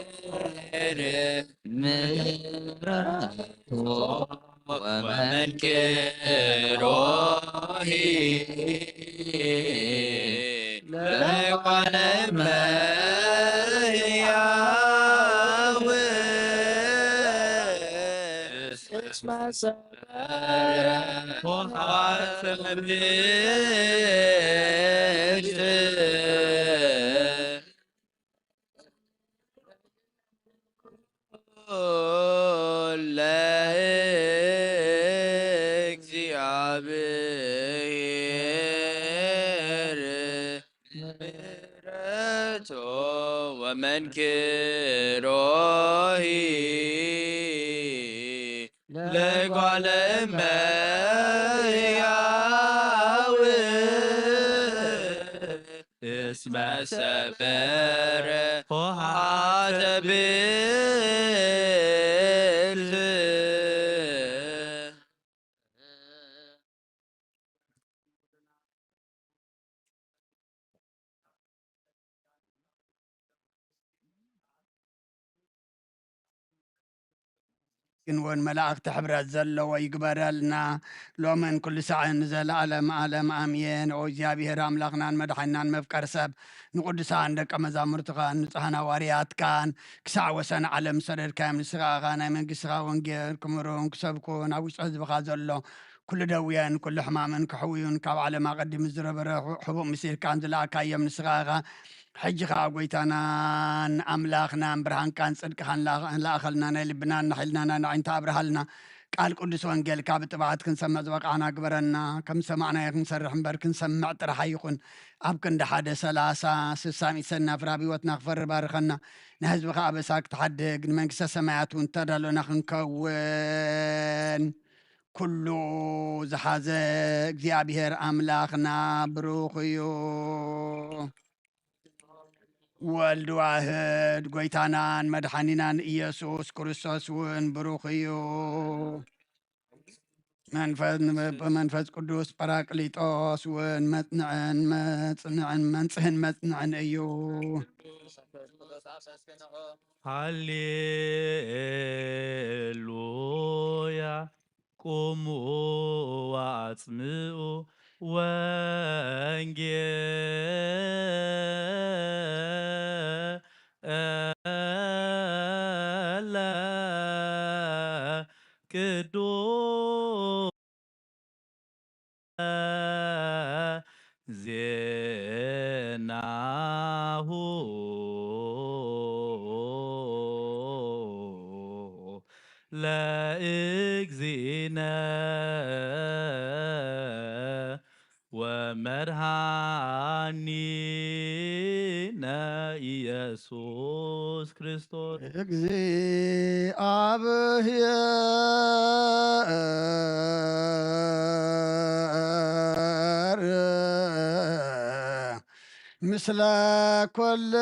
እግዚአብሔር ምሕረቱ ወመንክሮሂ ለጓለ እመሕያው እስመ ሰበረ ኆኃተ ብእድ ለእግዚአብሔር ምሕረቱ ወመንክሮሂ ለጓለ እመሕያው እስመ ሰበረ ኆኃተ ብእድ። ግን እውን መላእኽቲ ሕብረት ዘለዎ ይግበረልና፣ ሎምን ኩሉ ሳዕን ንዘለዓለም ዓለም ኣሜን። ኦ እግዚኣብሔር ኣምላኽናን መድሓኒናን መፍቀር ሰብ፣ ንቅዱሳን ደቀ መዛሙርትኻን ንጹሓን ሃዋርያትካን ክሳዕ ወሰን ዓለም ዝሰደድካዮም፣ ንስኻ ኢኻ ናይ መንግስትኻ ወንጌል ክምህሩን ክሰብኩን ኣብ ውሽጢ ህዝብኻ ዘሎ ኩሉ ደውየን ኩሉ ሕማምን ክሕውዩን ካብ ዓለም ኣቐዲሙ ዝነበረ ሕቡእ ምሲልካን ዝለኣካዮም ንስኻ ኢኻ። ሕጂ ኸዓ ጎይታናን ኣምላኽናን ብርሃንካን ጽድቅኻን ለኣኸልና፣ ናይ ልብናን ናይ ሕልናናን ኣዒንቲ ኣብርሃልና። ቃል ቅዱስ ወንጌልካ ብጥብዓት ክንሰምዕ ዝበቃዕና ግበረና። ከም ዝሰማዕናዮ ክንሰርሕ እምበር ክንሰምዕ ጥራሕ ኣይኹን። ኣብ ክንዲ ሓደ ሰላሳ ስሳ ሚእቲ ሰናፍር ኣብ ህይወትና ክፈሪ ባርኸና። ንህዝብኻ ኣበሳ ክትሓድግ ንመንግስተ ሰማያት እውን ተዳሎና ክንከውን። ኩሉ ዝሓዘ እግዚኣብሔር ኣምላኽና ብሩኽ እዩ። ወልድ ዋህድ ጎይታናን መድሓኒናን ኢየሱስ ክርስቶስ እውን ብሩኽ እዩ። መንፈስ ብመንፈስ ቅዱስ ጳራቅሊጦስ እውን መጽንዕን መጽንዕን መንጽህን መጽንዕን እዩ። ሃሌሉያ። ቁሙ ወአጽምዑ ወንጌለ ቅዱስ ዜናሁ ለእግዚእነ ወመድኃኒነ ኢየሱስ ክርስቶስ። እግዚአብሔር ምስለ ኩልክሙ።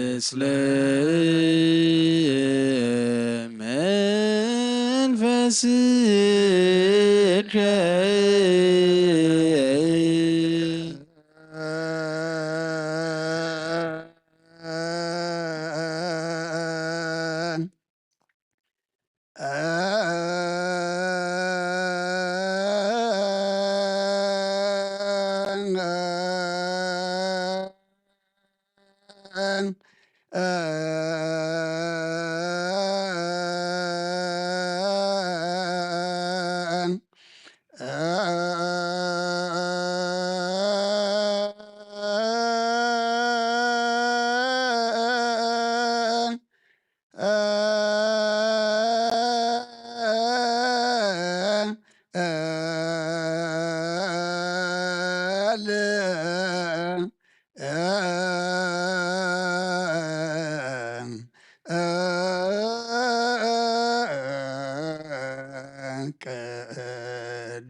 ምስለ መንፈስከ።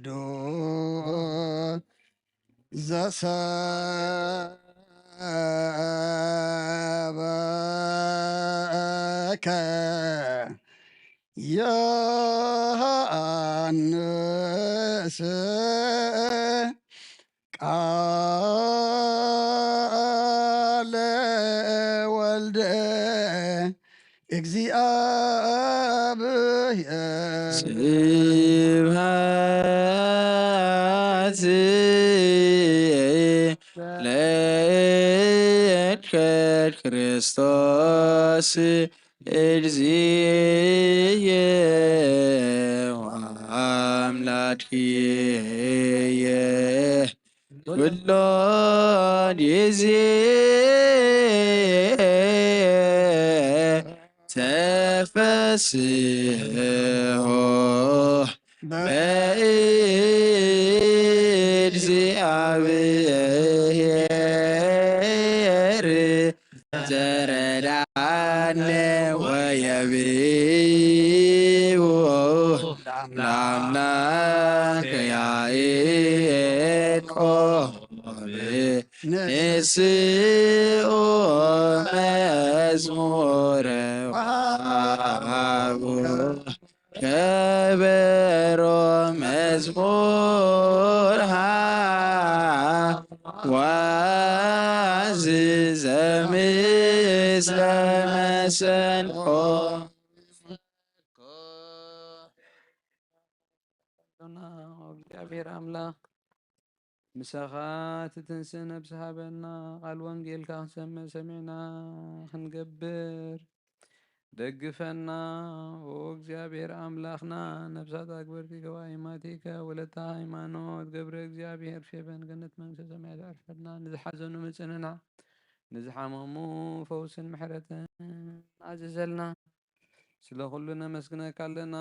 ቅዱስ ዘሰበከ ዮሐንስ ቃለ ወልደ እግዚኣብሔር። ስብሐት ለእግዚእ ክርስቶስ እግዚእ ወአምላክየ ኩሎ ጊዜ ተፈስሖ በእግዚአብሔር ዘረዳነ ወየብዎ ለአምላክ ያዕቆብ ንስኡ መዝሙረ ወሃቡ ከበሮ መዝሙር ሃዋዝ ዘምስለ መሰንቆ። እግዚኣብሔር ኣምላኽ ምሳኻ ትትንስእ ነብሲ ሃበና። ቃል ወንጌልካ ክንሰምዕ ሰሚዕና ክንገብር ደግፈና። ኦ እግዚኣብሔር ኣምላኽና፣ ነብሳት ኣግበርቲ ገባኢ ማቲከ ወለታ ሃይማኖት ገብረ እግዚኣብሔር ፌበን ገነት መንግስተ ሰማያት ኣርፈና። ንዝሓዘኑ ምጽንና፣ ንዝሓመሙ ፈውስን ምሕረትን ኣዝዘልና። ስለ ኩሉ ነመስግነካ ኣለና።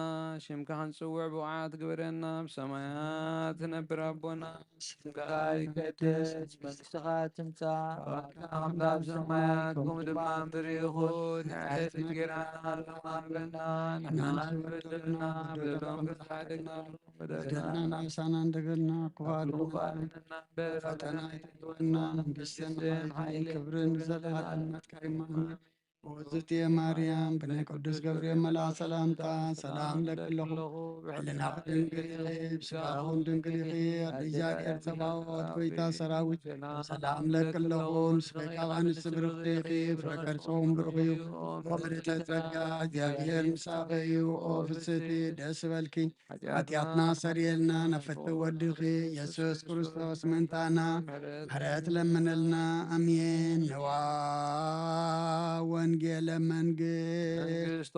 ሽምካ ክንጽውዕ ብቑዓት ግበረና። ኣብ ሰማያት ትነብር ኣቦና፣ ስምካ ይቀደስ፣ መንግስትኻ ትምጻእ፣ ፍቓድካ ከምታ ኣብ ሰማያት ከምኡ ድማ ኣብ ምድሪ ይኹን። ንዕለት እንጌራና ሎሚ ሃበና፣ ንሕና ንበደልና በደሎም ክሳዕደግና በደልና ናሳና እንደገና ክባሉ ፈተና ይተወና፣ መንግስትን ሓይልን ክብርን ዘለዓለም ናትካ እዩ። እግዝእትየ ማርያም፣ ብናይ ቅዱስ ገብርኤል መልኣኽ ሰላምታ ሰላም እለኪ ኣለኹ። ብሕልናኺ ድንግል ኢኺ፣ ብስጋኺ እውን ድንግል ኢኺ። ኣደ እግዚኣብሔር ጸባኦት፣ ጎይታ ሰራዊት፣ ሰላም እለኪ ኣለኹ። ንስኺ ካብ ኣንስቲ ብርኽቲ ኢኺ፣ ፍረ ከርሲ እውን ብሩኽ እዩ። ወምልእተ ጸጋ፣ እግዚኣብሔር ምሳኺ እዩ። ኦ ፍስሕቲ፣ ደስ ይበልኪ፣ ሓጢኣትና ሰርየልና፣ ነፍቲ ወድኺ ኢየሱስ ክርስቶስ ምእንታና ምሕረት ለምነልና። ኣሜን። ንዋ ወንጌለ መንግስት መንግስቶ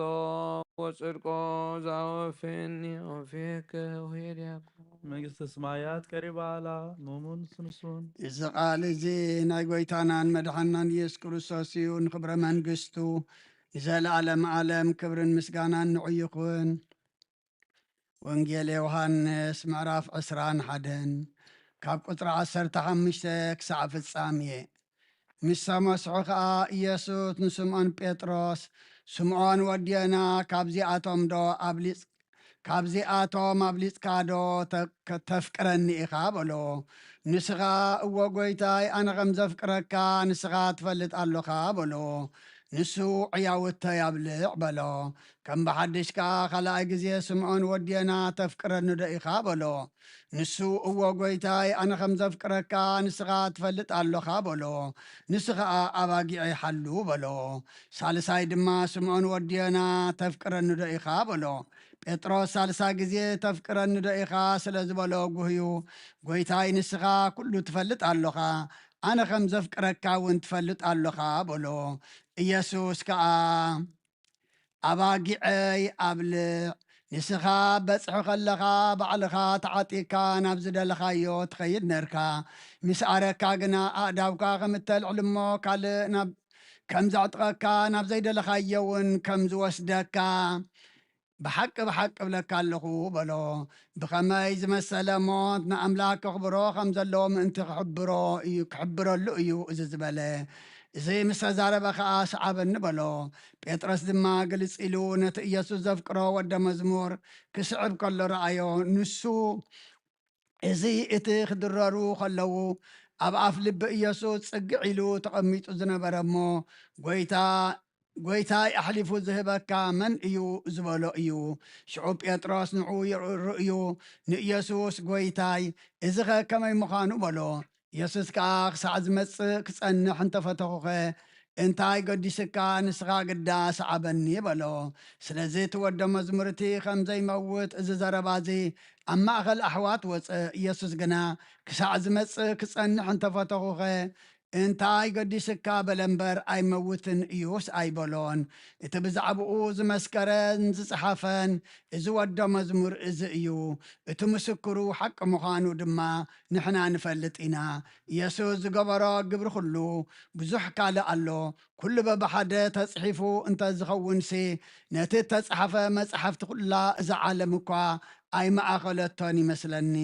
ወጽድቆ ዛወፍኒ ኦፌከ ሄድያኮ። መንግስተ ሰማያት ቀሪባ ኣላ፣ ኖሙን ስንሱን። እዚ ቃል እዚ ናይ ጎይታናን መድሓናን ኢየሱስ ክርስቶስ እዩ። ንክብረ መንግስቱ ንዘለዓለም ዓለም ክብርን ምስጋናን ንዑ ይኹን። ወንጌል ዮሃንስ ምዕራፍ ዕስራን ሓደን ካብ ቁጽሪ ዓሰርተ ሓሙሽተ ክሳዕ ፍጻሜ። ምስ ተመስሑ ኸኣ ኢየሱስ ንስምዖን ጴጥሮስ፣ "ስምዖን ወዲ ዮና፣ ካብዚኣቶም ዶ ኣብሊጽ-፣ ካብዚኣቶም ኣብሊጽካ ዶ ተ-፣ ከ-፣ ተፍቅረኒ ኢኻ?" በሎ። ንሱ ኸኣ፣ "እወ ጐይታይ፣ ኣነ ኸም ዘፍቅረካ ንስኻ ትፈልጥ ኣሎኻ" በሎ። ንሱ፣ "ዕያውተይ ኣብልዕ" በሎ። ከም ብሓድሽ ከኣ ካልኣይ ግዜ፣ "ስምዖን ወዲ ዮና፣ ተፍቅረኒ ዶ ኢኻ?" በሎ። ንሱ፣ "እወ ጐይታይ፣ ኣነ ኸም ዘፍቅረካ ንስኻ ትፈልጥ ኣሎኻ" በሎ። ንሱ ኸኣ፣ "ኣባጊዐይ ሓሉ" በሎ። ሳልሳይ ድማ፣ "ስምዖን ወዲ ዮና፣ ተፍቅረኒ ዶ ኢኻ?" በሎ። ጴጥሮስ ሳልሳይ ግዜ፣ "ተፍቅረኒ ዶ ኢኻ?" ስለ ዝበሎ፣ ጉህዩ፣ "ጐይታይ፣ ንስኻ ኩሉ ትፈልጥ ኣሎኻ፣ ኣነ ኸም ዘፍቅረካ እውን ትፈልጥ ኣሎኻ" በሎ። ኢየሱስ ከኣ፣ "ኣባጊዐይ ኣብልዕ፣ ንስኻ በጽሒ ከለኻ ባዕልኻ ተዓጢቕካ ናብ ዝደለኻዮ ትኸይድ ነርካ። ምስ ኣረካ ግና ኣእዳውካ ከም እተልዕል እሞ ካልእ ናብ፣ ከም ዘዕጥቐካ ናብ ዘይደለኻዮ እውን ከም ዝወስደካ ብሓቂ ብሓቂ እብለካ ኣለኹ" በሎ። ብኸመይ ዝመሰለ ሞት ንኣምላኽ ከኽብሮ ከም ዘለዎ ምእንቲ ክሕብሮ እዩ፣ ክሕብረሉ እዩ እዚ ዝበለ። እዚ ምስ ተዛረበ ኸኣ፣ "ሰዓበኒ" በሎ። ጴጥሮስ ድማ ግልጽ ኢሉ ነቲ ኢየሱስ ዘፍቅሮ ወደ መዝሙር ክስዕብ ከሎ ረኣዮ። ንሱ፣ እዚ እቲ ክድረሩ ከለዉ ኣብ ኣፍ ልቢ ኢየሱስ ጽግዕ ኢሉ ተቐሚጡ ዝነበረ እሞ፣ "ጐይታ፣ "ጐይታይ ኣሕሊፉ ዝህበካ መን እዩ?" ዝበሎ እዩ። ሽዑ ጴጥሮስ ንዕኡ ይርእዩ፣ ንኢየሱስ፣ "ጐይታይ፣ እዚኸ ከመይ ምዃኑ?" በሎ። ኢየሱስ ከኣ፣ "ክሳዕ ዝመጽእ ክጸንሕ እንተፈተኹኸ፣ እንታይ ገዲስካ? ንስኻ ግዳ ሰዓበኒ" በሎ። ስለዚ እቲ ወዶ መዝሙር እቲ ከም ዘይመውት እዚ ዘረባ እዚ ኣብ ማእከል ኣሕዋት ወጸ። ኢየሱስ ግና፣ "ክሳዕ ዝመጽእ ክጸንሕ እንተፈተኹኸ፣ እንታይ ገዲስካ?" በለ እምበር፣ "ኣይመውትን እዩስ" ኣይበሎን። እቲ ብዛዕባኡ ዝመስከረን ዝጸሓፈን እዚ ወዶ መዝሙር እዚ እዩ። እቲ ምስክሩ ሓቂ ምዃኑ ድማ ንሕና ንፈልጥ ኢና። ኢየሱስ ዝገበሮ ግብሪ ኩሉ ብዙሕ ካልእ ኣሎ። ኩሉ በብሓደ ተጽሒፉ እንተ ዝኸውንሲ፣ ነቲ እተጻሕፈ መጻሕፍቲ ኩላ እዛ ዓለም እኳ ኣይመኣኸለቶን ይመስለኒ።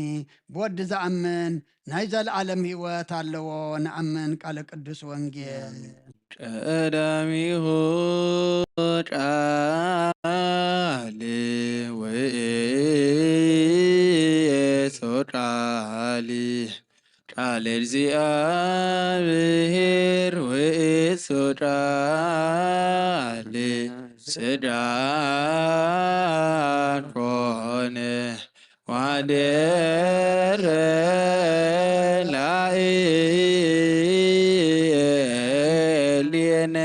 ብወዲ ዝኣምን ናይ ዘለኣለም ህይወት ኣለዎ። ንኣምን። ቃለ ቅዱስ ወንጌል። ቀዳሚሁ ቃል ውእቱ ቃል፣ ቃል እግዚኣብሔር ውእቱ ቃል፣ ስጋ ኮነ። ወደረ ላዕሌነ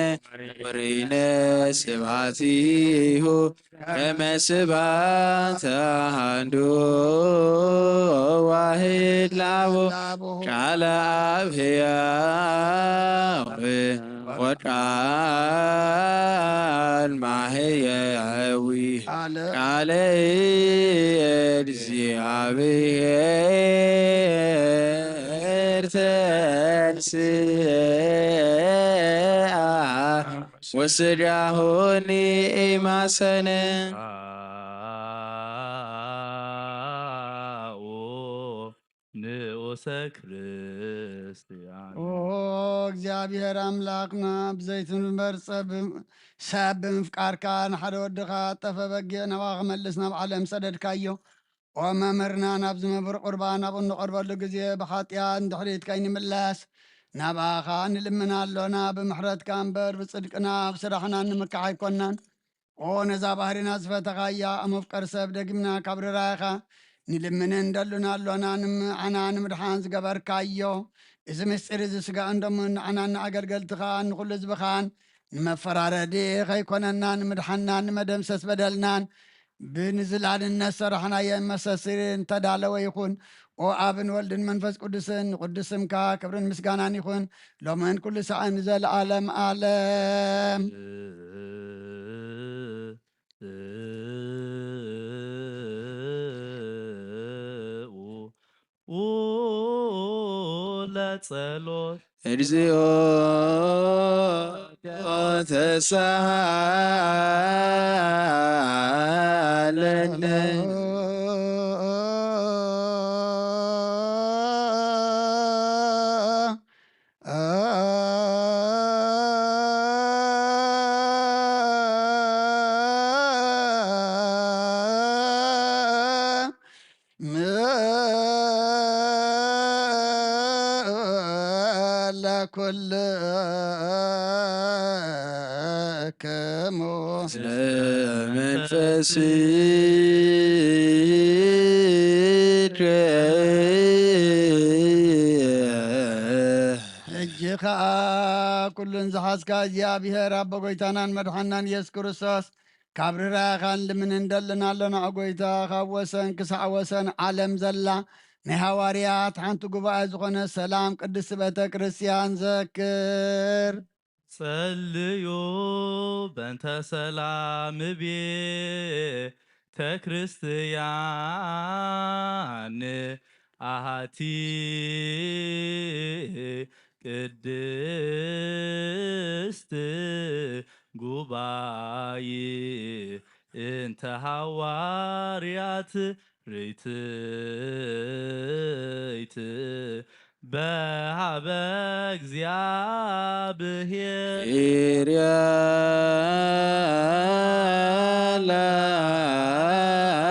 ወሪነ ስብሐቲሁ ከመ ስብሐት አሐዱ ዋሕድ ላቡ ቃለ አብ ሕያው ወቃል ማሕየዊ ቃለ እግዚአብሔር ተንሥአ ወስጋሁ ኢማሰነ። ንኡሰ ክርስቲያን። ኦ እግዚኣብሔር ኣምላኽና፣ ብዘይትንበር ሰብ፣ ሰብ ብምፍቃርካ ንሓደ ወድኻ ጠፈ በጊዕ ናባኻ ክመልስ ናብ ዓለም ሰደድካዮ። ኦ መምህርና፣ ናብዚ መምህር ቁርባን ናብኡ እንቐርበሉ ግዜ ብሓጢኣት ንድሕሪት ከይንምለስ ናባኻ ንልምን ኣሎና። ብምሕረትካ እምበር ብጽድቅና ብስራሕና ንምካሕ ኣይኮናን። ኦ ነዛ ባህሪና ዝፈተኻያ፣ መፍቀር ሰብ፣ ደጊምና ካብ ርራይኻ ንልምንን ደሉን ኣሎና። ንዓና ንምድሓን ዝገበርካዮ እዚ ምስጢር እዚ፣ ስጋን ደሙን፣ ንዓናን ንኣገልገልትኻን ንኹሉ ህዝብኻን ንመፈራረዲ ከይኮነና፣ ንምድሓንናን ንመደምሰስ በደልናን ብንዝላልነት ዝሰራሕናዮ መሰስሪ እንተዳለወ ይኹን። ኦ ኣብን ወልድን መንፈስ ቅዱስን፣ ንቅዱስ ስምካ ክብርን ምስጋናን ይኹን፣ ሎምን ኩሉ ሳዕን ንዘለዓለም ዓለም። ለጸሎት። እግዚኦ ተሳሃለነ። ለኩልክሙ። ለመንፈስከ። ሕጂ ኸኣ ኩሉን ዝሓዝካ እግዚኣብሔር ኣቦ ጎይታናን መድሓናን ኢየሱስ ክርስቶስ፣ ካብ ርራኻን ልምን እንደልን ኣለና። ኦ ጎይታ፣ ካብ ወሰን ክሳዕ ወሰን ዓለም ዘላ ናይ ሃዋርያት ሓንቲ ጉባኤ ዝኾነ ሰላም ቅድስቲ ቤተ ክርስቲያን ዘክር። ጸልዩ በእንተ ሰላም ቤተ ክርስቲያን ኣሃቲ ቅድስት ጉባኤ እንተ ሃዋርያት ርትይት በሃበ እግዚኣብሔር። ኢርያ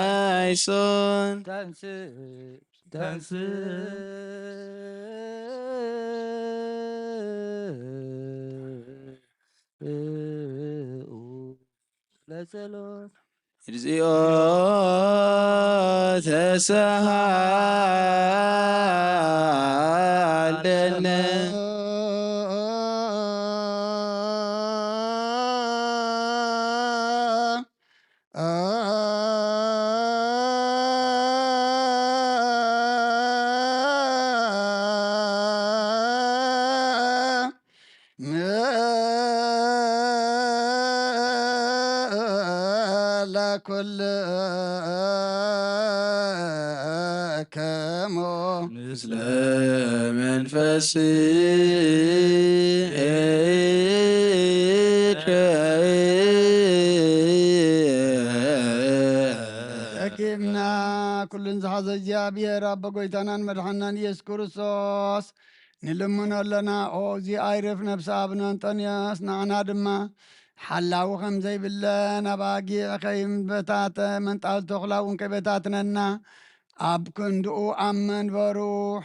ላይሶን። ተንስ ተንስ በጸሎት። እግዚኦ ተሳሃለነ። ለኩልክሙ ምስለ መንፈስከ። ረኪብና ኩልን ዝሓዘ እግዚኣብሔር ኣቦ ጎይታናን መድሓናን ኢየሱስ ክርስቶስ ንልምኖ ኣለና። ኦ እዚ ኣይርፍ ነብሲ ኣቡነ እንጦንዮስ ንዓና ድማ ሓላዊ ከም ዘይብለን ኣብ ኣጊዕ ከይበታተ መንጣል ተኹላ እውን ከይበታትነና ኣብ ክንድኡ ኣብ መንበሩ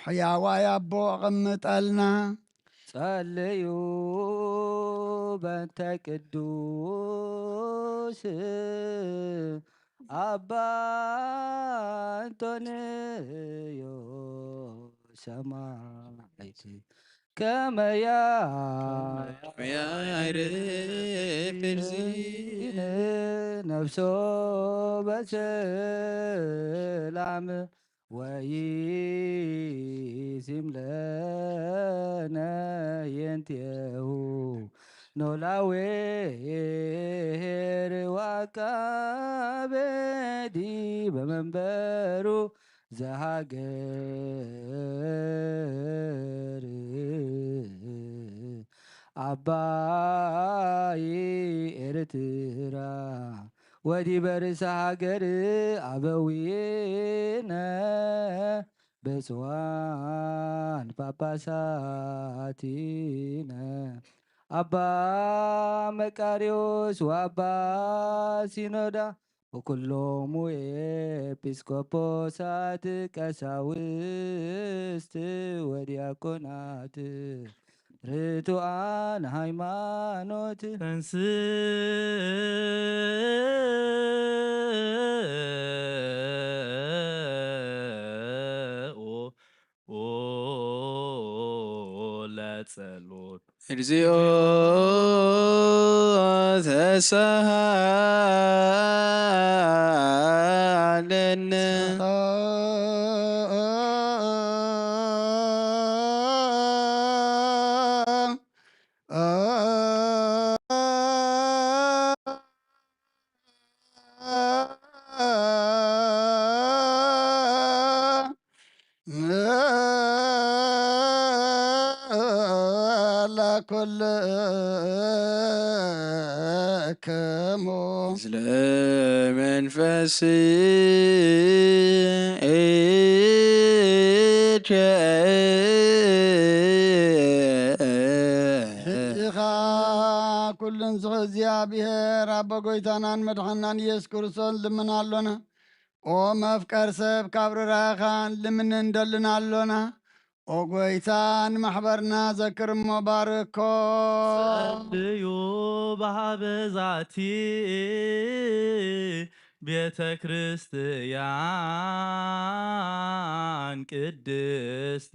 ሕያዋይ ኣቦ ኣቐምጠልና። ጸልዩ በእንተ ቅዱስ ኣባ እንጦንዮስ ሰማዕት ከመያ ያዕርፍ እግዚእነ ነፍሶ በሰላም ወይሲም ለነ የንቴሁ ኖላዌ ኄር ወዐቃቤ ዲበ መንበሩ ዘሃገር አባይ ኤርትራ ወዲበ ርእሰ ሃገር አበዊነ ብፁዓን ጳጳሳቲነ አባ መቃርዮስ ወአባ ሲኖዳ ወኩሎሙ ኤጲስቆጶሳት ቀሳውስት ወዲያቆናት ርቱዓን ሃይማኖት። ተንስኡ ለጸሎት። እግዚኦ ተሳሃለነ። ለኩልክሙ። ስለ መንፈስ ኢቸ። ሕጂ ኸኣ ኩሉን ዝኽእል እግዚኣብሔር ኣቦ ጎይታናን መድሓናን ኢየሱስ ክርስቶስ ልምና ኣሎና። ኦ መፍቀር ሰብ ካብ ርራኻ ልምን እንደልን ኣሎና። ኦ ጎይታ ንማሕበርና ዘክር እሞ ባርኮ። ጸልዩ በሃበ ዛቲ ቤተ ክርስቲያን ቅድስት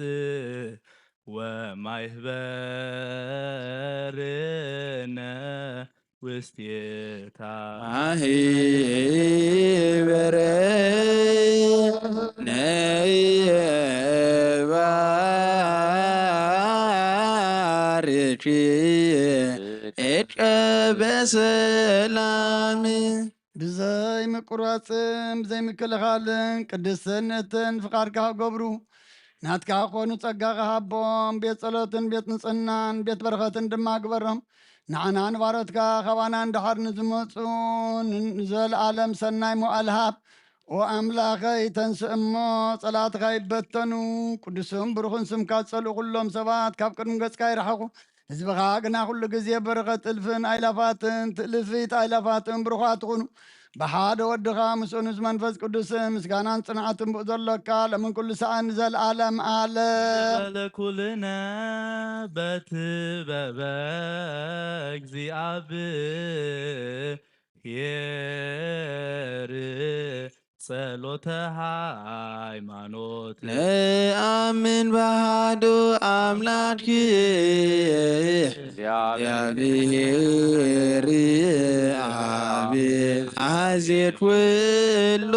ወማይ ህበርነ ውስቴታ። ማህበረ ነየ ባርኪ እጨ በሰላም። ብዘይ ምቁራጽን ብዘይ ምክልኻልን ቅድስትን ንእትን ፍቓድካ ክገብሩ ናትካ ክኾኑ ጸጋኻ ሃቦም። ቤት ጸሎትን ቤት ንጽህናን ቤት በረኸትን ድማ ግበሮም። ንዓና ንባሮትካ ካባና ንደሓር ንዝመጹ ን-፣ ንዘለኣለም ሰናይ መዋእል ሃብ። ኦ ኣምላኸይ ተንስእ እሞ ጸላእትኻ ይበተኑ። ቅዱስን ብሩኽን ስምካ ዝጸልኡ ኩሎም ሰባት ካብ ቅድሚ ገጽካ ይርሓቑ። ህዝብኻ ግና ኩሉ ግዜ በረኸት እልፍን ኣይላፋትን ትእልፊት ኣይላፋትን ብሩኻት ትኹኑ። ብሓደ ወድኻ ምስኡ ንዝ መንፈስ ቅዱስ ምስጋናን ጽንዓትን ብኡ ዘሎካ ለምን ኩሉ ሰዓን ንዘለኣለም ኣለ። በለ ኩልነ በትበበ እግዚኣብሔር ኄር ጸሎተ ሃይማኖት። ነአምን በሃዱ ኣምላክ እግዚአብሔር አብ አዜት ኩሉ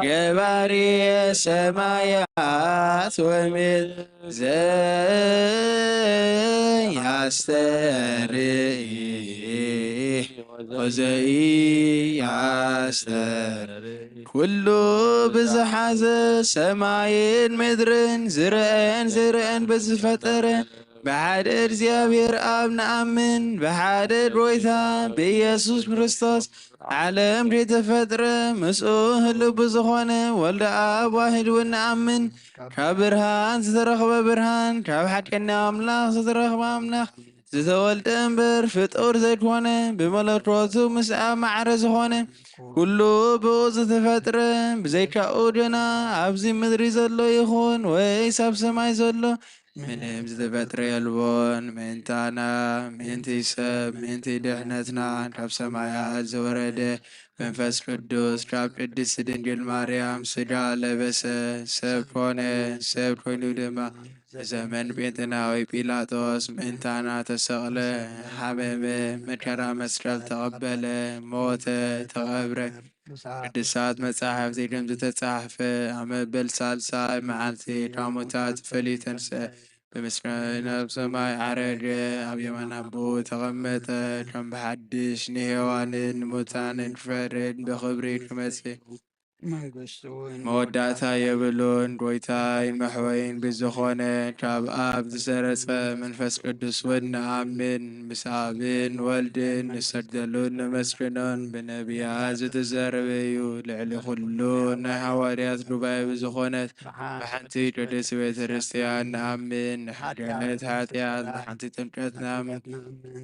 ገባሪ ሰማያት ወምድር ዘያስተርኢ ወዘኢያስተርኢ ኩሉ ብዝሓዘ ሰማይን ምድርን ዝረአን ዝረአን ብዝፈጠረ ብሓደ እግዚኣብሔር ኣብ ንኣምን፣ ብሓደ ጎይታ ብኢየሱስ ክርስቶስ ዓለም ዘይተፈጥረ ምስኡ ህልው ብዝኾነ ወልደ ኣብ ዋሂድ እውን ንኣምን። ካብ ብርሃን ዝተረኽበ ብርሃን፣ ካብ ሓቀኛ ኣምላኽ ዝተረኽበ ኣምላኽ ዝተወልደ እምበር ፍጡር ዘይኮነ፣ ብመለኮቱ ምስ ኣብ ማዕረ ዝኾነ፣ ኩሉ ብኡ ዝተፈጥረ፣ ብዘይካኡ ግና ኣብዚ ምድሪ ዘሎ ይኹን ወይስ ኣብ ሰማይ ዘሎ ምንም ዝተፈጥረ የልቦን። ምእንታና፣ ምእንቲ ሰብ፣ ምእንቲ ድሕነትና ካብ ሰማያት ዝወረደ መንፈስ ቅዱስ ካብ ቅድስት ድንግል ማርያም ስጋ ለበሰ፣ ሰብ ኮነ። ሰብ ኮይኑ ድማ ብዘመን ጴንጤናዊ ጲላጦስ ምእንታና ተሰቕለ፣ ሓመመ፣ መከራ መስቀል ተቐበለ፣ ሞተ፣ ተቐብረ። ቅዱሳት መጻሕፍቲ ከም ዝተጻሕፈ ኣብ መበል ሳልሳይ መዓልቲ ካብ ሙታት ፈልዩ ተንስአ፣ ብምስጋና ናብ ሰማይ ዓረገ፣ ኣብ የማን ኣቦኡ ተቐመጠ። ከም ብሓድሽ ንሄዋንን ንሙታንን ክፈርድ ብኽብሪ ክመጽእ መንግስቱ እውን መወዳእታ የብሉን። ጎይታይን መሕወይን ብዝኾነ ካብ ኣብ ዝሰረጸ መንፈስ ቅዱስ እውን ንኣምን። ምስ ኣብን ወልድን ንሰግደሉን ነመስግኖን። ብነቢያት ዝተዘረበ እዩ። ልዕሊ ኩሉ ናይ ሃዋርያት ጉባኤ ብዝኾነት ብሓንቲ ቅድስት ቤተ ክርስቲያን ንኣምን። ንሓድነት ሓጢኣት፣ ንሓንቲ ጥምቀት ንኣምን።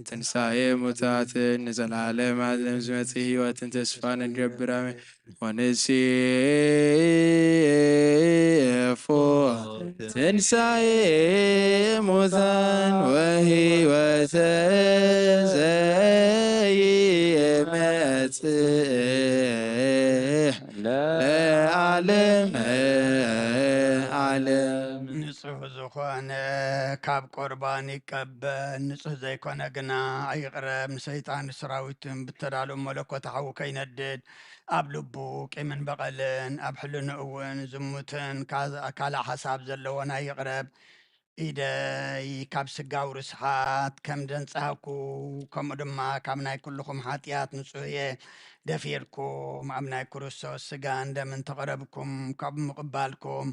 ትንሳኤ ሙታትን ንዘለዓለም ዓለም ዝመጽእ ህይወትን ተስፋ ንገብር። ኣሜን። ወንሴፎ ትንሳኤ ሙታን ወህይወተ ዘይመጽእ ለዓለመ ዓለም። ንጹሕ ዝኾነ ካብ ቁርባን ይቀበል፣ ንጹሕ ዘይኮነ ግና ኣይቕረብ። ንሰይጣን ሰራዊትን ብተዳሎ መለኮት ሓዊ ከይነድድ ኣብ ልቡ ቂምን በቐልን፣ ኣብ ሕልንኡ እውን ዝሙትን ካ-፣ ካልእ ሓሳብ ዘለዎን ኣይቕረብ። ኢደይ ካብ ስጋዊ ርስሓት ከም ዘንጻህኩ፣ ከምኡ ድማ ካብ ናይ ኩልኹም ሓጢኣት ንጹህ እየ። ደፊርኩም ኣብ ናይ ክርስቶስ ስጋን ደምን ተቐረብኩም፣ ካብ ምቕባልኩም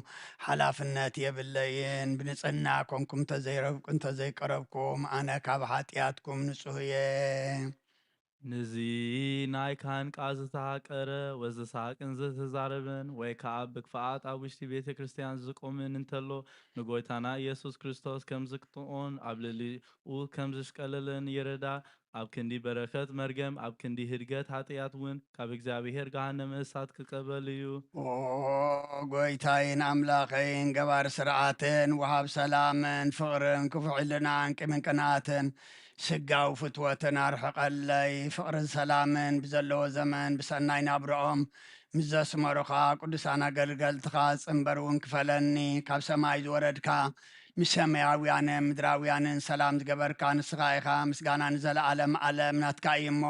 ሓላፍነት የብለይን። ብንጽህና ኮንኩም እንተዘይረብቁ-፣ እንተዘይቀረብኩም፣ ኣነ ካብ ሓጢኣትኩም ንጹህ እየ። ንዚ ናይ ካህን ቃል ዝተሃቀረ ወዝሳቅን ዝተዛረበን፣ ወይ ከኣ ብክፍኣት ኣብ ውሽጢ ቤተ ክርስቲያን ዝቆምን እንተሎ፣ ንጎይታና ኢየሱስ ክርስቶስ ከም ዝቅጥኦን ኣብ ልዕሊኡ ከም ዝሽቀለለን ይረዳ። ኣብ ክንዲ በረኸት መርገም፣ ኣብ ክንዲ ህድገት ኃጢኣት እውን ካብ እግዚኣብሔር ገሃነመ እሳት ክቀበል እዩ። ኦ ጎይታይን ኣምላኸይን፣ ገባር ስርዓትን ወሃብ ሰላምን ፍቕርን ክፉእ ሕልናን ቂምን ቅንኣትን ስጋዊ ፍትወትን ኣርሕቐለይ። ፍቕርን ሰላምን ብዘለዎ ዘመን ብሰናይ ናብርኦም ምስ ዘስመሩኻ ቅዱሳን ኣገልገልትኻ ጽንበር እውን ክፈለኒ። ካብ ሰማይ ዝወረድካ ምስ ሰማያውያንን ምድራውያንን ሰላም ዝገበርካ ንስኻ ኢኻ። ምስጋና ንዘለዓለም ዓለም ናትካ እዩ እሞ፣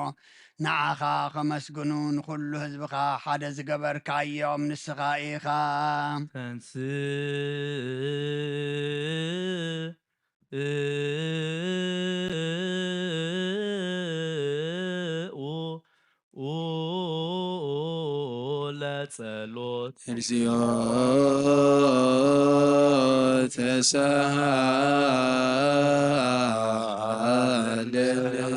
ንዓኻ ከመስግኑ ንኹሉ ህዝብኻ ሓደ ዝገበርካዮም ንስኻ ኢኻ። ተንስእ ለጸሎት። እግዚኦ ተሳሃለነ።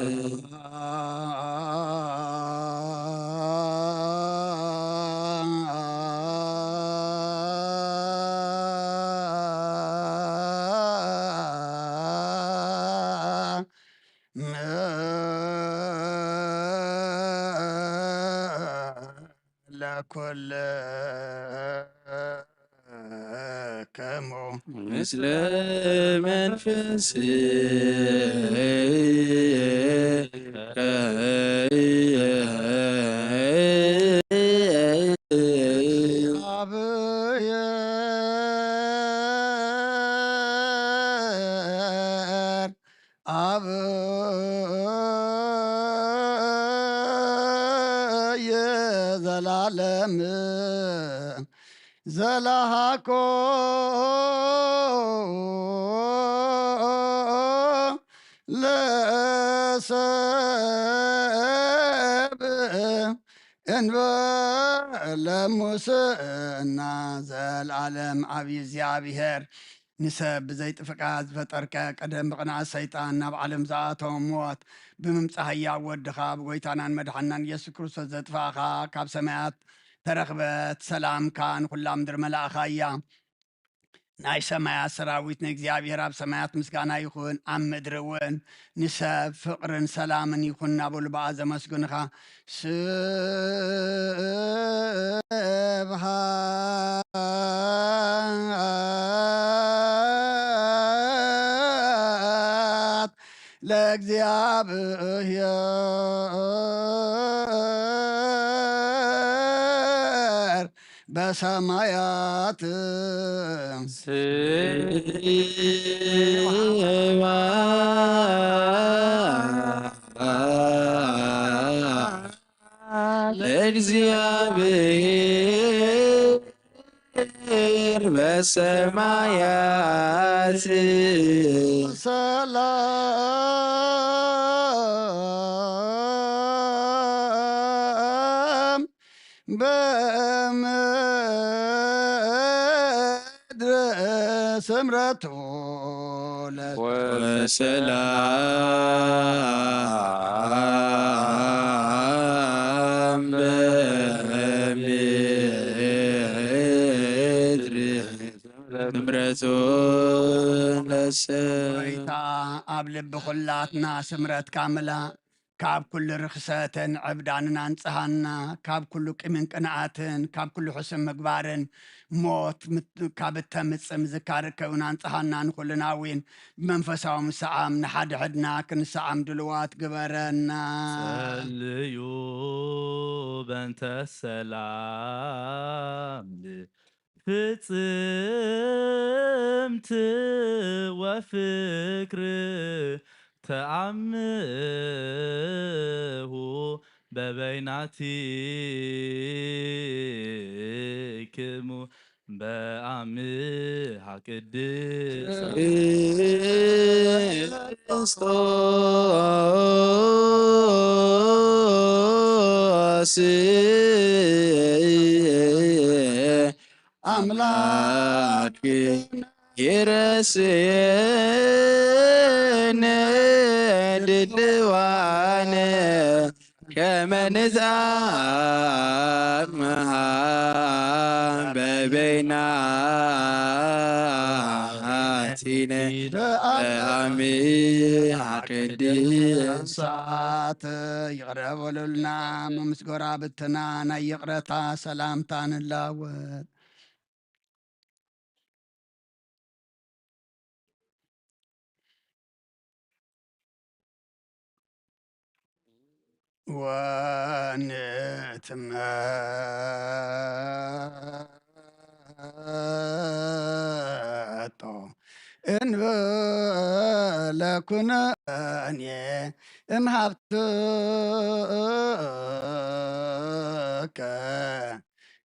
ለኩልክሙ ምስለ መንፈስከ ዘለሃኮ ለሰብ እንበለ ሙስና። ዘልዓለም ዓብዪ እግዚኣብሔር፣ ንሰብ ብዘይጥፍቃ ዝፈጠርከ፣ ቀደም ብቕንዓት ሰይጣን ናብ ዓለም ዝኣተወ ሞት ብምምጻእ ህያው ወድኻ ብጎይታናን መድሓናን ኢየሱስ ክርስቶስ ዘጥፋእኻ፣ ካብ ሰማያት ተረኽበት ሰላምካ ንኹላ ምድሪ መላእኻ እያ። ናይ ሰማያት ሰራዊት ንእግዚኣብሔር ኣብ ሰማያት ምስጋና ይኹን፣ ኣብ ምድሪ እውን ንሰብ ፍቕርን ሰላምን ይኹን እናበሉ ብኣ ዘመስግኑኻ። ስብሃት ለእግዚኣብሔር በሰማያት። ስብሐት ለእግዚኣብሔር በሰማያት። ሰላም በምድር ስምረቱ ለ- ወሰላም በምድር ስምረቱ ለሰብ። ጎይታ፣ ኣብ ልቢ ኩላትና ስምረትካ ምላ። ካብ ኩሉ ርኽሰትን ዕብዳንን ኣንጽሃና። ካብ ኩሉ ቂምን ቅንኣትን፣ ካብ ኩሉ ሕሱም ምግባርን፣ ሞት ምት-፣ ካብ እተምጽእ ምዝካር ከውን ኣንጽሃና። ንኹልና እውን ብመንፈሳዊ ምስዓም ንሓድሕድና ክንሰዓም ድልዋት ግበረና። ጸልዩ በእንተ ሰላም ፍጽምት ወፍቅር ተአምሁበይናቲክሙ በአምሃ ቅድስት ክርስቶስ አምላክ ይረስየነ ድልዋነ ከመ ንጻምሃ በበይናቲነ በአምሃ ቅድስት። ይቕረ በሉልና፣ መምስጎራ ብትና ናይ ይቕረታ ሰላምታ ንላወጥ። ወንትመጦ እንበለ ኩነኔ እምሃብትከ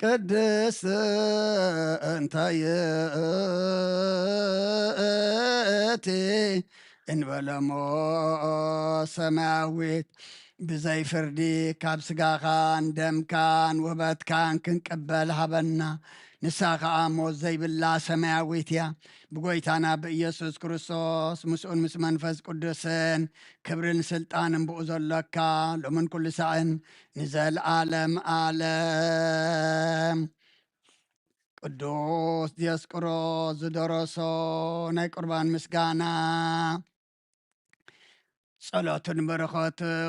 ቅድስት እንተ ይእቲ እንበለሞ ሰማያዊት፣ ብዘይ ፍርዲ ካብ ስጋኻን ደምካን ውህበትካን ክንቅበል ሃበና። ንሳ ኸኣ ሞት ዘይብላ ሰማያዊት እያ። ብጎይታና ብኢየሱስ ክርስቶስ ምስኡን ምስ መንፈስ ቅዱስን ክብርን ስልጣንን ብኡ ዘሎካ ሎምን ኩሉ ሳዕን ንዘለዓለም ዓለም። ቅዱስ ዲዮስቆሮስ ዝደረሶ ናይ ቁርባን ምስጋና። ጸሎትን በረኸትን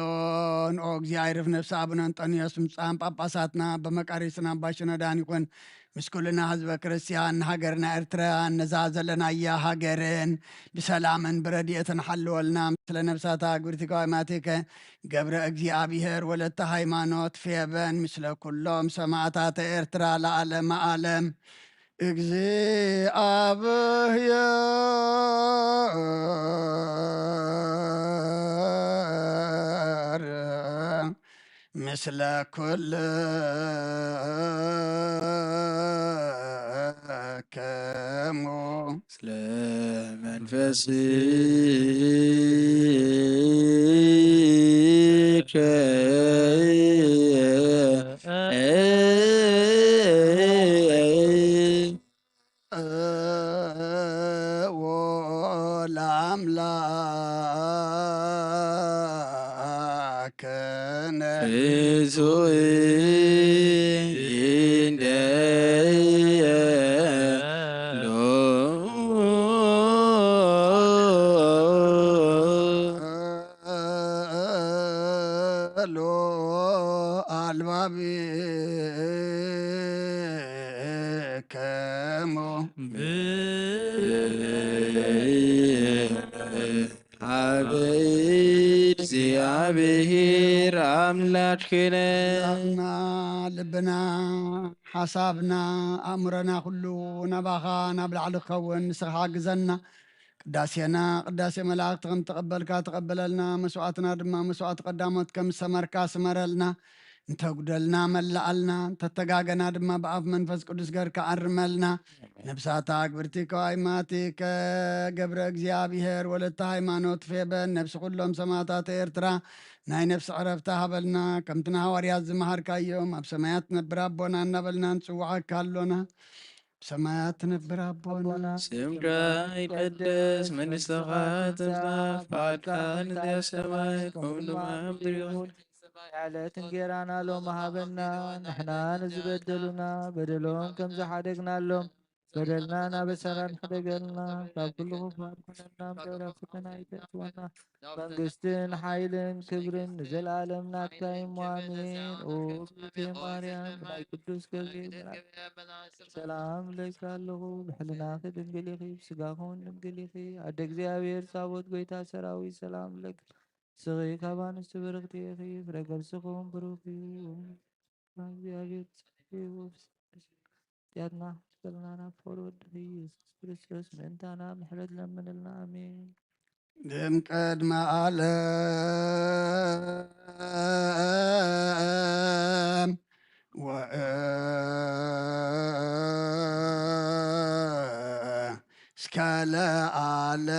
ኦ እግዚኣብሔር፣ ነፍሲ ኣቡነ እንጠንዮስ፣ ብፁዓን ጳጳሳትና፣ በመቃሪስና፣ ኣባ ሽኖዳን ይኹን፣ ምስ ኩልና ህዝበ ክርስቲያን፣ ንሃገርና ኤርትራን ነዛ ዘለናያ ሃገርን ብሰላምን ብረድኤትን ሓልወልና። ምስለ ነፍሳታ ግብርቲ ቀዋማቲከ ገብረ እግዚኣብሔር ወለተ ሃይማኖት ፌበን፣ ምስለ ኩሎም ሰማዕታተ ኤርትራ ለዓለመ ዓለም። እግዚኣብሔር ምስለ ኩል ከሙ ስለ መንፈስከ ለአምላክነ ርሱይ እንደሎ ሎ አልባብከሙ ሀበይ እግዚኣብሔር አምላክነ ልብና፣ ልብና፣ ሓሳብና፣ ኣእምሮና ኩሉ ናባኻ ናብ ላዕሊ ክኸውን ንስኻ ሓግዘና። ቅዳሴና ቅዳሴ መላእክቲ ከም ተቐበልካ ተቐበለልና። መስዋዕትና ድማ መስዋዕቲ ቀዳሞት ከም ዝሰመርካ ስመረልና። እንተጉደልና መላኣልና፣ እንተተጋገና ድማ ብኣፍ መንፈስ ቅዱስ ገርካ ኣርመልና። ነብሳታ ግብርቲ ከዋይማቲ ከገብረ እግዚኣብሔር ወለተ ሃይማኖት ፌበን ነብሲ ኩሎም ሰማዕታት ኤርትራ ናይ ነፍሲ ዕረፍታ ሃበልና። ከምቲ ንሃዋርያት ዝመሃርካዮም ኣብ ሰማያት ትነብር ኣቦና እናበልና ንጽውዓካ ኣሎና። ብሰማያት ትነብር ኣቦና ስምካ ይቀደስ፣ መንግስትኻ ትምጻእ፣ ፍቃድካ ከምቲ ኣብ ሰማይ ከምኡ ድማ ኣብ ምድሪ ይኹን። ሰማይ ዕለት እንጌራና ሎም ሃበና፣ ንሕና ንዝበደሉና በደሎም ከም ዝሓደግናሎም በደልና ናበሳና ንሕደገልና፣ ካብ ኩሉ ክፉ ኣድሕነና፣ ምሕረት ፈተና ኣይተእትወና። መንግስትን ሓይልን ክብርን ንዘለኣለም ናትካ እዩ እሞ ኣሜን። ኦ ቤተ ማርያም ናይ ቅዱስ ገብርኤል መልኣክ ሰላም እለኪ ኣለኹ፣ ብሕልናኺ ድንግል ኢኺ፣ ብስጋኺ እውን ድንግል ኢኺ። ኣደ እግዚኣብሔር ጻቦት ጎይታ ሰራዊት ሰላም እለኪ። ንስኺ ካብ ኣንስቲ ብርኽቲ ኢኺ፣ ፍረ ከርስኺ እውን ብሩኽ እዩ። እግዚኣብሔር ጽድቂ ወፍስ ጢያትና በልና ናብ ፍቕሪ ወድኺ ኢየሱስ ክርስቶስ ምእንታና ምሕረት ለምንልና። ኣሜን። እም ቅድመ ዓለም ወእም እስከ ለዓለም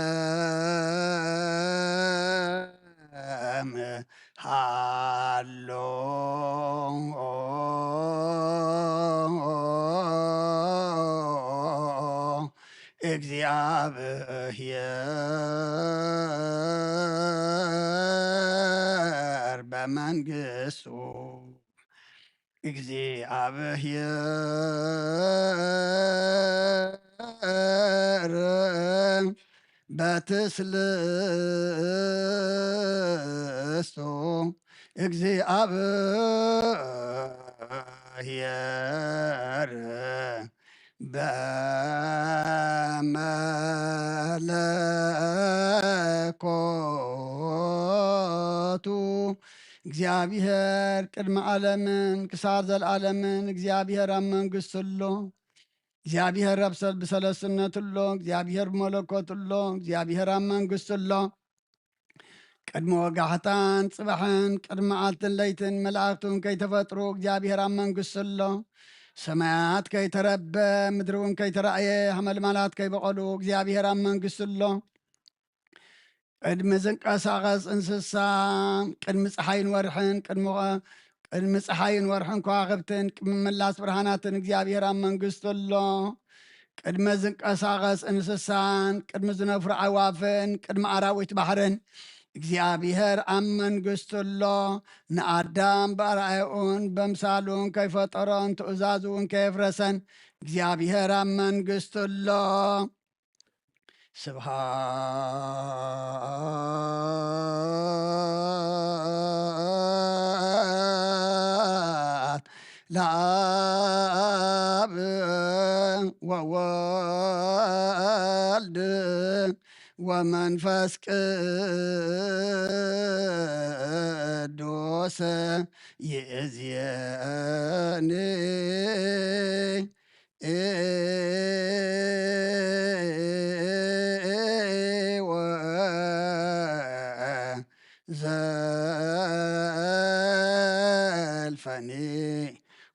ሃሎ እግዚአብሔር በመንግስቱ እግዚአብሔር በትስልስቱ እግዚአብሔር በመለኮቱ። እግዚኣብሔር ቅድሚ ዓለምን ክሳብ ዘለዓለምን እግዚኣብሔር ኣብ መንግስቱ ኣሎ። እግዚኣብሔር ኣብ ሰብ ብሰለስነቱ ኣሎ። እግዚኣብሔር ብመለኮቱ ኣሎ። እግዚኣብሔር ኣብ መንግስቱ ኣሎ። ቅድሚ ወጋሕታን ጽባሕን ቅድሚ መዓልትን ለይትን መላእኽቲ እውን ከይተፈጥሩ እግዚኣብሔር ኣብ መንግስቱ ኣሎ። ሰማያት ከይተረበ ምድሪ እውን ከይተራእየ ሓመልማላት ከይበቐሉ እግዚኣብሔር ኣብ መንግስቱ ኣሎ። ቅድሚ ዝንቀሳቐስ እንስሳ ቅድሚ ፀሓይን ወርሕን ቅድሚ ቅድሚ ፀሓይን ወርሕን ከዋኽብትን ቅድሚ ምላስ ብርሃናትን እግዚኣብሔር ኣብ መንግስቱ ኣሎ። ቅድሚ ዝንቀሳቐስ እንስሳን ቅድሚ ዝነፍሩ ኣዕዋፍን ቅድሚ ኣራዊት ባሕርን እግዚኣብሔር ኣብ መንግስቱ ኣሎ። ንኣዳም ብኣርኣያኡን በምሳሉን ከይፈጠሮን ትእዛዙ እውን ከየፍረሰን እግዚኣብሔር ኣብ መንግስቱ ኣሎ። ስብሐት ለአብ ወወልድ ወመንፈስ ቅዱስ ይእዜኒ ወዘልፈኒ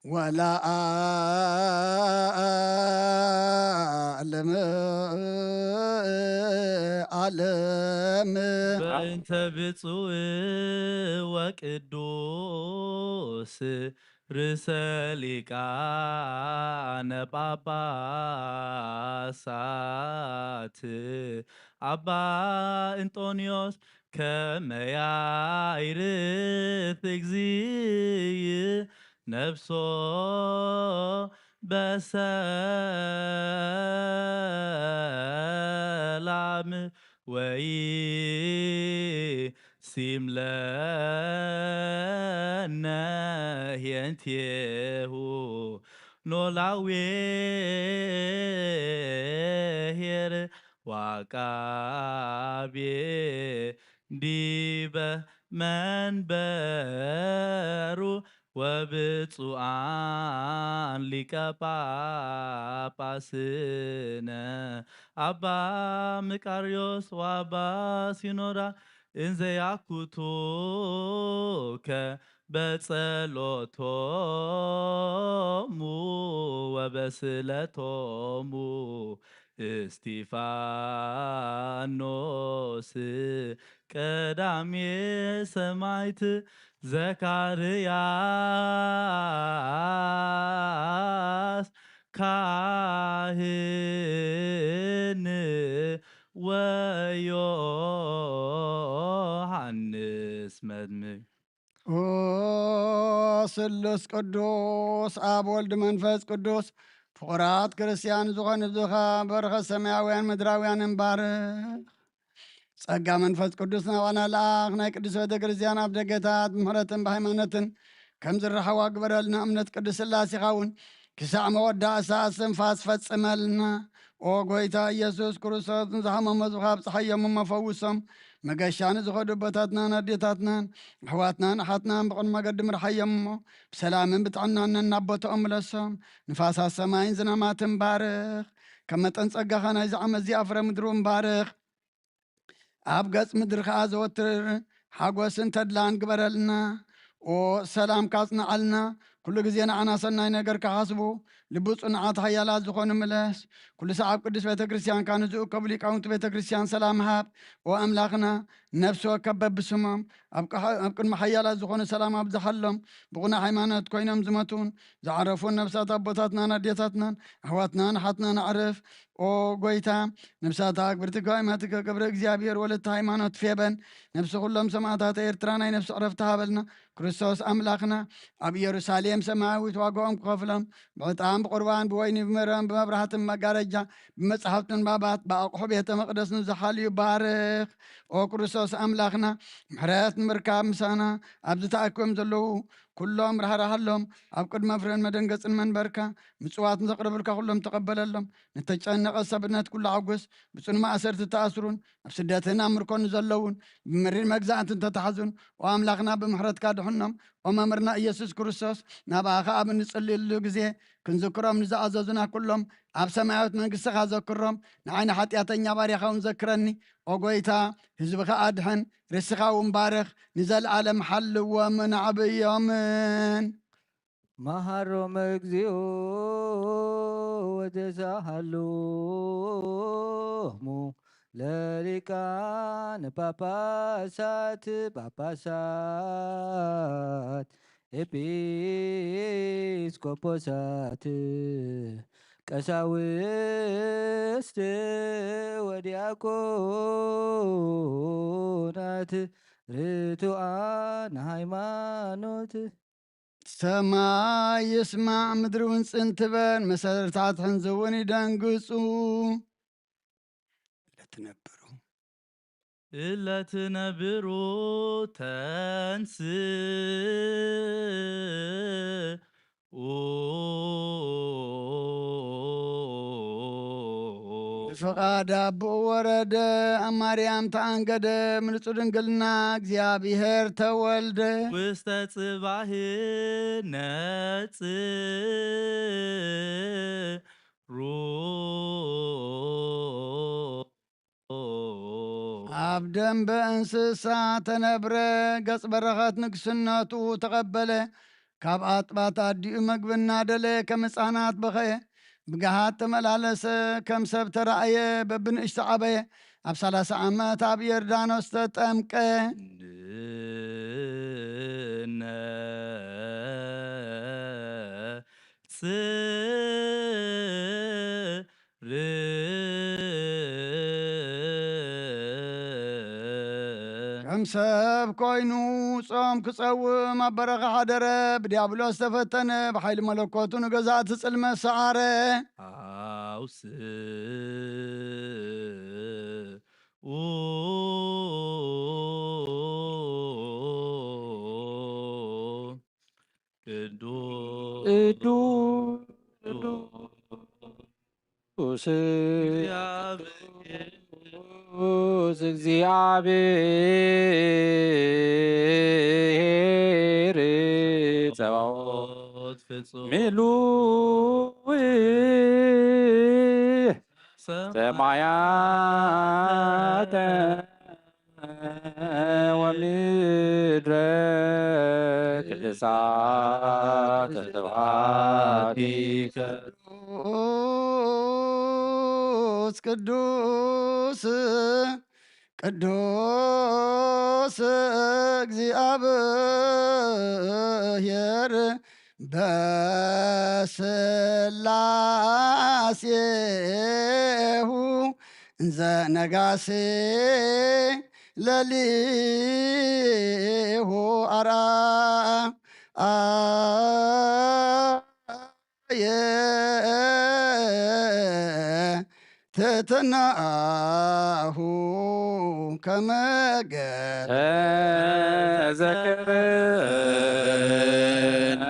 ወለዓለመ ዓለም ዓለም። በእንተ ብፁዕ ወቅዱስ ርእሰ ሊቃነ ጳጳሳት ኣባ እንጦንዮስ ከመ ያዕርፍ እግዚእ ነፍሶ በሰላም ወይሲም ለነ ኄንቴሁ ኖላዌ ኄር ወዐቃቤ ዲበ መንበሩ ወብፁዓን ሊቀ ጳጳስነ ኣባ መቃርዮስ ወኣባ ሲኖዳ እንዘ ያኩቱከ በጸሎቶሙ ወበስእለቶሙ እስቲፋኖስ ቀዳሜ ሰማዕት ዘካርያስ ካህን ወዮሃንስ መጥምቅ። ኦ ስሉስ ቅዱስ ኣብ ወልድ መንፈስ ቅዱስ ፍቑራት ክርስቲያን ዝኾኑ ዝኻ በረኸት ሰማያውያን ምድራውያን እምባርኽ። ጸጋ መንፈስ ቅዱስ ናባና ለኣኽ። ናይ ቅዱስ ቤተ ክርስቲያን ኣብ ደገታት ብምሕረትን ብሃይማኖትን ከም ዝረሓዋ ግበረልና። እምነት ቅዱስ ስላሴኻ እውን ክሳዕ መወዳእታ እስትንፋስ ፈጽመልና። ኦ ጎይታ ኢየሱስ ክርስቶስ፣ ንዝሓመሙ ዝኻ ኣብጽሓዮም እሞ ፈውሶም። መገሻ ንዝኸዱ ኣቦታትናን ኣዴታትናን ኣሕዋትናን ኣሓትናን ብቕን መገዲ ምርሓዮም እሞ ብሰላምን ብጥዕናን ነናብ ቦታኦም ምለሶም። ንፋሳት ሰማይን ዝናማትን ባርኽ። ከም መጠን ጸጋኻ ናይዚ ዓመት እዚኣ ፍረ ምድሪ እውን ባርኽ። ኣብ ገጽ ምድሪ ከኣ ዘወትር ሓጎስን ተድላን ግበረልና። ኦ ሰላምካ ኣጽንዓልና። ኩሉ ግዜ ንዓና ሰናይ ነገር ክሓስቡ ልቢ ጽኑዓት ሓያላት ዝኾኑ ምለስ። ኩሉ ሰዓብ ቅዱስ ቤተ ክርስቲያንካ ንዝእከቡ ሊቃውንቲ ቤተ ክርስቲያን ሰላም ሃብ። ኦ ኣምላኽና፣ ነፍሲ ወከፍ በብስሞም ኣብ ቅሓ-፣ ኣብ ቅድሚ ሓያላት ዝኾኑ ሰላም ኣብዝሓሎም። ብቕኑዕ ሃይማኖት ኮይኖም ዝመቱን ዝዓረፉን ነፍሳት ኣቦታትናን ኣዴታትናን ኣሕዋትናን ኣሓትናን ኣዕርፍ። ኦ ጎይታ፣ ነፍሳት ኣክብርቲ ጓይማትከ ገብረ እግዚኣብሔር ወለተ ሃይማኖት ፌበን፣ ነፍሲ ኩሎም ሰማዕታት ኤርትራ ናይ ነፍሲ ዕረፍቲ ሃበልና። ክርስቶስ ኣምላኽና ኣብ ኢየሩሳሌም ሰማያዊት ዋጋኦም ክኸፍሎም ብዕጣን ብቁርባን ብወይኒ ብመረን ብመብራህትን መጋረጃ ብመጽሓፍትን ባባት ብኣቑሑ ቤተ መቕደስ ንዝሓልዩ ባርኽ። ኦ ክርስቶስ ኣምላኽና፣ ምሕረት ንምርካብ ምሳና ኣብዚ ተኣኪቦም ዘለዉ ኩሎም ራህራሃሎም። ኣብ ቅድመ ፍረን መደንገጽን መንበርካ ምጽዋት ንዘቕረብልካ ኩሎም ተቐበለሎም። ንተጨነቐ ሰብነት ኩሉ ሓጎስ፣ ብጽኑ ማእሰርቲ ተኣስሩን ኣብ ስደትን ኣብ ምርኮን ዘለውን ብመሪር መግዛእትን ተታሕዙን፣ ኦ ኣምላኽና ብምሕረትካ ድሕኖም። ኦ መምህርና ኢየሱስ ክርስቶስ፣ ናባኻ ኣብ እንጽልየሉ ግዜ ክንዝክሮም ንዝኣዘዙና ኩሎም ኣብ ሰማያዊት መንግስትኻ ዘክሮም። ንዓይ ንሓጢኣተኛ ባርያኻ እውን ዘክረኒ። ኦ ጎይታ፣ ህዝብኻ ኣድሕን፣ ርስኻ እውን ባርኽ፣ ንዘለኣለም ሓልዎምን ኣዕብዮምን። መሃሮም እግዚኦ ወተሳሃሎሙ ለሊቃነ ጳጳሳት ጳጳሳት ኤጲስቆጶሳት ቀሳውስት ወዲያቆናት ርቱዓን ሃይማኖት። ሰማይ ይስማዕ፣ ምድሪ እውን ጽን ትበል፣ መሰረታት ሕንዚ እውን ይደንግጹ። ለትነብሩ እለ ትነብሩ ተንስኡ። ብፍቓድ ኣቦኡ ወረደ፣ ኣብ ማርያም ተኣንገደ፣ ምንጹ ድንግልና እግዚኣብሔር ተወልደ። ውስተ ጽባህ ነጽሩ። ኣብ ደንበ እንስሳ ተነብረ፣ ገጽ በረኸት ንግስነቱ ተቐበለ። ካብ ኣጥባት ኣዲኡ መግቢ እናደለየ ከም ህፃናት በኸየ። ብግሃድ ተመላለሰ፣ ከም ሰብ ተራእየ፣ በብንእሽቶ ዓበየ። ኣብ ሰላሳ ዓመት ኣብ ዮርዳኖስ ተጠምቀ። ከም ሰብ ኮይኑ ጾም ክጸውም ኣብ በረኻ ሓደረ። ብዲያብሎስ ተፈተነ፣ ብሓይሊ መለኮቱ ንገዛእቲ ጽልመት ሰዓረ። ኣውስኡ ቅዱስ ቅዱስ ቅዱስ እግዚአብሔር ጸባኦት ፍጹም ምሉእ ሰማያተ ወምድረ ቅድሳተ ስብሐቲከ። ቅዱስ ቅዱስ ቅዱስ እግዚአብሔር በስላሴሁ እንዘ ነጋሴ ለሊሁ አርአየ ትሕትናሁ ከመ ገ ተዘክረኒ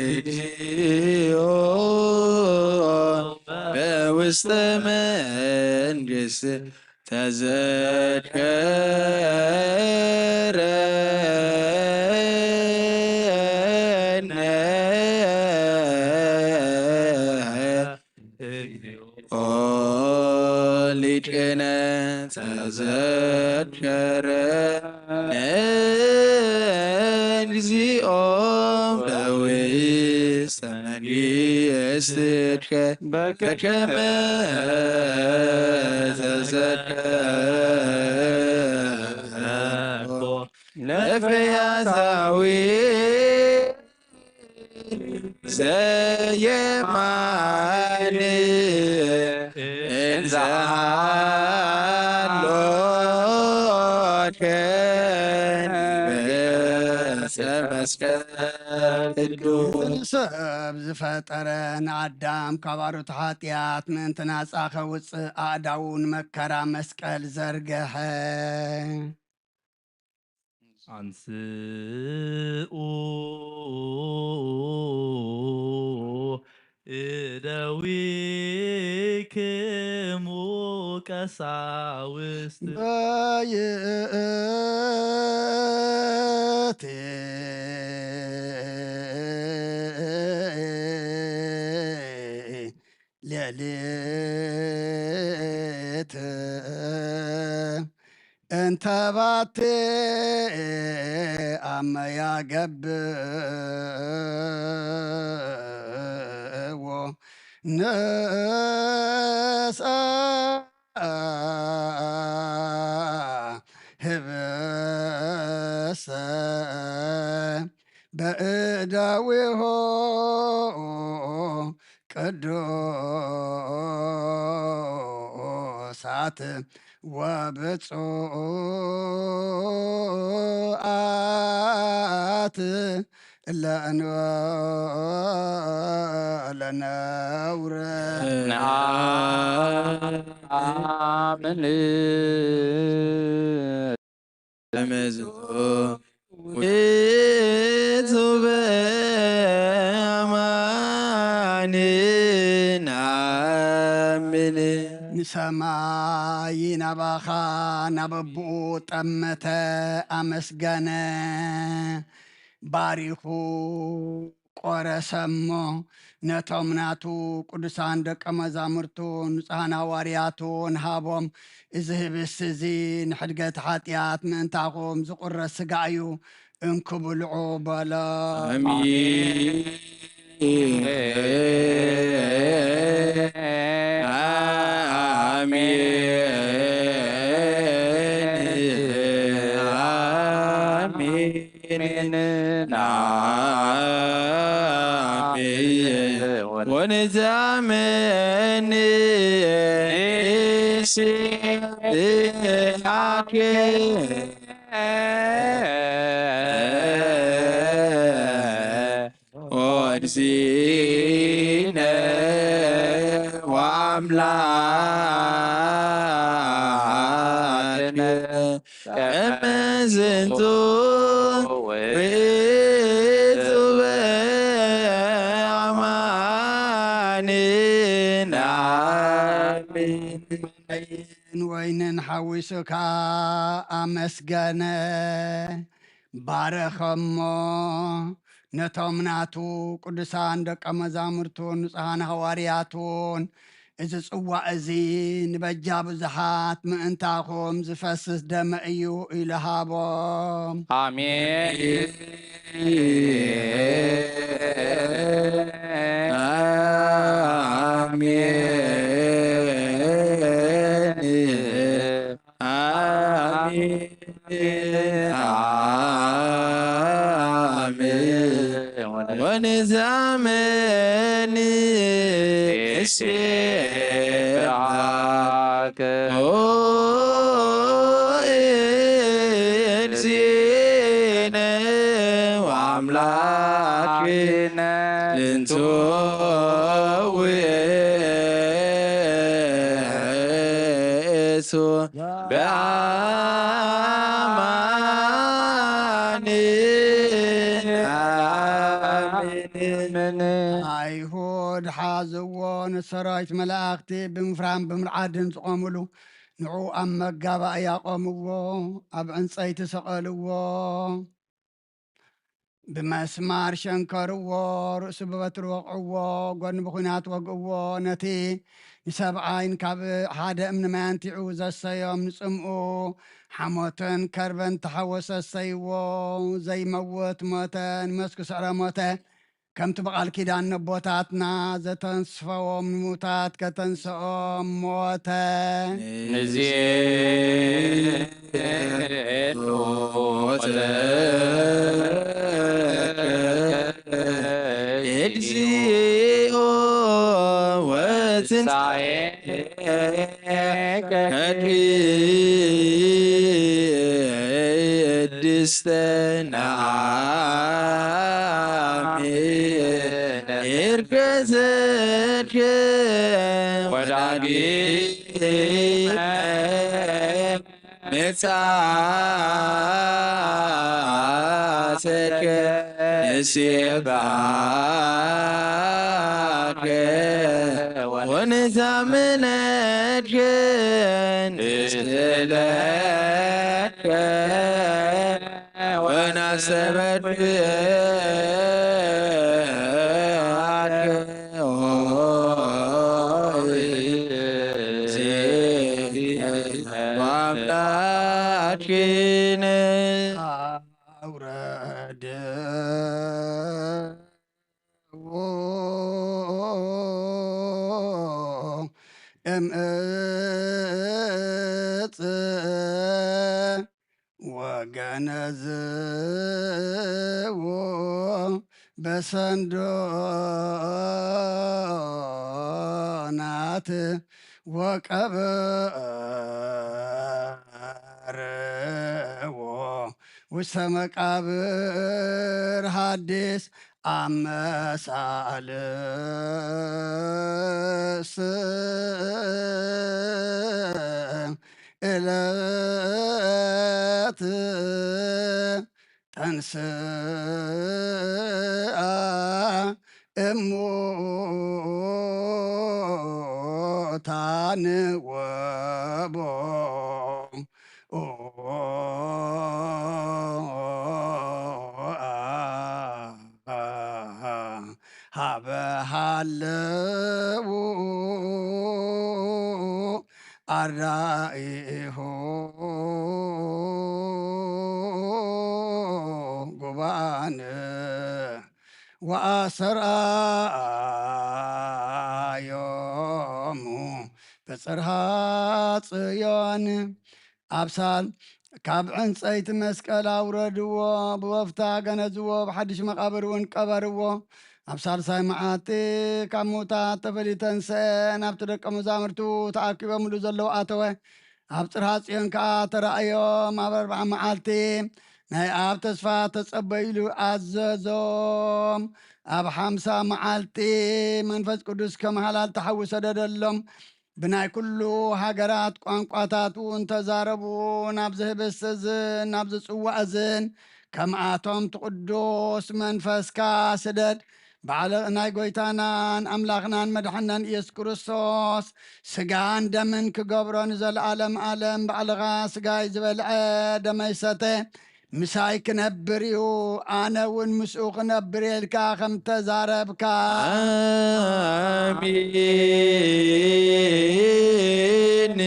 እግዚኦ በውስተ መንግስት ተዘከረነ ኦ ሊቅነ ተዘከረነ እግዚኦ በውስተ መንግስትከ በከመ ተዘከርኮ ለፈያታዊ ዘየማን እንዘሃሎከ በመስቀል ቅዱስ። ሰብ ዝፈጠረ ንኣዳም ካብ ኣሮት ሓጢኣት ምእንቲ ናጻ ከውጽእ ኣእዳዉ ንመከራ መስቀል ዘርገሐ። አንስኡ እደዊክሙ ቀሳውስት በይእቲ ሌሊት እንተ ባቲ ኣመ ያገብእዎ ንስአ ህብስተ በእደዊሆ ቅዱሳት ወብፁዓት ለእንበለ ነውር። ነአምን። እምዝሆ ውእቱ በአማን ነአምን። ንሰማይ ናባኻ ናብ ኣቦኡ ጠመተ፣ ኣመስገነ፣ ባሪኹ ቆረሰ እሞ ነቶም ናቱ ቅዱሳን ደቀ መዛሙርቱ ንጹሓን ሃዋርያቱ ንሃቦም። እዚ ህብስቲ እዚ ንሕድገት ሓጢኣት ምእንታኹም ዝቑረስ ስጋ እዩ። እንኩ ብልዑ በሎ። ኣሜን። ኣሜን። ኣሜን። ወንዛመኒ እስያኬ ወድሲነ ወአምላክነ ከመ ዝንቱ ውእቱ በአማኒ። ኣሜን። ወይንን ሓዊሱ ከኣ ኣመስገነ፣ ባረኸሞ። ነቶም ናቱ ቅዱሳን ደቀ መዛሙርቱን ንጹሓን ሃዋርያቱን፣ እዚ ጽዋእ እዚ ንበጃ ብዙሓት ምእንታኹም ዝፈስስ ደመ እዩ ኢሉ ሃቦም። ኣሜን። ኣሜን። ኣሜን። ኣሜን። ወንዛመኒ እስራከ ኦ እግዚእነ ወአምላክነ ዝንቱ ውእቱ በአማኒ። ኣሜን። ኣይሁድ ሓዝዎ፣ ንሰራዊት መላእኽቲ ብምፍራን ብምርዓድን ዝቖምሉ፣ ንዑ ኣብ መጋባእያ ቆምዎ፣ ኣብ ዕንጸይቲ ሰቐልዎ፣ ብመስማር ሸንከርዎ፣ ርእሱ ብበትሪ ወቕዕዎ፣ ጎድኑ ብኹናት ወግእዎ። ነቲ ንሰብኣይን ካብ ሓደ እምኒ ማይ ኣንቲዑ ዘሰዮም ንጽምኡ ሓሞትን ከርበን ተሓወሰ ሰይዎ። ዘይመውት ሞተ፣ ንመስኩ ስዕረ ሞተ። ከምቲ ብቓል ኪዳን ነቦታትና ዘተንስፈዎም ንሙታት ከተንስኦም ሞተ። ንዜኑ እግዚኦ ወትንሳኤ ቅድስተ ነአምን እርገዘትከ ወዳግመ ምጽኣትከ ንሴባከ ወንዛምነትከ ንስእለከ ወናሰበትከ ወአምላክነ። ኣውረድዎ እምእጽ ወገነዝዎ በሰንዶናት ወቀበርዎ ውስተ መቃብር ሐዲስ ኣመሳልስ እለት ተንስአ እሙታን ወቦ ሀበ ሀለው አራኢሁ ወኣሰርኣዮሙ በጽርሃ ጽዮን። ኣብ ሳል ካብ ዕንጸይቲ መስቀል ኣውረድዎ፣ ብወፍታ ገነዝዎ፣ ኣብ ሓድሽ መቓብር እውን ቀበርዎ። ኣብ ሳልሳይ መዓልቲ ካብ ምዉታት ተፈልዩ ተንስአ፣ ናብቲ ደቀ መዛሙርቱ ተኣኪቦምሉ ዘለዉ ኣተወ። ኣብ ጽርሃ ጽዮን ከኣ ተራእዮም። ኣብ ኣርብዓ መዓልቲ ናይ ኣብ ተስፋ ተጸበዩሉ ኣዘዞም። ኣብ ሓምሳ መዓልቲ መንፈስ ቅዱስ ከም ሃላል ተሓዊ ሰደደሎም። ብናይ ኩሉ ሃገራት ቋንቋታት እውን ተዛረቡ። ናብዚ ህብስቲ እዝን ናብዚ ጽዋእ እዝን ከምኣቶም ትቕዱስ መንፈስካ ስደድ። ባዕለ ናይ ጎይታናን ኣምላኽናን መድሓናን ኢየሱስ ክርስቶስ ስጋን ደምን ክገብሮ ንዘለኣለም ኣለም ባዕልኻ ስጋይ ዝበልዐ ደመይ ሰተ ምሳይ ክነብር እዩ፣ ኣነ እውን ምስኡ ክነብር እየ ኢልካ ከም ተዛረብካ። ኣሜን።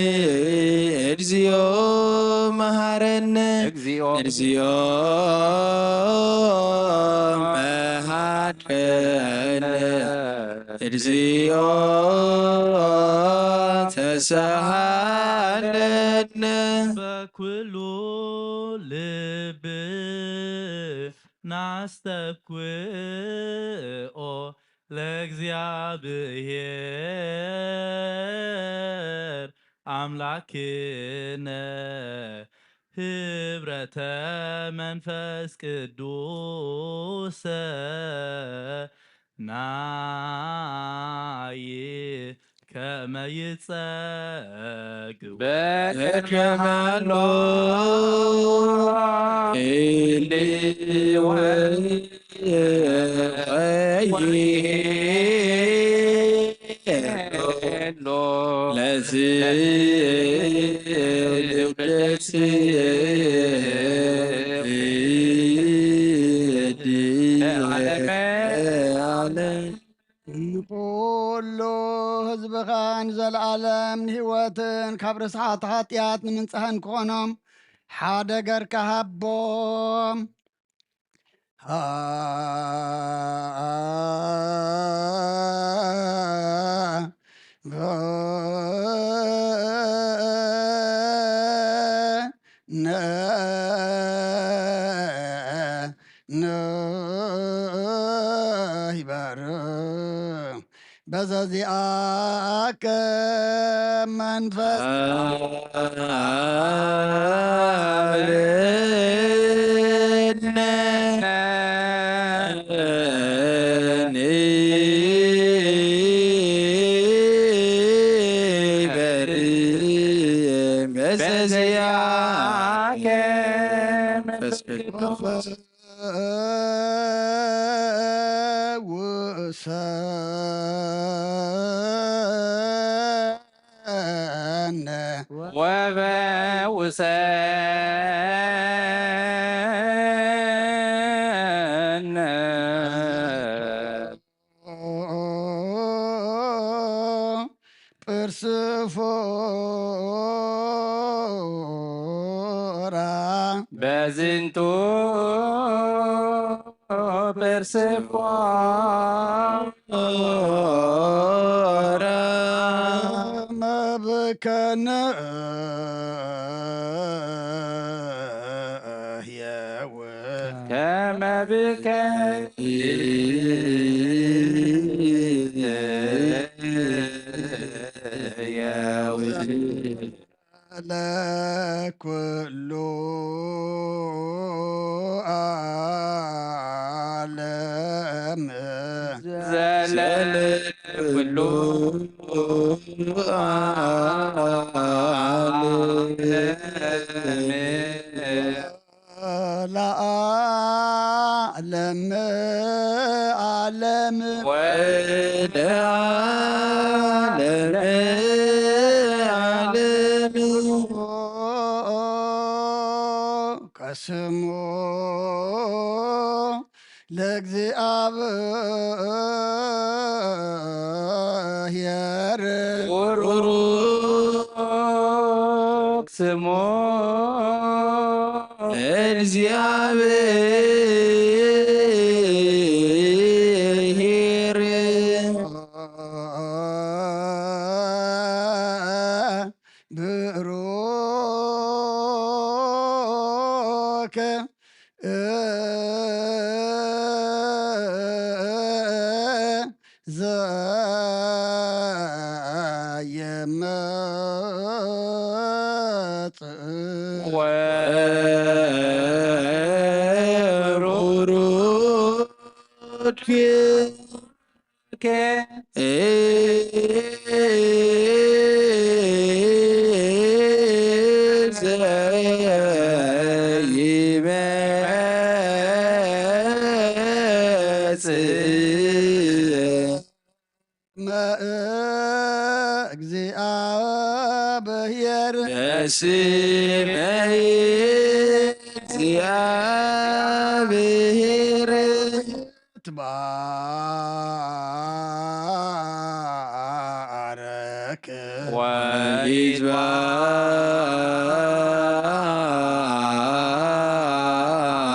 እግዚኦ መሃረነ። እግዚኦ እግዚኦ መሃረነ። እግዚኦ ተሳሃለነ። በኩሉ ልብ ናስተብኩኦ ለእግዚኣብሔር ኣምላክነ ህብረተ መንፈስ ቅዱስ ናይ ከመ ይጸግብ በከማሎ ኢልወይ ለዚ ልደት ንኹሉ ህዝብኻ ንዘለኣለም ንህይወትን ካብ ርስሓት ሓጢኣት ንምንጻህን ክኾኖም ሓደ ገርካ ሃቦም። ንይበር በዘዚኣከ መንፈስ ፈውሰነ ወፈውሰነ ጵርስፎራ በዝንቱ ጵርስፎራ መብከነ ህየው ከመብከ ለኩሉ ዓለም ዘለ ኩሉ ዓለም ለዓለም ዓለም ወደ ዓለም ዓለም ቀስሙ ለእግዚኣብሔር ቡሩክ ስሙ እግዚአብሔር ዘየመጽእ ወሩድ ኪ መእግዚኣብሔር በስመ እግዚኣብሔር ትባረክ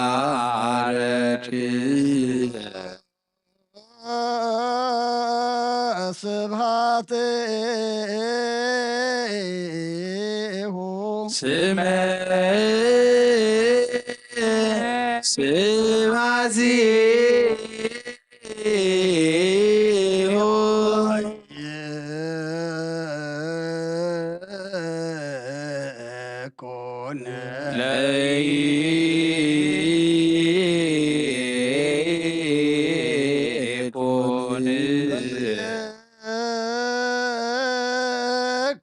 ወይትባረክ ስብሐት ስመ ስብሐት ኮነ ለይኩን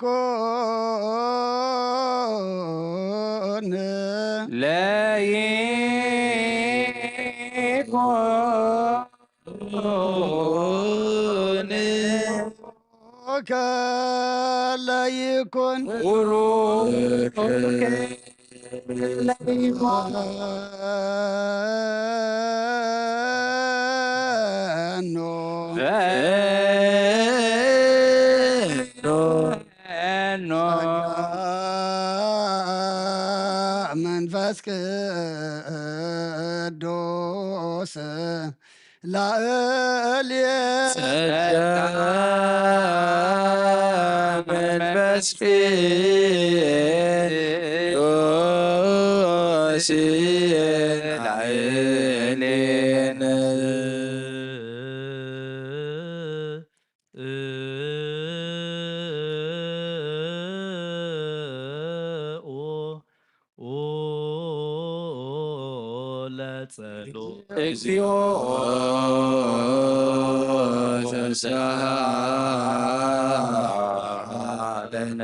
ኮነ ለይኩን ከለ ይኩን ቡሩክ ኖ ኖ መንፈስ ቅዱስ ላእልየ ጸጋ መንፈስ ቅዱስ ላዕሌነ ለጸሎ እግዚኦ ተሳለነ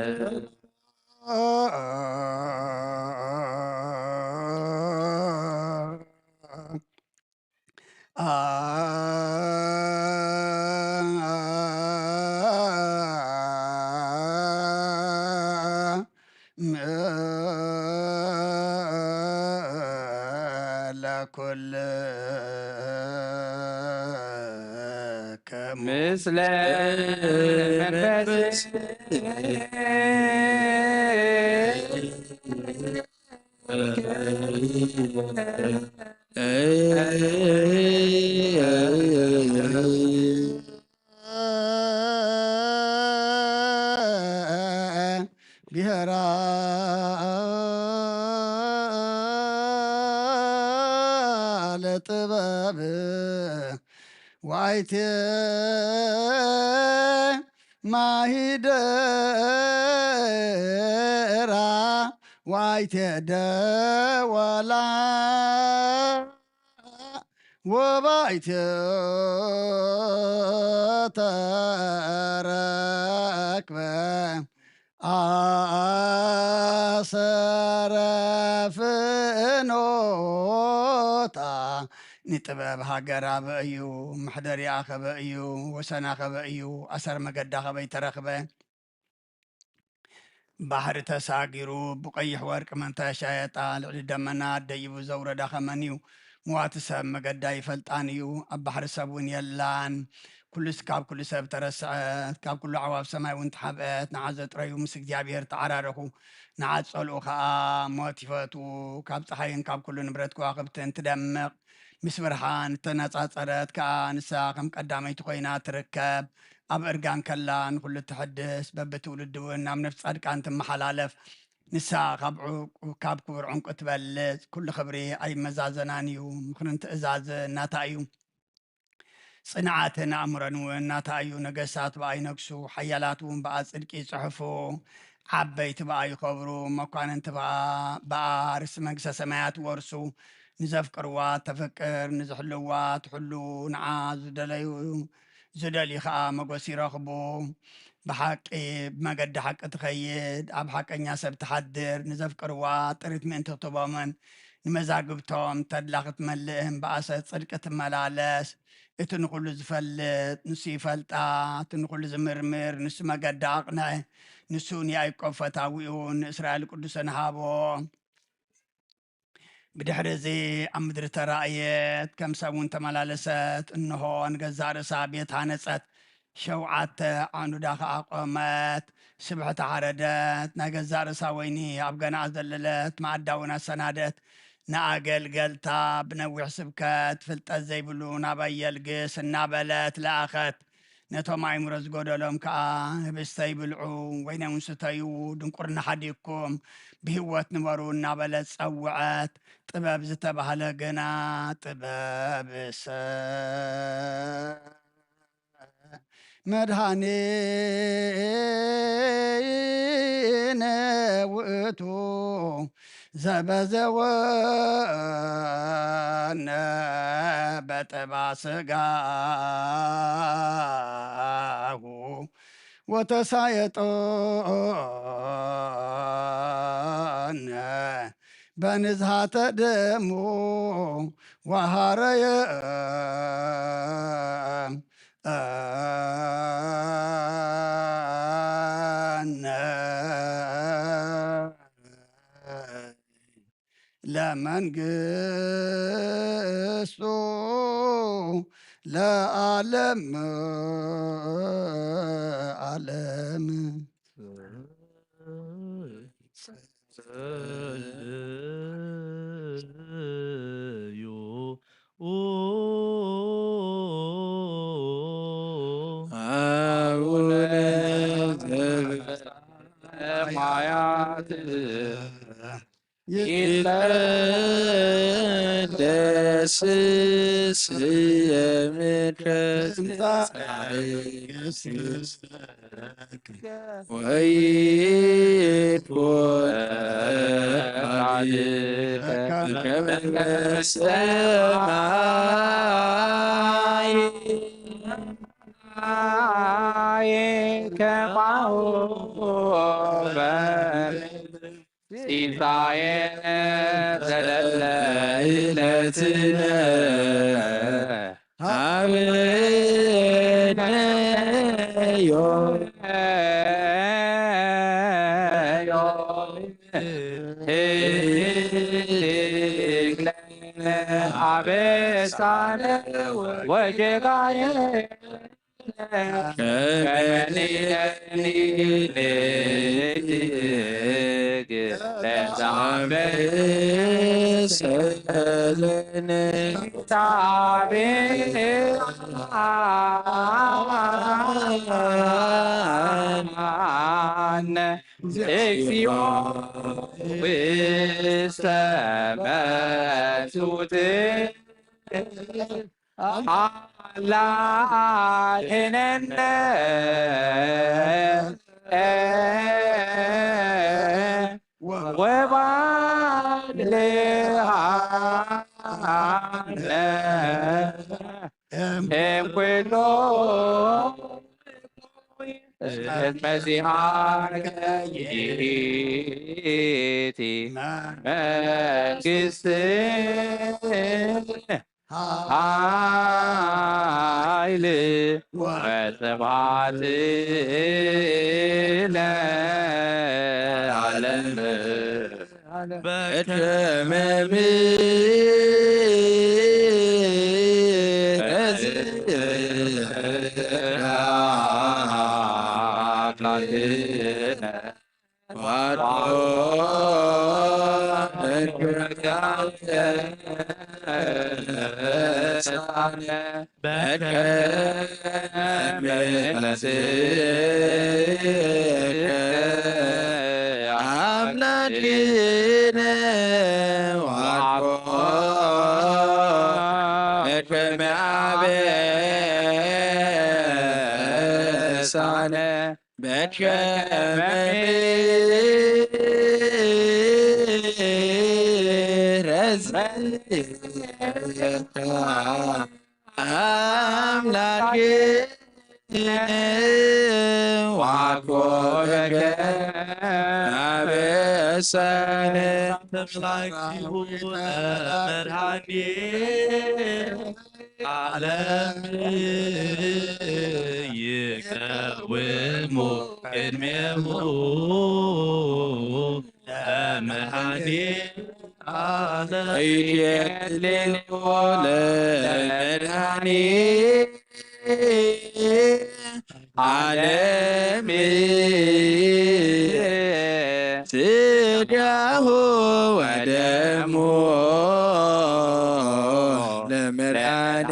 ለኩልክሙ ምስለ መንፈስ ብሔራ ለጥበብ ወአይቴ ማሂደራ ወአይቴ ደወላ ወባይቴ ተረክበ ኣሰረ ፍኖታ ንጥበብ ሃገር ኣበ እዩ፣ መሕደሪኣ ከበ እዩ፣ ወሰና ከበ እዩ፣ ኣሰር መገዳ ከበይ ተረኽበ። ባሕሪ ተሳጊሩ ብቐይሕ ወርቂ መን ተሻየጣ፣ ልዕሊ ደመና ደይቡ ዘውረዳ ከመን እዩ። ምዋቲ ሰብ መገዳ ይፈልጣን እዩ፣ ኣብ ባሕሪ ሰብ እውን የላን። ኩሉስ ካብ ኩሉ ሰብ ተረስዐት፣ ካብ ኩሉ ኣዕዋፍ ሰማይ እውን ተሓብአት። ንዓ ዘጥረዩ ምስ እግዚኣብሔር ተዓራረኹ፣ ንዓ ዝጸልኡ ኸኣ ሞት ይፈትዉ። ካብ ጸሓይን ካብ ኩሉ ንብረት ከዋኽብትን ትደምቕ፣ ምስ ብርሃን እተነጻጸረት ከኣ ንሳ ከም ቀዳመይቲ ኮይና ትርከብ። ኣብ እርጋን ከላ ንኹሉ ትሕድስ፣ በብትውልዲ እውን ናብ ነፍሲ ጻድቃን ትመሓላለፍ። ንሳ ካብ ዕንቁ-፣ ካብ ክቡር ዕንቁ ትበልጽ። ኩሉ ክብሪ ኣይመዛዘናን እዩ፣ ምኽርን ትእዛዝን ናታ እዩ። ጽንዓትን ኣእምሮን እውን ናታ እዩ። ነገስታት ብኣ ይነግሱ፣ ሓያላት እውን ብኣ ጽድቂ ይጽሕፉ፣ ዓበይቲ ብኣ ይኸብሩ፣ መኳንንቲ ብኣ ብኣ ርስቲ መንግስተ ሰማያት ይወርሱ። ንዘፍቅርዋ ተፍቅር፣ ንዝሕልዋ ትሕሉ፣ ንዓ ዝደለዩ ዝደልዩ ኸኣ መጎስ ይረኽቡ። ብሓቂ ብመገዲ ሓቂ ትኸይድ፣ ኣብ ሓቀኛ ሰብ ትሓድር፣ ንዘፍቅርዋ ጥሪት ምእንቲ ክትህቦምን ንመዛግብቶም ተድላ ክትመልእን ብኣሰ ጽድቂ ትመላለስ። እቲ ንኹሉ ዝፈልጥ ንሱ ይፈልጣ፣ እቲ ንኹሉ ዝምርምር ንሱ መገዲ ኣቕንዐ። ንሱ ንያዕቆብ ፈታዊኡ ንእስራኤል ቅዱሰን ሃቦ። ብድሕሪ እዚ ኣብ ምድሪ ተራእየት፣ ከም ሰብ እውን ተመላለሰት። እንሆ ንገዛእ ርእሳ ቤት ሃነጸት፣ ሸውዓተ ዓኑዳ ኸኣ ቆመት። ስብሕቲ ሓረደት፣ ናይ ገዛእ ርእሳ ወይኒ ኣብ ገናኣ ዘለለት መኣዳ እውን ኣሰናደት። ንኣገልገልታ ብነዊሕ ስብከት ፍልጠት ዘይብሉ ናባይ የልግስ እናበለት ለኣኸት። ነቶም ኣእምሮ ዝጎደሎም ከኣ ህብስተ ይብልዑ፣ ወይነ እውን ስተዩ፣ ድንቁርና ሓዲግኩም ብህይወት ንበሩ እናበለት ጸውዐት። ጥበብ ዝተባህለ ግና ጥበብሰ መድኃኒነ ውእቱ ዘበዘወነ በጠባ ሥጋሁ ወተሳየጦነ በንዝሃተ ደሙ ወሃረየ እነ ለመንግስቱ ለዓለም ዓለም። አቡነ ዘበሰማያት ይትቀደስ ስምከ ትምጻእ መንግስትከ ወይኩን ፈቃድከ በከመ በሰማይ ከማሁ በምድር ሲሳየነ ዘለለ ዕለትነ ሀበነ ዮም ሀበሳነ ወጌጋየ እግዚኦ ውስተ መቱት አላ ሄነነ ወባልሃነ እምኩሎ መሲሓከ ይእቲ መንግስት ኃይል ወስብሐት ለዓለም በከመ አምላክነ ዋቆ በከመ አበ ኣነ በከመ ምሕረት ኣምላኬ ዋኮበከ ኣበሳነ ተምላኪ መድኃኒ ዓለም ይቀውሙ ቅድሜሁ ለመድኃኒ ዓለም። ይትየክልዎ ለመድኃኒ ዓለም ስጋሁ ወደሙ ለመድኃኒ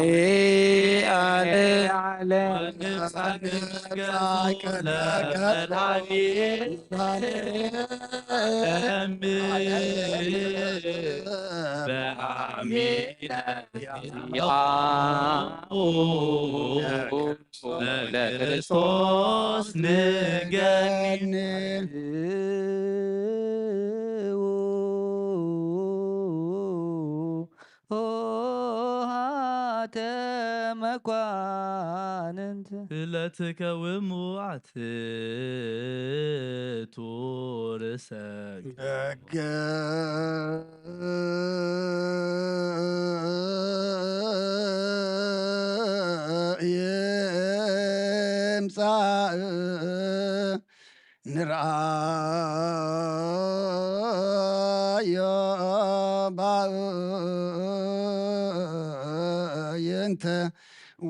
ዓለም። ለክርስቶስ ንገኒ። ሆሃተ መኳንንት ለትከውሙ ኣትቱ ርእሰ በገ ይምጻእ ንርኣዮ ባእይንተ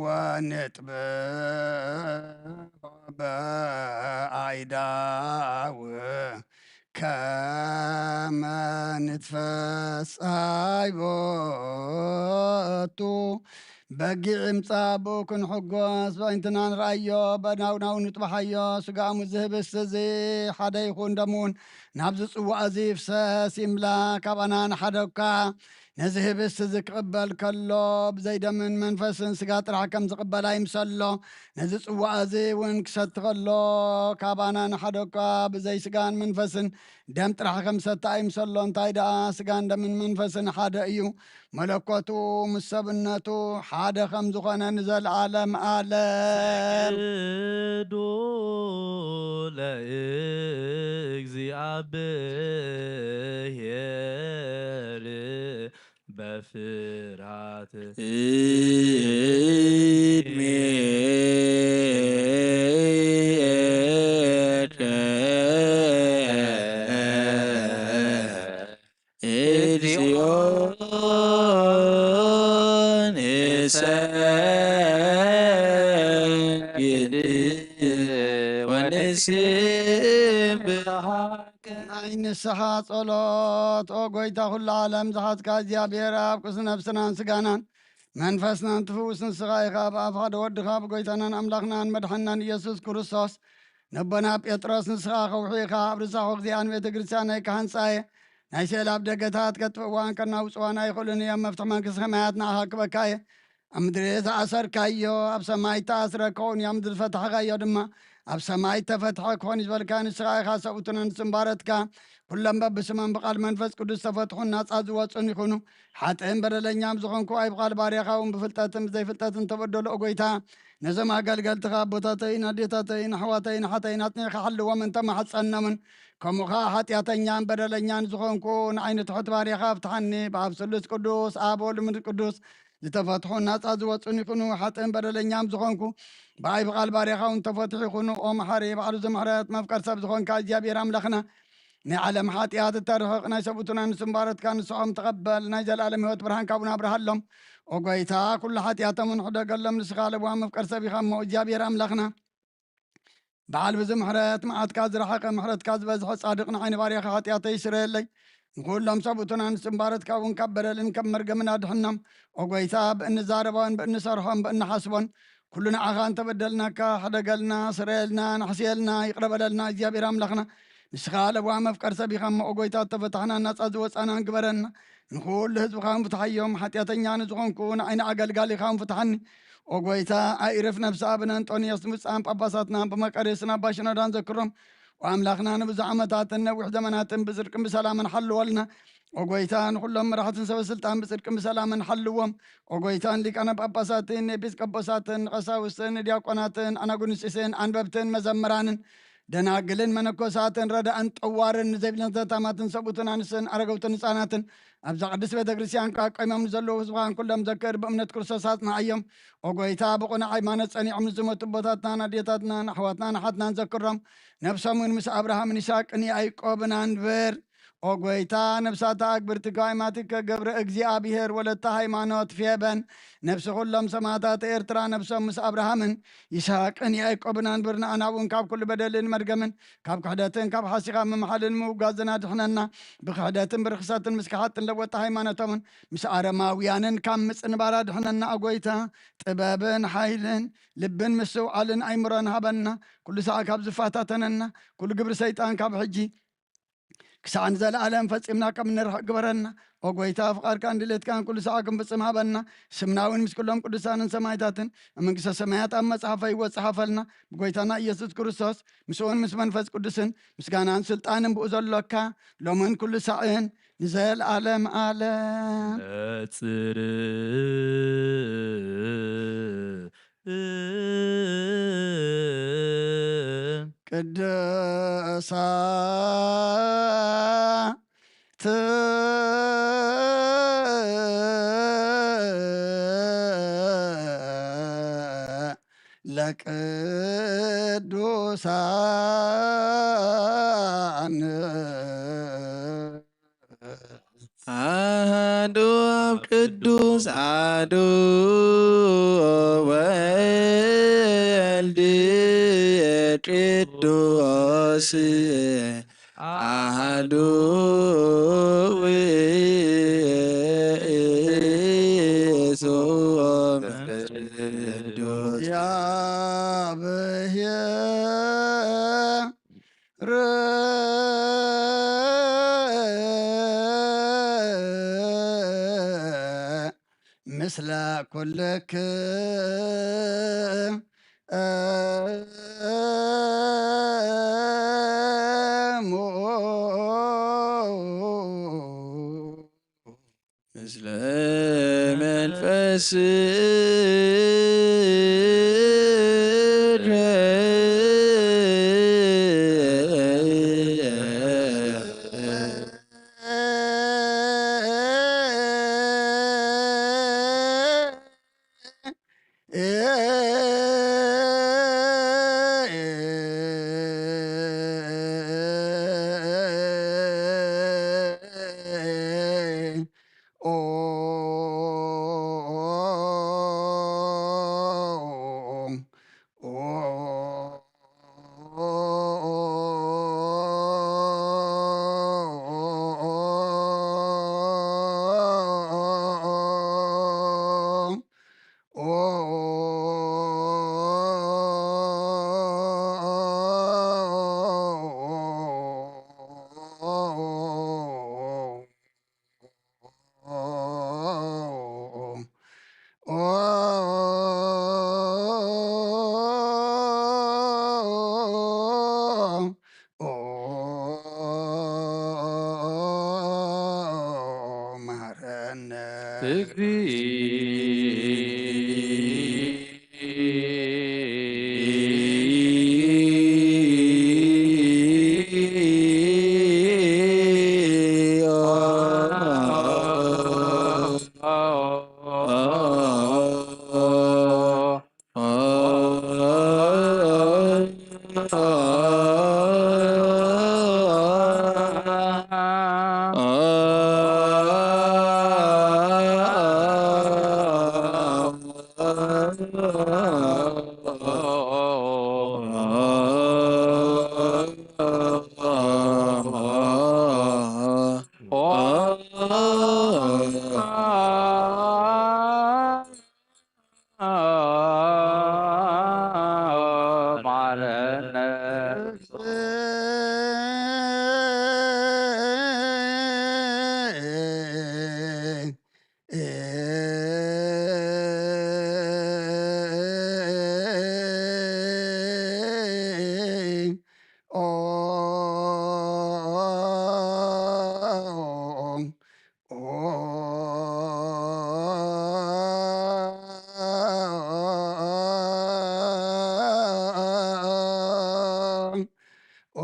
ወንጥበ በኣይዳው ከመ ንትፈሳይ ቦቱ በጊዕ ይምጻእ ብኡ ክንሕጎስ በእንትና ንርኣዮ በናውናው ንጥበሓዮ። ስጋሙ ዝህብስ እዚ ሓደ ይኹን ደሙ እውን ናብዚ ጽዋእ እዚ ይፍሰስ ይምላ። ካባና ንሓደኳ ነዚ ህብስት እዚ ክቕበል ከሎ ብዘይ ደምን መንፈስን ስጋ ጥራሕ ከም ዝቕበል ኣይምሰሎ። ነዚ ጽዋእ እዚ እውን ክሰቲ ከሎ ካባና ንሓደኳ ብዘይ ስጋን መንፈስን ደም ጥራሕ ከም ሰቲ ኣይምሰሎ። እንታይ ደኣ ስጋን ደምን መንፈስን ሓደ እዩ። መለኮቱ ምስ ሰብነቱ ሓደ ከም ዝኾነ ንዘለዓለም ኣለም። ሰግዱ ለእግዚኣብሔር በፍርሃት። እድሜከ እግዚኦ ንሰግድ ወንስብሐከ። ናይ ንስሓ ጸሎት። ኦ ጎይታ ኩሉ ዓለም ዝሓዝካ እግዚኣብሔር ኣብ ቅዱስ ነፍስናን ስጋናን መንፈስናን ትፍውስ ንስኻ ኢኻ። ብኣፍ ሓደ ወድኻ ብጎይታናን ኣምላኽናን መድሓንናን ኢየሱስ ክርስቶስ ነቦና ጴጥሮስ ንስኻ ከውሒ ኢኻ። ኣብ ርሳኹ እግዚኣብሔር ቤተ ክርስቲያን ናይ ካህንጻየ ናይ ስዕል ኣብ ደገታት ከጥፍእዋን ከናውጽዋን ኣይኽእሉን እዮም። መፍትሕ መንግስቲ ሰማያት ንኣኻ ክበካ እየ። ኣብ ምድሪ ዝኣሰርካዮ ኣብ ሰማይ ተኣስረ ክኸውን እዩ፣ ኣብ ምድሪ ዝፈታሕካዮ ድማ ኣብ ሰማይ ተፈትሐ ክኾን እዩ ዝበልካ ንስኻ ኢኻ። ሰብኡትነ ንስምባረትካ ኩሎም በብስሞም ብቓል መንፈስ ቅዱስ ተፈትሑን ናጻ ዝወጹን ይኹኑ። ሓጥእን በደለኛም ዝኾንኩ ኣይ ብቓል ባርያኻ እውን ብፍልጠትን ብዘይፍልጠትን ተበደሉ። ኦ ጎይታ ነዞም ኣገልገልትኻ ኣቦታተይን ኣዴታተይን ኣሕዋተይን ኣሓተይን ኣጽኒዕካ ሓልዎም እንተማሕጸኖምን ከምኡ ኸዓ ሓጢኣተኛን በደለኛን ዝኾንኩ ንዓይኒ ትሑት ባርያኻ ፍትሓኒ። ብኣብ ስሉስ ቅዱስ ኣብ ወልድ ምንድ ቅዱስ ዝተፈትሑ ናጻ ዝወጹን ይኹኑ። ሓጥእን በደለኛም ዝኾንኩ ብኣይ ብቓል ባርያኻ እውን ተፈትሑ ይኹኑ። ኦ መሓሪ ባዕሉ ዝምሕረት መፍቀር ሰብ ዝኾንካ እግዚኣብሔር ኣምላኽና ናይ ዓለም ሓጢኣት እተርሕቕ ናይ ሰብኡትና ንስምባረትካ ንስዖም ተቐበል። ናይ ዘለኣለም ህይወት ብርሃን ካቡና ኣብርሃሎም። ኦ ጎይታ ኩሉ ሓጢኣቶምን ሕደገሎም። ንስኻ ለዋ መፍቀር ሰብ ኢኻ እሞ እግዚኣብሔር ኣምላኽና በዓል ብዚ ምሕረት መዓትካ ዝረሓቐ ምሕረትካ ዝበዝሐ ጻድቕ ንዓይኒ ባርያኻ ሓጢኣተይ ይስረየለይ። ንኹሎም ሰብኡትና ንስምባረትካ እውን ካብ በደልን ካብ መርገምን ኣድሕኖም። ኦ ጎይታ ብእንዛረቦን ብእንሰርሖን ብእንሓስቦን ኩሉ ንዓኻ እንተበደልናካ ሕደገልና፣ ስረየልና፣ ንሕስየልና፣ ይቕረ በለልና እግዚኣብሔር ኣምላኽና። ንስኻ ለዋ መፍቀር ሰብ ኢኻ እሞ ኦ ጎይታ እተፈታሕና ናጻ ዝወጻናን ግበረና። ንኹሉ ህዝብኻ እውን ፍትሓዮም። ሓጢኣተኛ ንዝኾንኩ ንዓይኒ ኣገልጋሊኻ እውን ፍትሓኒ። ኦ ጎይታ፣ ኣይእረፍ ነፍሲ ኣቡነ እንጦንዮስ ንብፁዓን ጳጳሳትናን ብመቃርዮስን ኣባ ሽኖዳን ዘክሮም። ኦ ኣምላኽና፣ ንብዙሕ ዓመታትን ነዊሕ ዘመናትን ብጽድቅን ብሰላምን ሓልወልና። ኦ ጎይታ፣ ንኹሎም መራሕትን ሰበ ስልጣን ብጽድቅን ብሰላምን ሓልዎም። ኦ ጎይታ፣ ንሊቃነ ጳጳሳትን ንኤጲስቆጶሳትን ንቐሳውስትን ንዲያቆናትን ኣናጉንስጢስን ኣንበብትን መዘምራንን ደናግልን መነኮሳትን ረዳእን ጠዋርን ንዘይብለን ዘታማትን ሰብኡትን ኣንስትን ኣረገውትን ህፃናትን ኣብዛ ቅድስት ቤተ ክርስቲያን ከዓ ቆይሞም ንዘለዉ ህዝብኻን ኩሎም ዘክር ብእምነት ክርስቶስ ኣጽንዓዮም። ኦ ጎይታ፣ ብቕኑዕ ሃይማኖት ጸኒዖም ንዝሞቱ ኣቦታትናን ኣዴታትናን ኣሕዋትናን ኣሓትናን ዘክሮም። ነብሶም እውን ምስ ኣብርሃምን ይስሐቅን ያዕቆብን ኣንብር። ኦ ጎይታ፣ ነብሳታ ኣግብርቲ ከዋይማቲከ ገብረ እግዚኣብሔር ወለተ ሃይማኖት ፌበን ነብሲ ኩሎም ሰማዕታት ኤርትራ ነብሶም ምስ ኣብርሃምን ይስሐቅን ያዕቆብን ኣንብር። ንኣና እውን ካብ ኩሉ በደልን መርገምን ካብ ክሕደትን ካብ ሓሲኻ ምምሓልን ምውጋዝን ኣድሕነና። ብክሕደትን ብርኽሰትን ምስ ከሓጥን ለወጢ ሃይማኖቶምን ምስ ኣረማውያንን ካብ ምጽንባር ኣድሕነና። ኦ ጎይታ፣ ጥበብን ሓይልን ልብን ምስትውዓልን ኣይምሮን ሃበና። ኩሉ ሳዕ ካብ ዝፈታተነና ኩሉ ግብሪ ሰይጣን ካብ ሕጂ ክሳዕ ንዘለኣለም ፈጺምና ከም እንርሕቕ ግበረና። ኦ ጎይታ፣ ፍቓድካን ድሌትካን ኩሉ ሳዕ ክንፍጽም ሃበና። ስምና እውን ምስ ኩሎም ቅዱሳንን ሰማዕታትን ኣብ መንግስተ ሰማያት ኣብ መጽሓፈ ህይወት ጸሓፈልና። ብጎይታና ኢየሱስ ክርስቶስ፣ ምስኡን ምስ መንፈስ ቅዱስን ምስጋናን ስልጣንን ብኡ ዘሎካ፣ ሎምን ኩሉ ሳዕን ንዘለኣለም ኣለም። ነጽር ቅዱሳት ለቅዱሳን ኣሃዱ ኣብ ቅዱስ ኣሃዱ ወልድ ቅዱስ ኣሃዱ ውእቱ መንፈስ ቅዱስ። ር ምስለ ኩልክሙ ምስለ መንፈስ መሐረነ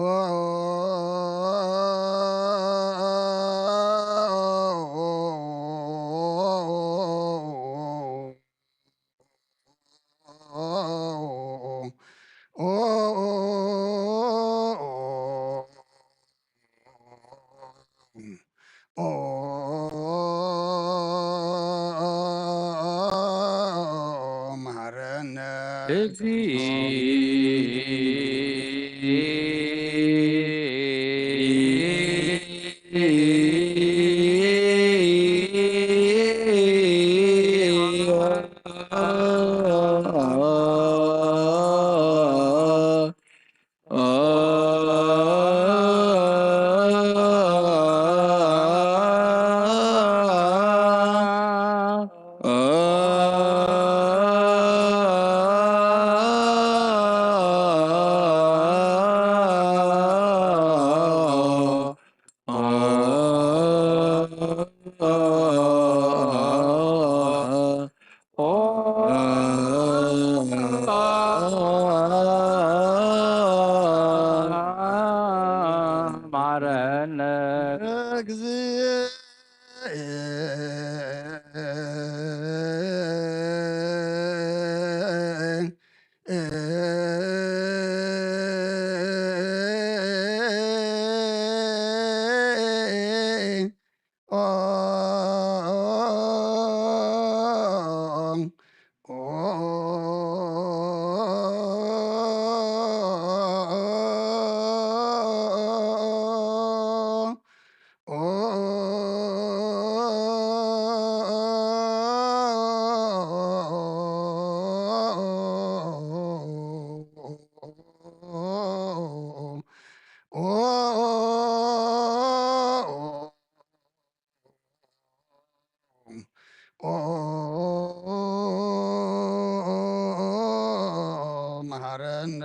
መሐረነ እግዚእ። መሐረነ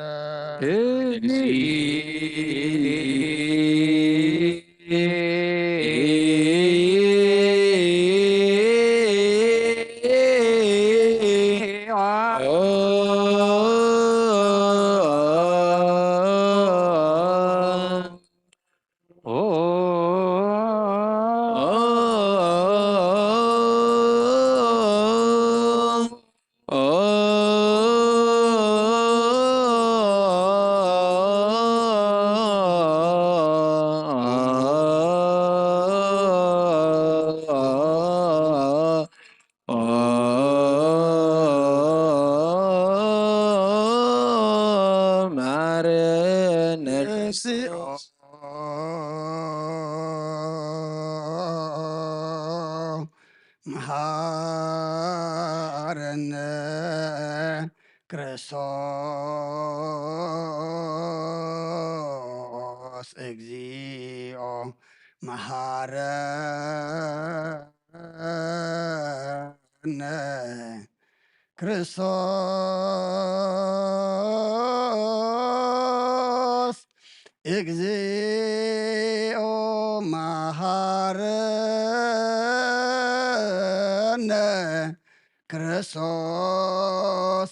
መሐረነ እግዚኦ። መሐረነ ክርስቶስ እግዚኦ። መሐረነ ክርስቶስ እግዚኦ መሐረነ። ክርስቶስ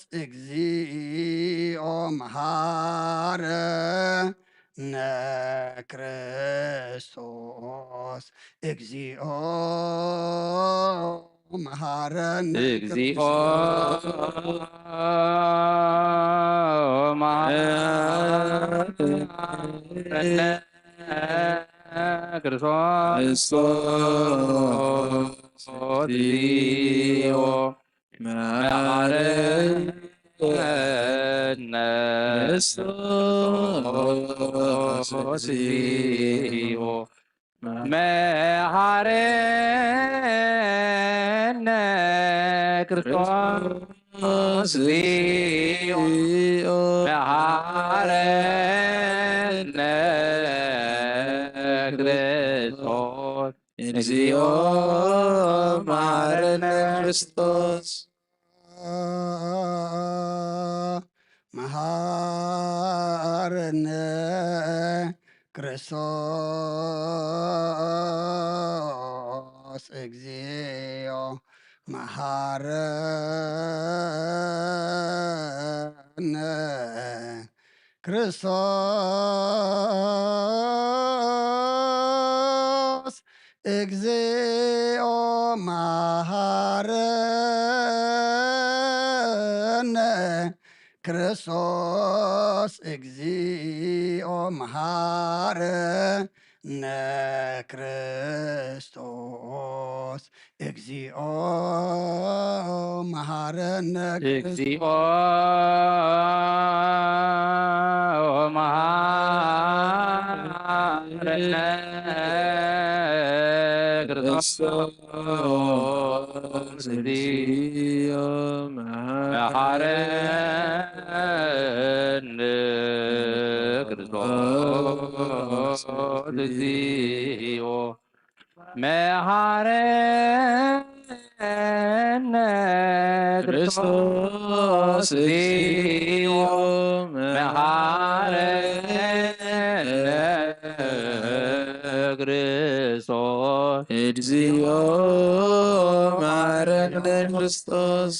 እግዚኦ መሐረነ። ክርስቶስ እግዚኦ መሐረነ። እግዚኦ መሐረነ። ክርስቶስ እግዚኦ መሐረነ። ክርስቶስ እግዚኦ መሐረነ። ክርስቶስ እግዚኦ መሐረነ። ክርስቶስ እግዚኦ መሐረነ። ክርስቶስ መሐረነ። ክርስቶስ እግዚኦ መሐረነ። ክርስቶስ እግዚኦ መሃረነ። ክርስቶስ እግዚኦ መሃረነ። ክርስቶስ እግዚኦ መሃረነ። እግዚኦ መሃረነ። ክርስቶስ እግዚኦ መሃረነ። ክርስቶስ እግዚኦ መሃረነ። ክርስቶስ እግዚኦ መሃረነ። ክርስቶስ እግዚኦ መሃረነ። ክርስቶስ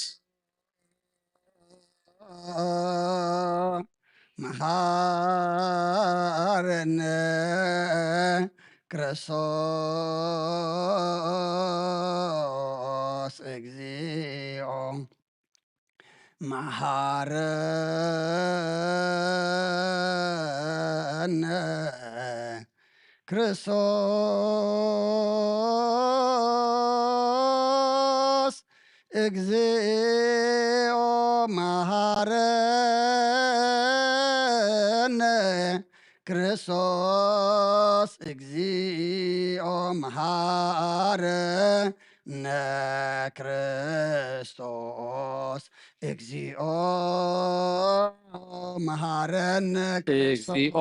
መሃረነ። ክርስቶስ እግዚኦ መሃረነ። ክርስቶስ እግዚኦ መሃረነ። ክርስቶስ እግዚኦ መሃረነ። ክርስቶስ እግዚኦ መሃረነ። እግዚኦ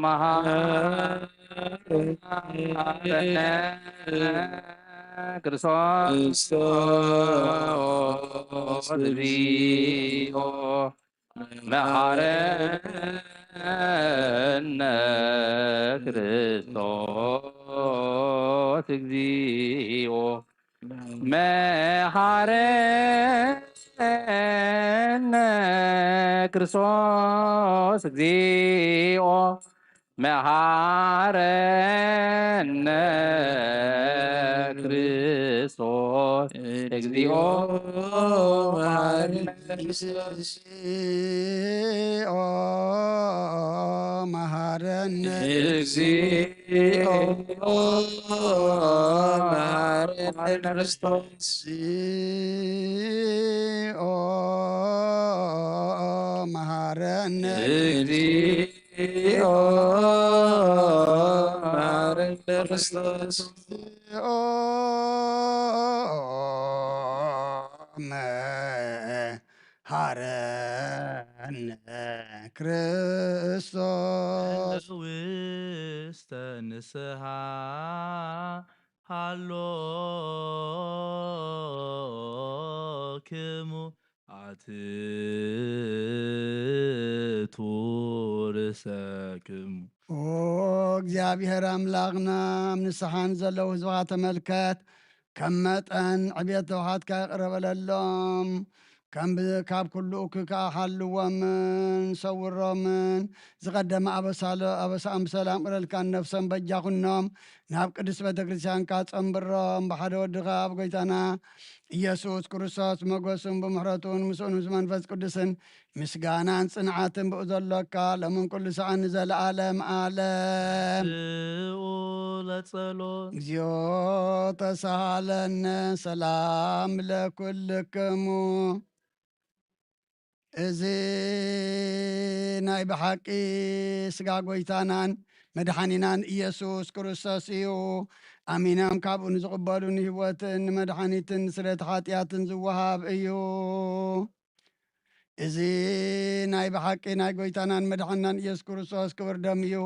መሃረነ። ክርስቶስ እግዚኦ መሃረነ። ክርስቶስ እግዚኦ መሃረነ። ክርስቶስ እግዚኦ መሃረነ። ክርስቶስ እግዚኦ መሃረነ። እግዚኦ መሃረነ። እግዚኦ መሃረነ። ክርስቶስ እግዚኦ መሃረነ። እግዚኦ መሃረነ። ክርስቶስ እግዚኦ መሃረነ። ክርስቶስ ውስተ ንስሓ ሃሎክሙ ኣትቱ ርእሰክሙ። ኦ እግዚኣብሔር ኣምላኽና፣ ኣብ ንስሓ ንዘለዉ ህዝብኻ ተመልከት። ከም መጠን ዕቤት ተውሓትካ ይቕረ በለሎም። ከም ብ-፣ ካብ ኩሉ እኩይ ከኣ ሓልዎምን ሰውሮምን። ዝቐደመ ኣበሳሎ-፣ ኣበሳኦም ብሰላም እረልካን ነፍሶም በጃ ኩኖም። ናብ ቅድስት ቤተ ክርስቲያንካ ጸንብሮም። ብሓደ ወድኻ ኣብ ጎይታና ኢየሱስ ክርስቶስ ብመጎስን ብምሕረቱን ምስኡን ምስ መንፈስ ቅዱስን ምስጋናን ጽንዓትን ብኡ ዘሎካ ሎምን ኩሉ ሰዓን ንዘለዓለም ዓለም። ብኡ ለጸሎት እግዚኦ ተሳሃለነ ሰላም ለኩልክሙ። እዚ ናይ ብሓቂ ስጋ ጎይታናን መድሓኒናን ኢየሱስ ክርስቶስ እዩ። ኣሚኖም ካብኡ ንዝቕበሉ ንህይወትን ንመድሓኒትን ስርየት ሓጢኣትን ዝወሃብ እዩ። እዚ ናይ ብሓቂ ናይ ጎይታናን መድሓኒናን ኢየሱስ ክርስቶስ ክቡር ደም እዩ።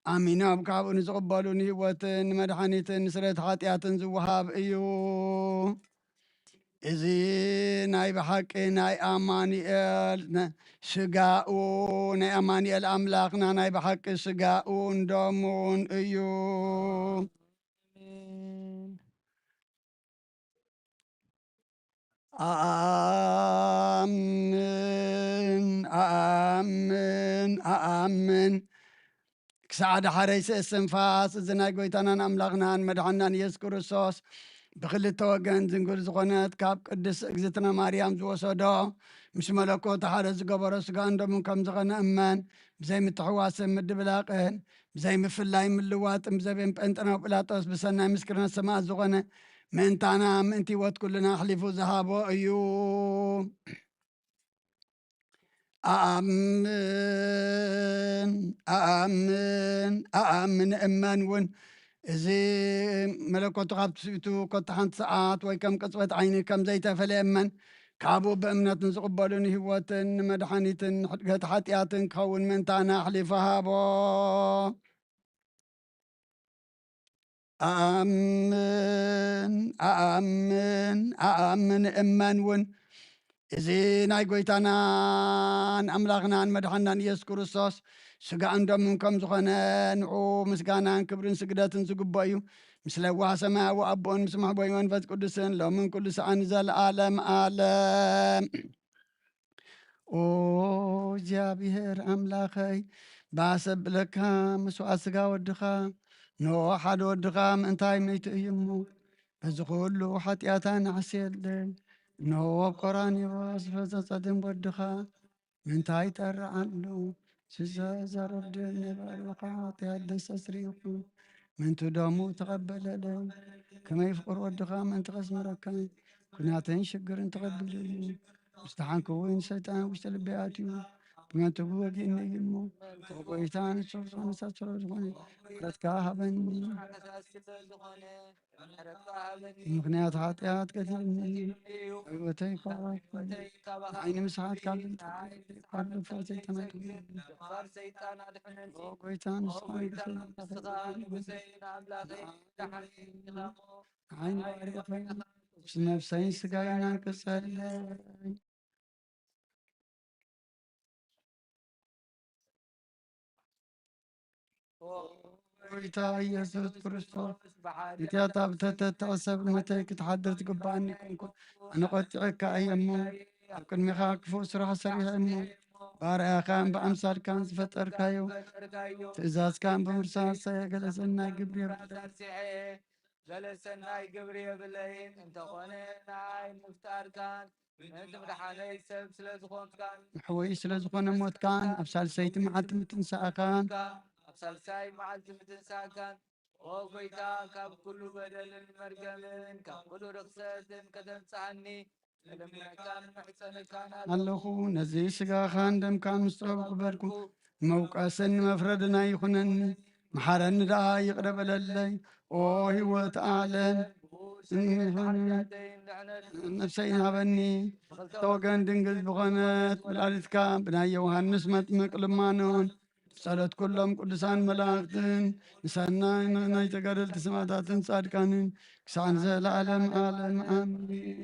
ኣሚኖም ካብኡ ንዝቕበሉ ንህይወትን ንመድሓኒትን ንስርየት ሓጢኣትን ዝወሃብ እዩ። እዚ ናይ ብሓቂ ናይ ኣማኑኤል ነ-፣ ስጋኡ ናይ ኣማኑኤል ኣምላኽና ናይ ብሓቂ ስጋኡን ደሙን እዩ። ኣኣምን፣ ኣኣምን፣ ኣኣምን። ክሳዕ ዳሕረይ ስእስንፋስ እዚ ናይ ጎይታናን ኣምላኽናን መድሓናን ኢየሱስ ክርስቶስ ብኽልተ ወገን ዝንጉል ዝኾነት ካብ ቅድስት እግዝእትነ ማርያም ዝወሰዶ ምስ መለኮት ሓደ ዝገበሮ ስጋን ደሙን ከም ዝኾነ እመን። ብዘይ ምትሕዋስን ምድብላቕን ብዘይ ምፍላይ ምልዋጥን ብዘቤን ጴንጠናዊ ጲላጦስ ብሰናይ ምስክርነት ሰማዕት ዝኾነ ምእንታና ምእንቲ ህይወት ኩልና ኣሕሊፉ ዝሃቦ እዩ። ኣኣምን፣ ኣኣምን፣ ኣኣምን እመን እውን እዚ መለኮቱ ካብ ትስብእቱ ኮታ ሓንቲ ሰዓት ወይ ከም ቅጽበት ዓይኒ ከም ዘይተፈልየ እመን። ካብኡ ብእምነት ንዝቕበሉ ንህይወትን ንመድሓኒትን ንሕድገት ሓጢኣትን ክኸውን ምእንታና ኣሕሊፉ ሃቦ። ኣኣምን፣ ኣኣምን፣ ኣኣምን እመን እውን እዚ ናይ ጎይታናን ኣምላኽናን መድሓናን ኢየሱስ ክርስቶስ ስጋን ደሙን ከም ዝኾነ ንዑ ምስጋናን ክብርን ስግደትን ዝግብኦ እዩ። ምስ ለዋህ ሰማያዊ ኣቦን ምስ መሕቦይ መንፈስ ቅዱስን ሎምን ኩሉ ሰዓን ንዘለኣለም ኣለም። ኦ እግዚኣብሔር ኣምላኸይ፣ ባሰ ብለካ መስዋዕት ስጋ ወድኻ፣ ንኦ ሓደ ወድኻ ምእንታይ መይቱ እዩ እሞ፣ በዚ ኩሉ ሓጢኣታ ንዓስየለይ። ንኦ ኣብ ቆራንዮ ዝፈሰሰ ደም ወድኻ ምእንታይ ጠርዓሉ። ስዘ ዘረድእ ናይ ባዕልኻ ሓጢኣት ደሰስሪ ይኹን። ምእንቲ ደሙ ተቐበለለይ። ከመይ ፍቕሪ ወድኻ ምእንቲ ከስምረካ፣ ኩናተን ሽግርን ተቐቢሉ እዩ። ምስ ደሓንኩ እውን ሰይጣን ውሽጢ ልበይ ኣትዩ። ብመንትኡ ወጊእኒ እዩ እሞ፣ ኦ ጎይታ፣ ንጹር ዝኾነ ሳስሮ ዝኾነ ምሕረትካ ሃበኒ። ምሕረትካ ሃበኒ። ምኽንያት ሓጢኣት ቀቲልኒ እዩ። ህይወተይ ካብ ህይወተይ ካብ ንዓይኒ ምስሓት ካብ ንዓይኒ ምስሓት ካብ ደፋር ሰይጣን ኣድሕነኒ። ደፋር ሰይጣን ኣድሕነኒ። ኦ ጎይታ፣ ንስኻ ኦ ጎይታ፣ ንጉሰይ ንስኻ ንጉሰይ ንኣምላኸይ ደሓን ኢኻ እሞ። ንዓይኒ ባሪኽን ምስ ነፍሰይን ስጋይን ኣንቅጸለይ። ጎይታ ኢየሱስ ክርስቶስ፣ ነቲኣታ ብተተተዐ ሰብ መተይ ክትሓድር ትግብኣኒ ኮንኩ። ኣነ ቆጢዐካ እየ እሞ፣ ኣብ ቅድሚኻ ክፉእ ስራሕ ሰሪሐ እሞ፣ ብኣርኣያኻን ብኣምሳልካን ዝፈጠርካዮ ትእዛዝካን ብምርሳሰ ገለ ሰናይ ግብሪ የብለይን። ገለ ሰናይ ግብሪ የብለይን። እንተኾነ ንዓይ ምፍጣርካን ምእንቲ ምድሓነይ ሰብ ስለ ዝኾንካን ንሕወይ ስለ ዝኾነ ሞትካን፣ ኣብ ሳልሰይቲ መዓልቲ ምትንሳእካን፣ ኣብ ሳልሳይ መዓልቲ ምትንሳእካን፣ ኦ ጎይታ፣ ካብ ኩሉ በደልን መርገምን ካብ ኩሉ ርኽሰትን ከተንጽሃኒ እልምነካን እምሕጸነካን ኣለኹ። ኣለኹ። ነዚ ስጋኻን ደምካን ምስ ተቐበልኩ፣ መውቀስን መፍረድን ኣይኹነኒ። መሓረኒ ደኣ ይቕረ በለለይ። ኦ ህይወት ዓለም፣ እንኾነ ነፍሰይ ሃበኒ። ብኽልተ ወገን ድንግል ዝኾነት ወላዲትካ ብናይ ዮሃንስ መጥምቅ ልማኖን ብጸሎት ኩሎም ቅዱሳን መላእኽትን ንሰናይ ናይ ተጋደልቲ ሰማዕታትን ጻድቃንን ክሳዕ ንዘለዓለም ዓለም ኣሜን።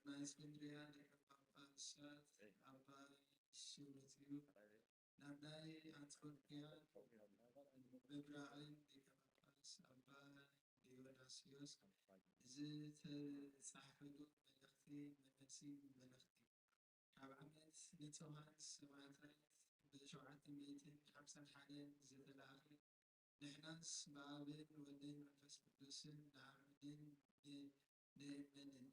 ናይ እስክንድርያ ሊቀ ጳጳሳት ኣባ ሱሉትዩ፣ ናብ ናይ ኣንጾክያ ምብራቕን ሊቀ ጳጳስ ኣባ ዲዮናስዮስ ዝተጻሕፈሉ መልእኽቲ፣ መመልሲ መልእኽቲ። ካብ ዓመት ንጹሃን ሰማዕታት ብሸውዓተ ሚእትን ሓምሳን ሓደን ዝተላእኸ፣ ንሕናስ ብኣብን ወልድን መንፈስ ቅዱስን ንኣምንን ን-፣ ንእመንን።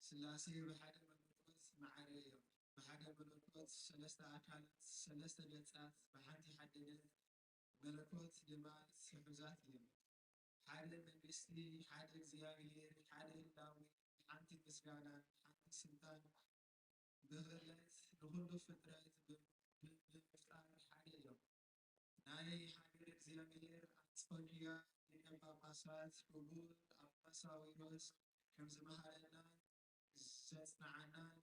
ሥላሴ ብሓደ መለኮት ማዕረ እዮም። ብሓደ መለኮት ሰለስተ ኣካላት፣ ሰለስተ ገጻት፣ ብሓንቲ ሓድነት መለኮት ድማ ስሑዛት እዮም። ሓደ መንግስቲ፣ ሓደ እግዚኣብሔር፣ ሓደ ህላዌ፣ ሓንቲ ምስጋና፣ ሓንቲ ስልጣን፣ ብኽእለት ንኹሉ ፍጥረት ብ-፣ ብ-፣ ብምፍጣር ሓደ እዮም። ናይ ሃገረ እግዚኣብሔር ኣንጾክያ ሊቀ ጳጳሳት ክቡር ኣባ ሳዊሮስ ከም ዝመሃረናን ዘጽንዓናን፣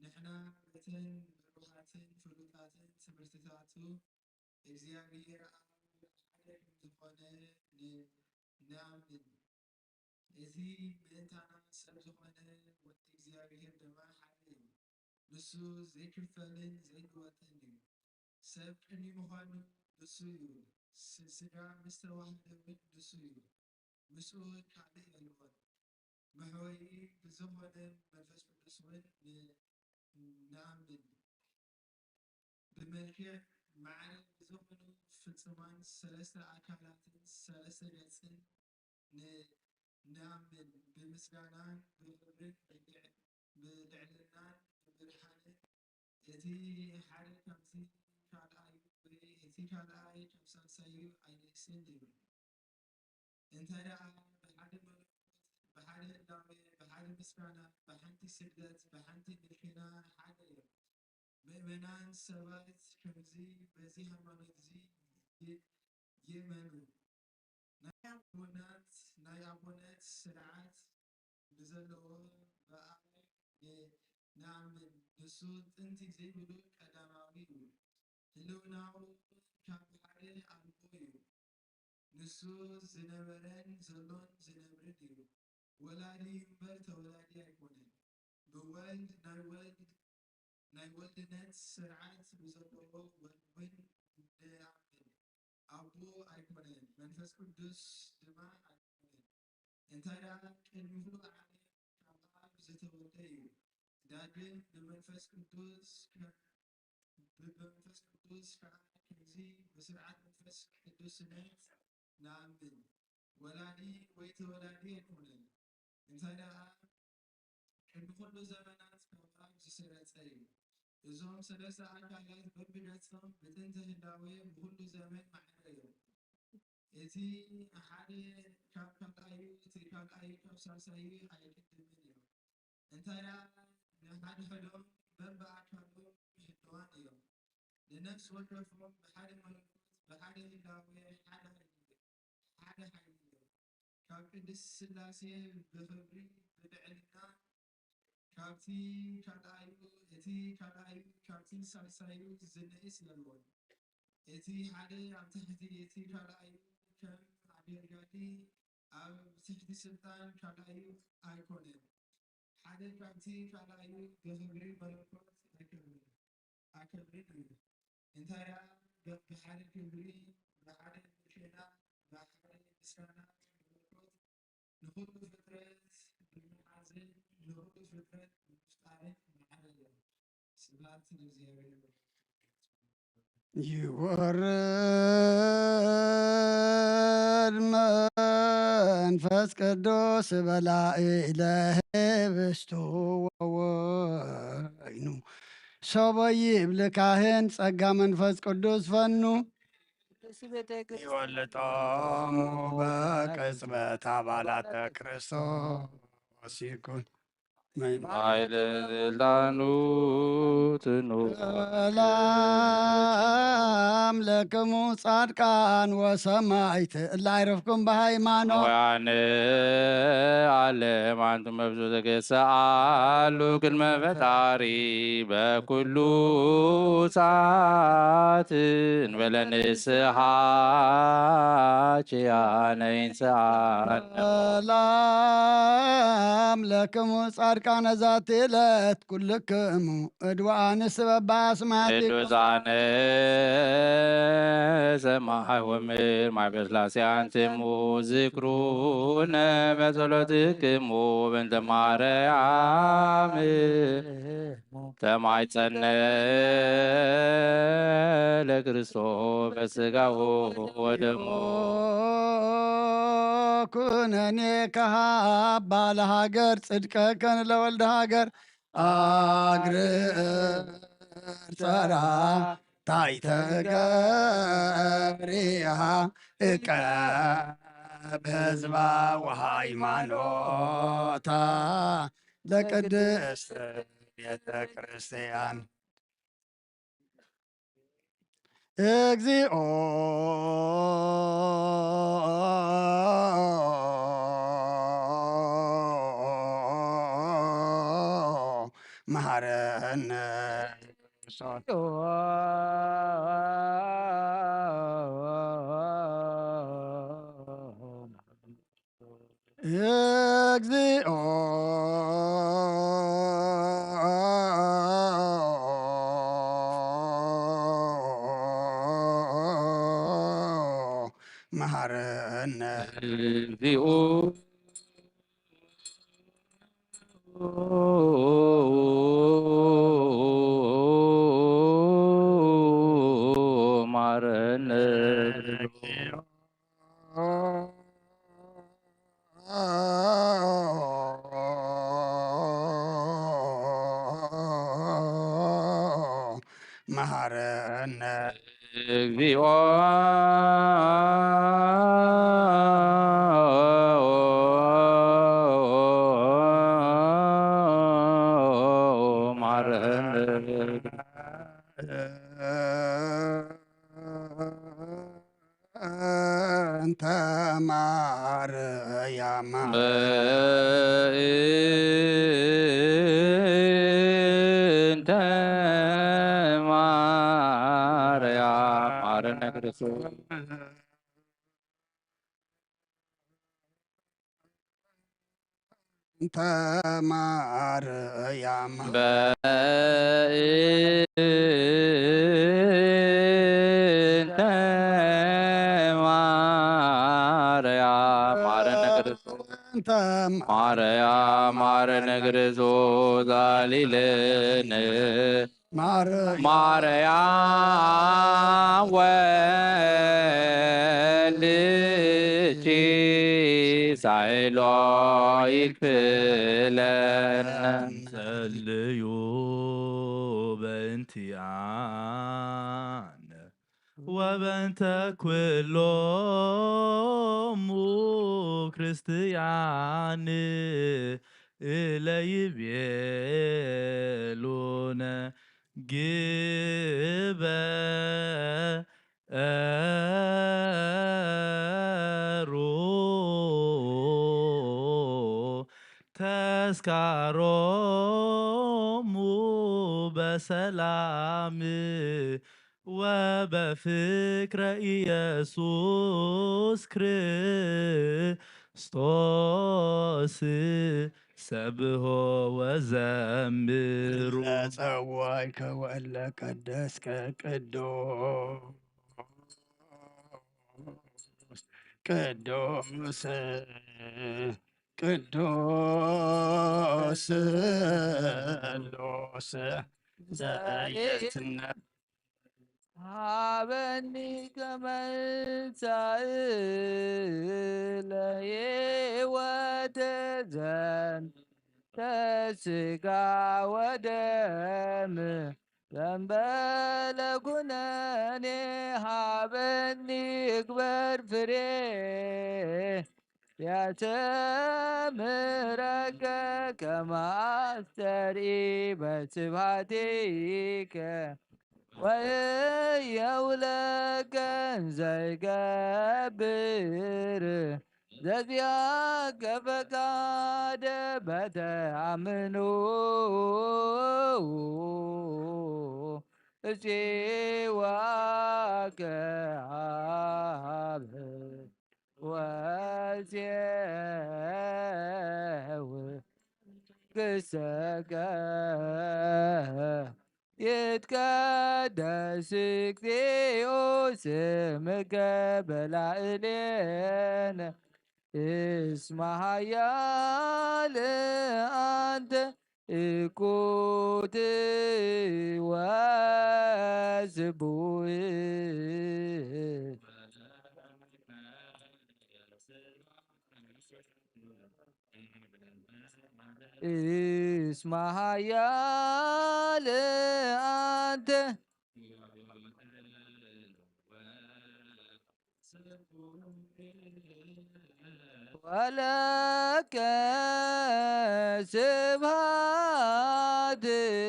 ንሕና በተን ብሩሃትን ፍሉጣትን ትምህርትታቱ እግዚኣብሔር ኣብ ሓደ ከም ዝኾነ ን-፣ ንኣምን። እቲ ምእንታና ሰብ ዝኾነ ወዲ እግዚኣብሔር ድማ ሓደ እዩ። ንሱ ዘይክፈልን ዘይልወጥን እዩ። ሰብ ቅድሚ ምዃኑ ንሱ እዩ። ስ-፣ ስጋ ምስ ተዋህደ እውን ንሱ እዩ። ምስኡ ካልእ የልቦን። መሕወዪ ብዝኾነ መንፈስ ቅዱስ እውን ን-፣ ንኣምን። ብመልክዕ ማዕረ ብዝኾኑ ፍጹማን ሰለስተ ኣካላትን ሰለስተ ገጽን ን-፣ ንኣምን። ብምስጋናን ብኽብርን ብልዕ-፣ ብልዕልናን ብብርሃንን እቲ ሓደ ከምቲ ካልኣዩ ወይ እቲ ካልኣይ ከም ሳልሳዩ ኣይንእስን እዩ። እንታይ ደኣ ብሓደ መለኮት፣ ብሓደ ህላዌ፣ ብሓደ ምስጋና፣ ብሓንቲ ስግደት፣ ብሓንቲ ምልኪና ሓደ እዮም። ምእመናን ሰባት ከምዚ በዚ ሃይማኖት እዚ ይ-፣ ይእመኑ። ናይ ኣቦናት፣ ናይ ኣቦነት ስርዓት ብዘለዎ ብኣብ ን-፣ ንኣምን። ንሱ ጥንቲ ዘይብሉ ቀዳማዊ እዩ። ህልውናኡ ካብ ሓደ ኣልቦ እዩ። ንሱ ዝነበረን ዘሎን ዝነብርን እዩ። ወላዲ እምበር ተወላዲ ኣይኮነን። ብወልድ ናይ ወልድ፣ ናይ ወልድነት ስርዓት ብዘለዎ ወልድ እውን ንኣምን። ኣቦ ኣይኮነን፣ መንፈስ ቅዱስ ድማ ኣይኮነን። እንታይ ደኣ ቅድሚ ኩሉ ዓለም ካብ ኣብ ዝተወልደ እዩ። ዳግም ብመንፈስ ቅዱስ ከ-፣ ብመንፈስ ቅዱስ ከኣ ከምዚ ብስርዓት መንፈስ ቅዱስነት ንኣምን። ወላዲ ወይ ተወላዲ ኣይኮነን። እንታይ ደኣ ቅድሚ ኩሉ ዘመናት ካብ ኣብ ዝሰረጸ እዩ። እዞም ሰለስተ ኣካላት በብገጾም ብጥንቲ ህላዌ ብኹሉ ዘመን ማዕረ እዮም። እቲ ሓደ ካብ ካልኣዩ፣ እቲ ካልኣዩ ካብ ሳልሳዩ ኣይቅድምን እዮም። እንታይ ደኣ ንሓድሕዶም በብኣካሎም ህልዋን እዮም። ንነፍሲ ወከፎም ብሓደ መለኮት፣ ብሓደ ህላዌ፣ ሓደ ሓይሊ፣ ሓደ ሓይሊ እዮም። ካብ ቅድስት ሥላሴ ብኽብሪ ብልዕልና ካብቲ ካልኣዩ፣ እቲ ካልኣዩ ካብቲ ሳልሳዩ ዝንእስ የልቦን። እቲ ሓደ ኣብ ትሕቲ እቲ ካልኣዩ ከም ኣገልጋሊ ኣብ ትሕቲ ስልጣን ካልኣዩ ኣይኮነን። ሓደ ካብቲ ካልኣዩ ብኽብሪ መለኮት ኣይከብርን፣ ኣይከብርን እዩ። እንታይ ደኣ ብ-፣ ብሓደ ክብሪ፣ ብሓደ ምልክና፣ ብሓደ ምስጋና መለኮት ንኹሉ ፍጥረት ብምሓዝን ንኹሉ ፍጥረት ብምፍጣርን መዓረ እዮም። ስብሐት ለእግዚኣብሔር። ይወርድ መንፈስ ቅዱስ በላዒ ለህብስቱ ወወይኑ፣ ሰቦ ይብል ካህን ጸጋ መንፈስ ቅዱስ ፈኑ። ይወልጦሙ በቅጽበት አባላተ ክርስቶስ ይኩን። ማይለ ስልጣኑ ትኑ ሰላም ለክሙ ጻድቃን ወሰማይት እላ ይረፍኩም ብሃይማኖት። ወያነ ዓለም ኣንቱም መብዙ ተገሰኣሉ ቅድመ ፈጣሪ በኩሉ ሰዓት እንበለ ንስሓ ችያነይን ሰዓት። ሰላም ለክሙ ጻድቃነ ዛቲ ዕለት ኩልክሙ እድዋኣን ስበባ ኣስማቲ ቅዱሳነ ሰማይ ወምድር ማይ በስላሴ ኣንትሙ ዝክሩነ በጸሎትክሙ በእንተ ማርያም ተማይጸነ ለክርስቶስ በስጋሁ ወደሙ ኩነኔ ከሃባ ለሃገር ጽድቀ ከን ለወልድ ሃገር ኣግርር ጸራ ታይተገብሪሃ እቀብ ህዝባ ወሃይማኖታ ለቅድስት ቤተ ክርስቲያን። እግዚኦ መሐረነ። እግዚኦ መሐረነ። እግዚኦ መሐረነ። መሐረነ። እግዚኦ መሐረነ። እንተ ማርያም። እንተ ማርያም መሐረነ ክርስቶስ። እንተ ማርያም። በእንተ ማርያም መሐረነ ክርስቶስ። እንተ ማርያም መሐረነ ክርስቶስ ዛሊለነ። ማርያም ማርያም ወልድኪ ሳይሎ ይክፍለነ። ጸልዩ በእንቲኣነ ወበእንተ ኩሎሙ ክርስትያን እለ ይቤሉነ ግበሩ ተስካሮሙ በሰላም ወበፍቅረ ኢየሱስ ክርስቶስ ሰብሖ ወዘምሩ። ለጸዋይከ ወለ ቀደስከ ቅዱስ ቅዱስ ቅዱስ ቅዱስ ዘየትነ ሀበኒ ከመ ትንሣኤ ለሕይወት ዘንተ ሥጋ ወደም ዘንበለ ኩነኔ ሀበኒ እግበር ፍሬ ያሰምረከ ከመ ኣስተርኢ በስብሐቲከ ወየውለከ እንዘ ይገብር ዘዚአከ ፈቃደ በተአምኖ እሴዋከ አብ ወሴው ክሰከ ይትቀደስ እግዚኦ ስምከ በላዕሌነ እስመ ኃያል አንተ እኩት ወስቡህ። እስመ ኃያል አንተ ወለከ ስብሐት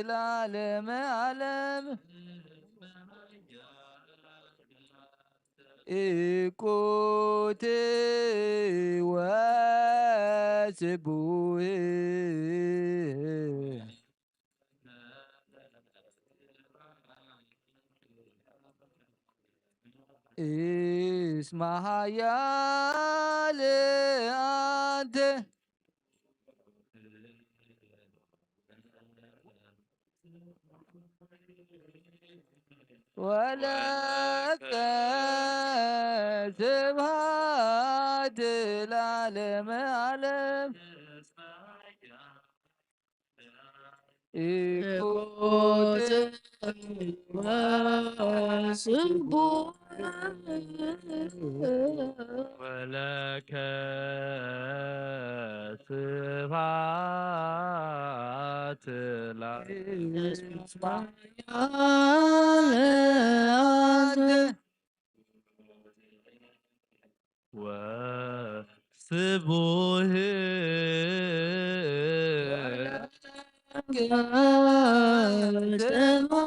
ለዓለመ ዓለም። እኩት ወስቡህ። እስመ ኃያል አንተ ወለከ ስብሐት ለዓለመ ዓለም። እኩት ወስቡህ። ወለከ ስብሐት ለዓለመ ዓለም። ወስቡህ።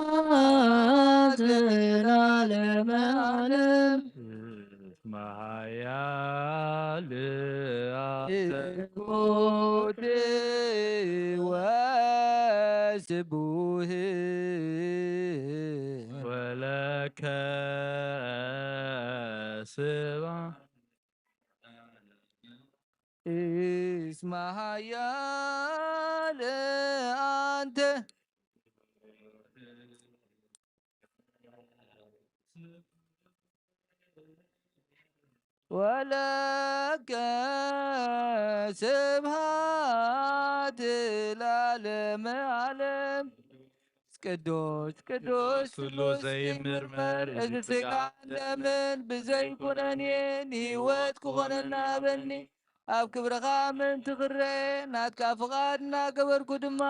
ስብሐት ለዓለመ ዓለም። እስመ ኃያል አንተ። እኩት ወስቡህ። ወለከ ስብሐት። እስመ ኃያል አንተ ወለከ ስብሐት ለዓለመ ዓለም። ቅዱስ ቅዱስ ኩሉ ዘይምርመር እዚ ሥጋ ደምን ብዘይኩነኔ ንህይወት ክኾነና ሃበኒ። ኣብ ክብርኻ ምእንቲ ክረአ ናትካ ፍቓድ እናገበርኩ ድማ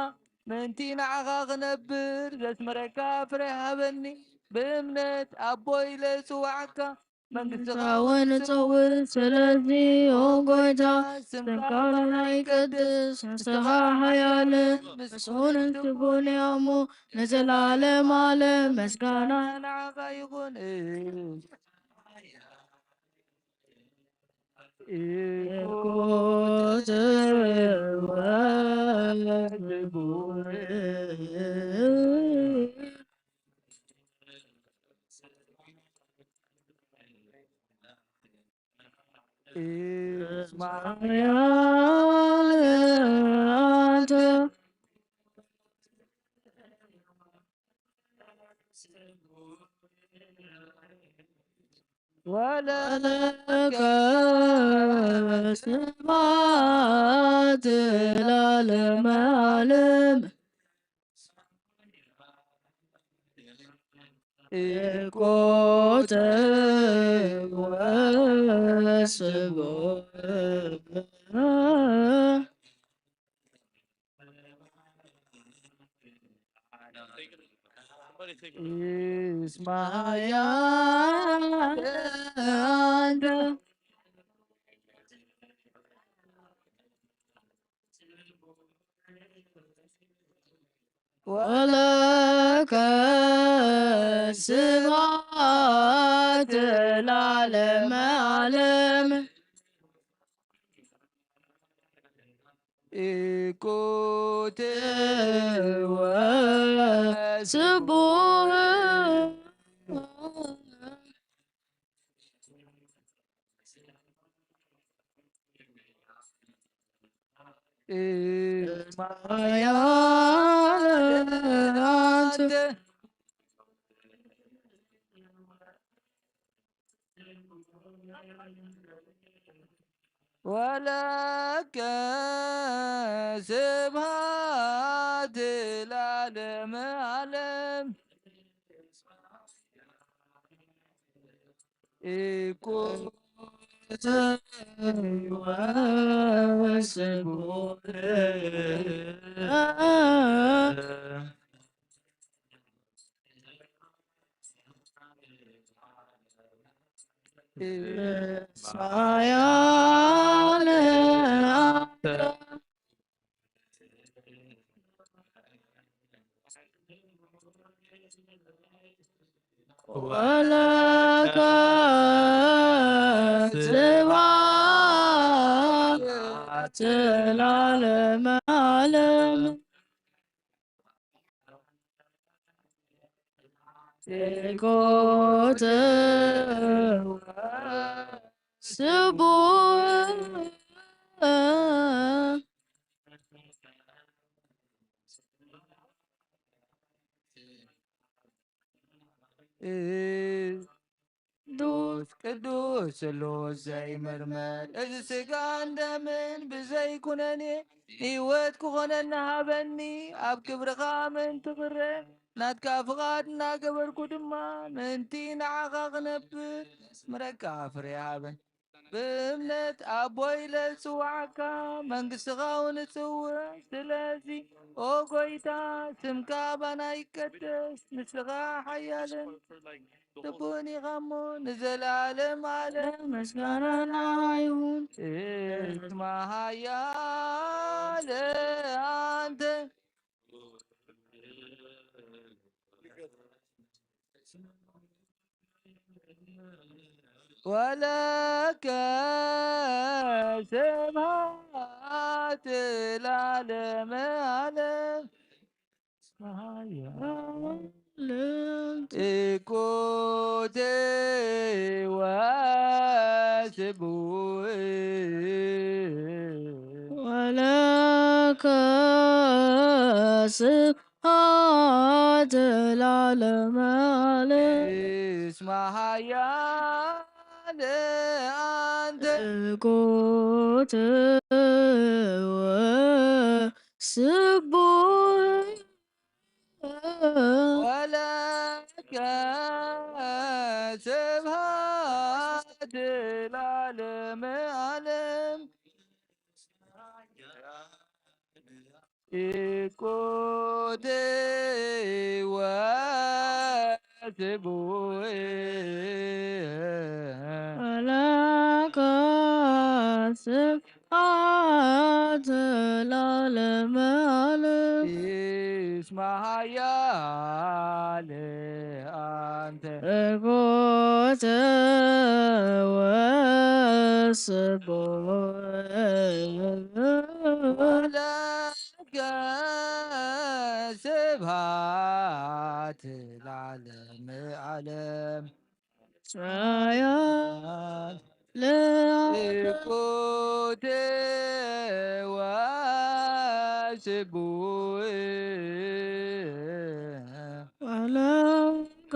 ምእንቲ ንዓኻ ክነብር ዘስመረካ ፍረ ሃበኒ። ብእምነት ኣቦ ኢለ እጽዋዓካ መንግስቲ እውን እጸውዕ። ስለዚ ኦ ጎይታ ስምካ ይቀድስ፣ ንስኻ ሓያልን ምስጉንን ክቡርን እሞ ንዘለዓለም ዓለም ምስጋና ንዓኻ ይኹን። እኩት ወስቡህ። እስመ ኃያል አንተ። ወለከ ስብሐት ለዓለመ ዓለም። እኮተ ወስብሐት። እስመ ኃያል አንተ። ወለከ ስብሐት ለዓለመ ዓለም። ኢኮቴ ወስቡሕ። እስማያት ወለከ ስብሐት ለዓለመ ዓለም። ኢኮቴ ወስቡሕ። እስማያት ወለከ ስብሐት ለዓለመ ዓለም። ኢኮቴ ወስቡሕ። ቅዱስ ቅዱስ ስሉስ ዘይምርመር፣ እዚ ስጋን ደምን ብዘይኩነኔ ህይወት ክኾነና ሃበኒ። ኣብ ክብርኻ ምእንቲ ክረ ናትካ ፍቓድ እናገበርኩ ድማ ምእንቲ ንዓኻ ክነብር ኣስምረካ ፍሬ ሃበን። ብእምነት ኣቦይ ኢለ ዝጽውዓካ፣ መንግስትኻ እውን እጽውዕ። ስለዚ ኦ ጎይታ፣ ስምካ ባና ይቀደስ፣ ንስኻ ሓያልን ጽቡቕን ኢኻ እሞ፣ ንዘለኣለም ዓለም ምስጋና ንዓኻ ይኹን። እስማ ሓያል ኣንተ። ወለከ ስብሐት ለዓለመ ዓለም። ኢኮቴ ወስቡሕ። ወለከ ስብሐት ለዓለመ ዓለም። እስማ ሓያል ኣንተ። ኢኮቴ ወስቡሕ። ወለከ ስብሐት ለዓለመ ዓለም። ኢኮቴ ወስቡሕ። ወለከ ስብሐት ለዓለመ ዓለም። እስማ ሓያል ኣንተ። ኢኮቴ ወስቡሕ። ወለከ ስብሐት ለዓለመ ዓለም። እስማ ሓያል ኢኮቴ ወስቡሕ። ወለከ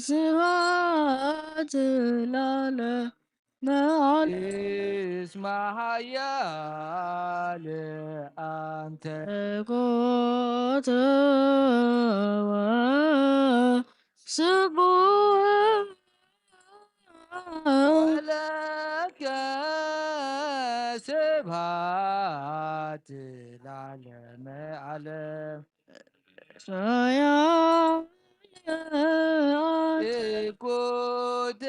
ስብሐት ለዓለመ ዓለም። እስማ ሓያል ኣንተ። ኢኮቴ ወስቡሕ። ወለከ ስብሐት ለዓለመ ዓለም። እስማ ሓያል ኣንተ። ኢኮቴ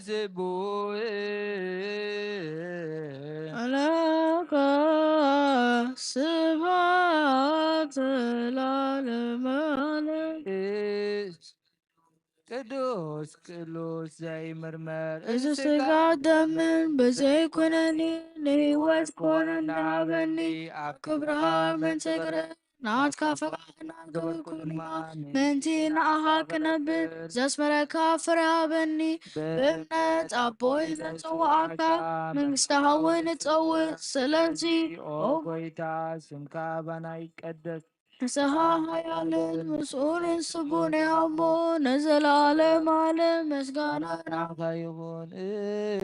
ወስቡሕ። ወለከ ቅዱስ ቅዱስ ዘይምርመር እዚ ስጋ ደምን ብዘይኩነኒ ንህይወት ኮነ ንሃበኒ ኣብ ክብርኻ መንጽግረ ናትካ ፈቃድ ናገበርኩ ድማ ምእንቲ ንኣኻ ክነብር ዘስመረካ ፍረ ሃበኒ። ብእምነት ኣቦይ ዘጽውዓካ መንግስቲ ሃወይ ንጸውዕ። ስለዚ ኦ ጎይታ ስምካ ባና ይቀደስ ንስኻ ሓያልን ምስኡንን ስጉን ኣቦ ንዘለኣለም ኣለም ምስጋና ናኻ ይኹን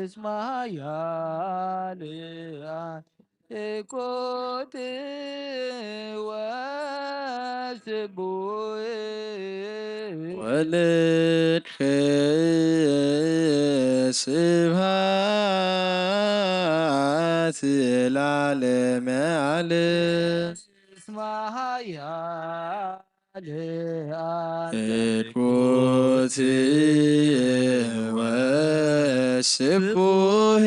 እስማ ሓያል ኮት ወስቡህ ወልድከ ስብሐት ለዓለመ ዓለም እስማ ሓያል እድኩት ወስቡህ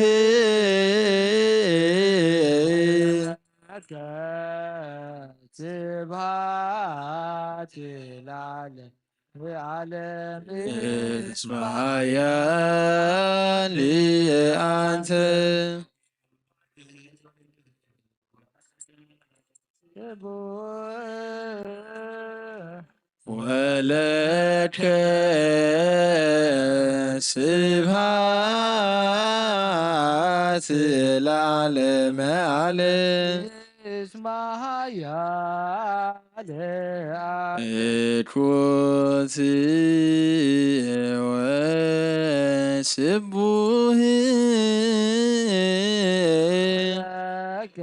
ስብሐት ለዓለም ዓለም እስመ ኃያል አንተ ወለድከ ስብሐት ለዓለመ ዓለም እስመ ኃያል እድኩት ወስቡህ ለከ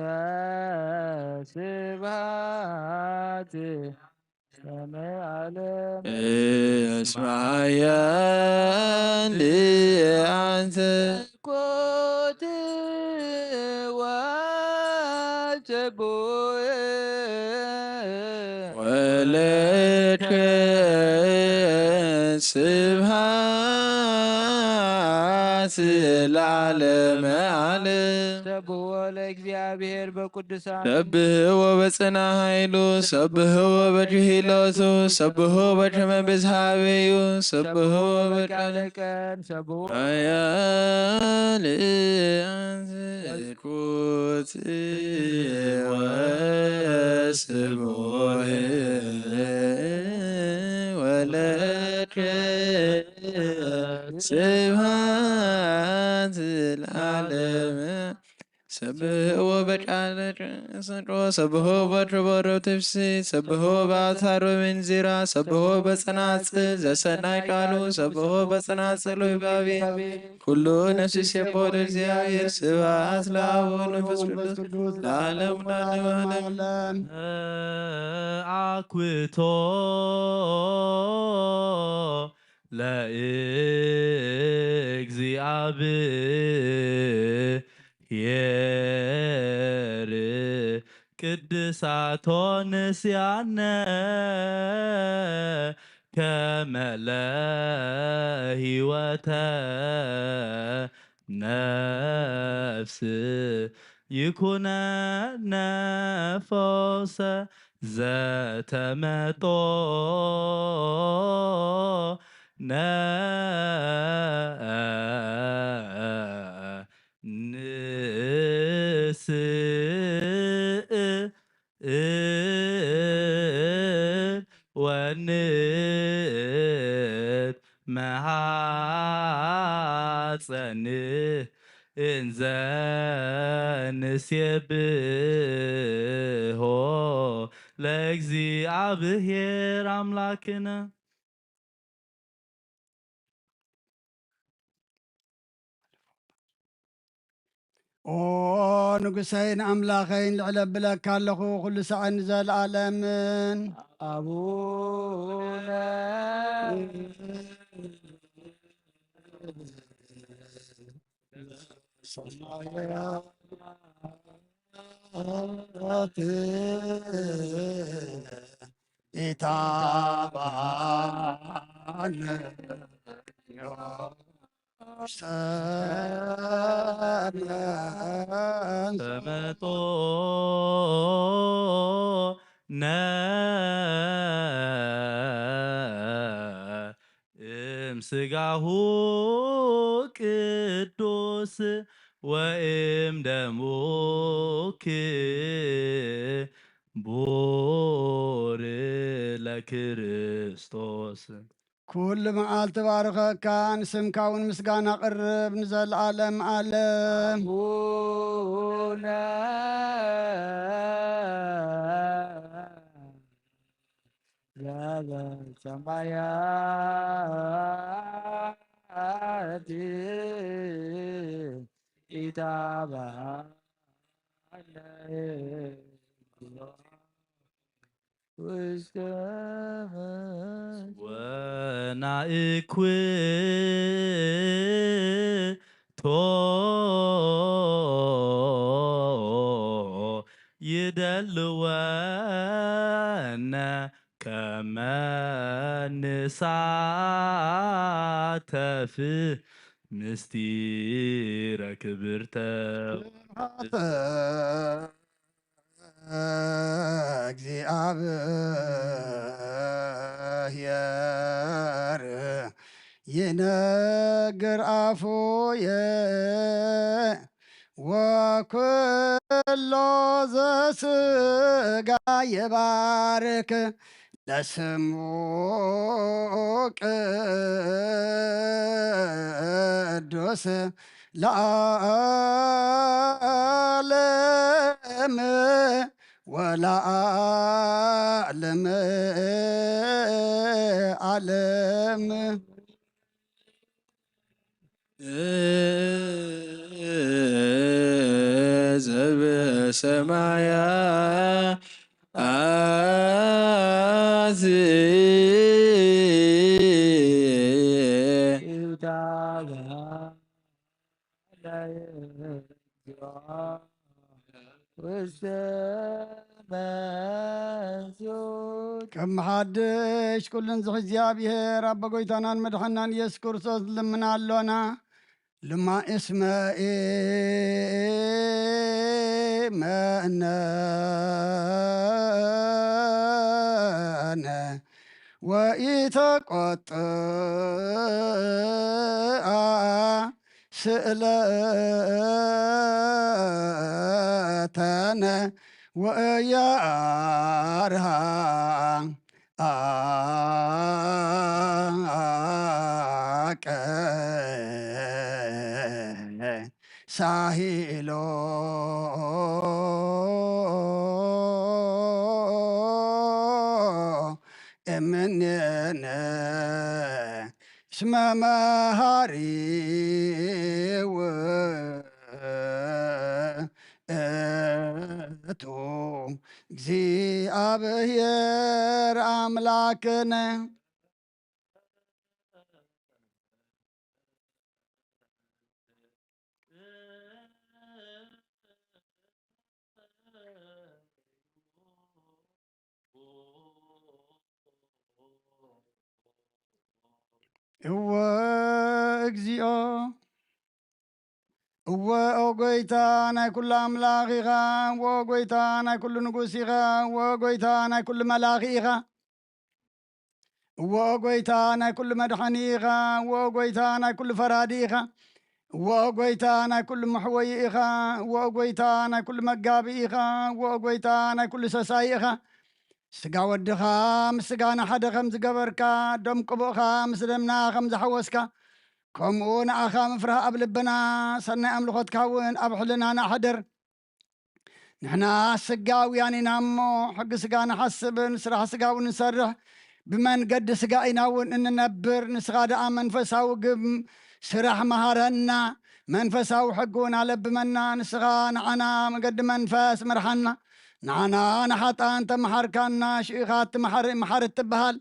ስብሐት ለዓለም እስመ ኃያል አንተ ኮት ወስቡህ ወለድከ ስብሐት ለዓለመ ዓለም ሰብዎ ለእግዚአብሔር በቅዱሳን ሰብህዎ በጽና ኃይሉ ሰብህዎ በጅሂሎቱ ሰብህዎ በጅመ ብዝሃብዩ ሰብህዎ በቃለ በቃለ ቀን ሰብዎ ኃያል አንተ እድኩት ወስቡህ ወለድከ ስብሐት ለዓለመ ሰብህዎ በቃለ ሰንቆ ሰብህዎ በትርቦሮ ትፍሲ ሰብህዎ በአውታሮ ምንዚራ ሰብህዎ በጸናጽል ዘሰናይ ቃሉ ሰብህዎ በጸናጽሉ ይባቤ ኩሉ ነፍስ የቦ ለእግዚአብሔር ስብሐት ለአብ ወመንፈስ ቅዱስ ለዓለሙ ለዓለመ ዓለም። አኩቶ ለእግዚአብሔር ቅድሳቶ ንስያነ ከመ ለህይወተ ነፍስ ይኩነነ ፈውሰ ዘተመጦ ነ ንስእል ወንት መሃፀን እንዘ ንሴብሖ ለእግዚኣብሔር ኣምላክነ። ኦ ንጉሰይን ኣምላኸይን ልዕለ ብለካ ኣለኹ ኩሉ ሳዕን ዘለኣለምን። ኣቡነ ተመጦ ነ ስጋሁ ቅዱስ ወእም ደሙ ክቡር ለክርስቶስ። ኩሉ መዓልቲ ባርኸካ፣ ንስምካ እውን ምስጋና ቅርብ ንዘለዓለም ዓለም። ኣቡነ ዘበሰማያት ይትባረክ ውስተ ወናእኩቶ ይደልወነ ከመ ንሳተፍ ምስጢረ ክብርተ። ስብሐት እግዚአብሔር ይነግር አፉየ ወኩሎ ዘስጋ ይባርክ ለስሙ ቅዱስ ለዓለም ወለዓለም ዓለም። ዘበሰማያት። ከም ሓድሽ ኩሉን ዝሕ እግዚኣብሔር ኣቦ ጎይታናን መድሓናን ኢየሱስ ክርስቶስ ልምና ኣሎና። ልማ እስመ ኢመነነ ወኢተቆጥአ ስእለተነ ወእያርሃ አቀ ሳሂሎ እምኔነ እስመ መሃሪ ውእቱ እግዚአብሔር አምላክነ። እወ እግዚኦ፣ እወ ኦ ጎይታ ናይ ኩሉ ኣምላኽ ኢኻ፣ እወ ኦ ጎይታ ናይ ኩሉ ንጉስ ኢኻ፣ እወ ኦ ጎይታ ናይ ኩሉ መላኺ ኢኻ። እወ ኦ ጎይታ ናይ ኩሉ መድሓኒ ኢኻ፣ እወ ኦ ጎይታ ናይ ኩሉ ፈራዲ ኢኻ፣ እወ ኦ ጎይታ ናይ ኩሉ መሕወዪ ኢኻ፣ እወ ኦ ጎይታ ናይ ኩሉ መጋቢ ኢኻ፣ እወ ኦ ጎይታ ናይ ኩሉ ሰሳይ ኢኻ። ስጋ ወድኻ ምስ ስጋና ሓደ ከም ዝገበርካ፣ ደም ቅቡእኻ ምስ ደምና ከም ዝሓወስካ፣ ከምኡ ንኣኻ ምፍራህ ኣብ ልብና፣ ሰናይ ኣምልኾትካ እውን ኣብ ሕልናና ሕደር። ንሕና ስጋውያን ኢና እሞ፣ ሕጊ ስጋ ንሓስብን ስራሕ ስጋ እውን ንሰርሕ፣ ብመንገዲ ስጋ ኢና እውን እንነብር። ንስኻ ደኣ መንፈሳዊ ግብ ስራሕ መሃረና፣ መንፈሳዊ ሕጊ እውን ኣለብመና። ንስኻ ንዓና መገዲ መንፈስ ምርሓና። ንዓና ንሓጥኣን ተመሓርካና፣ ሽኢኻ እትመሓር መሓር እትበሃል።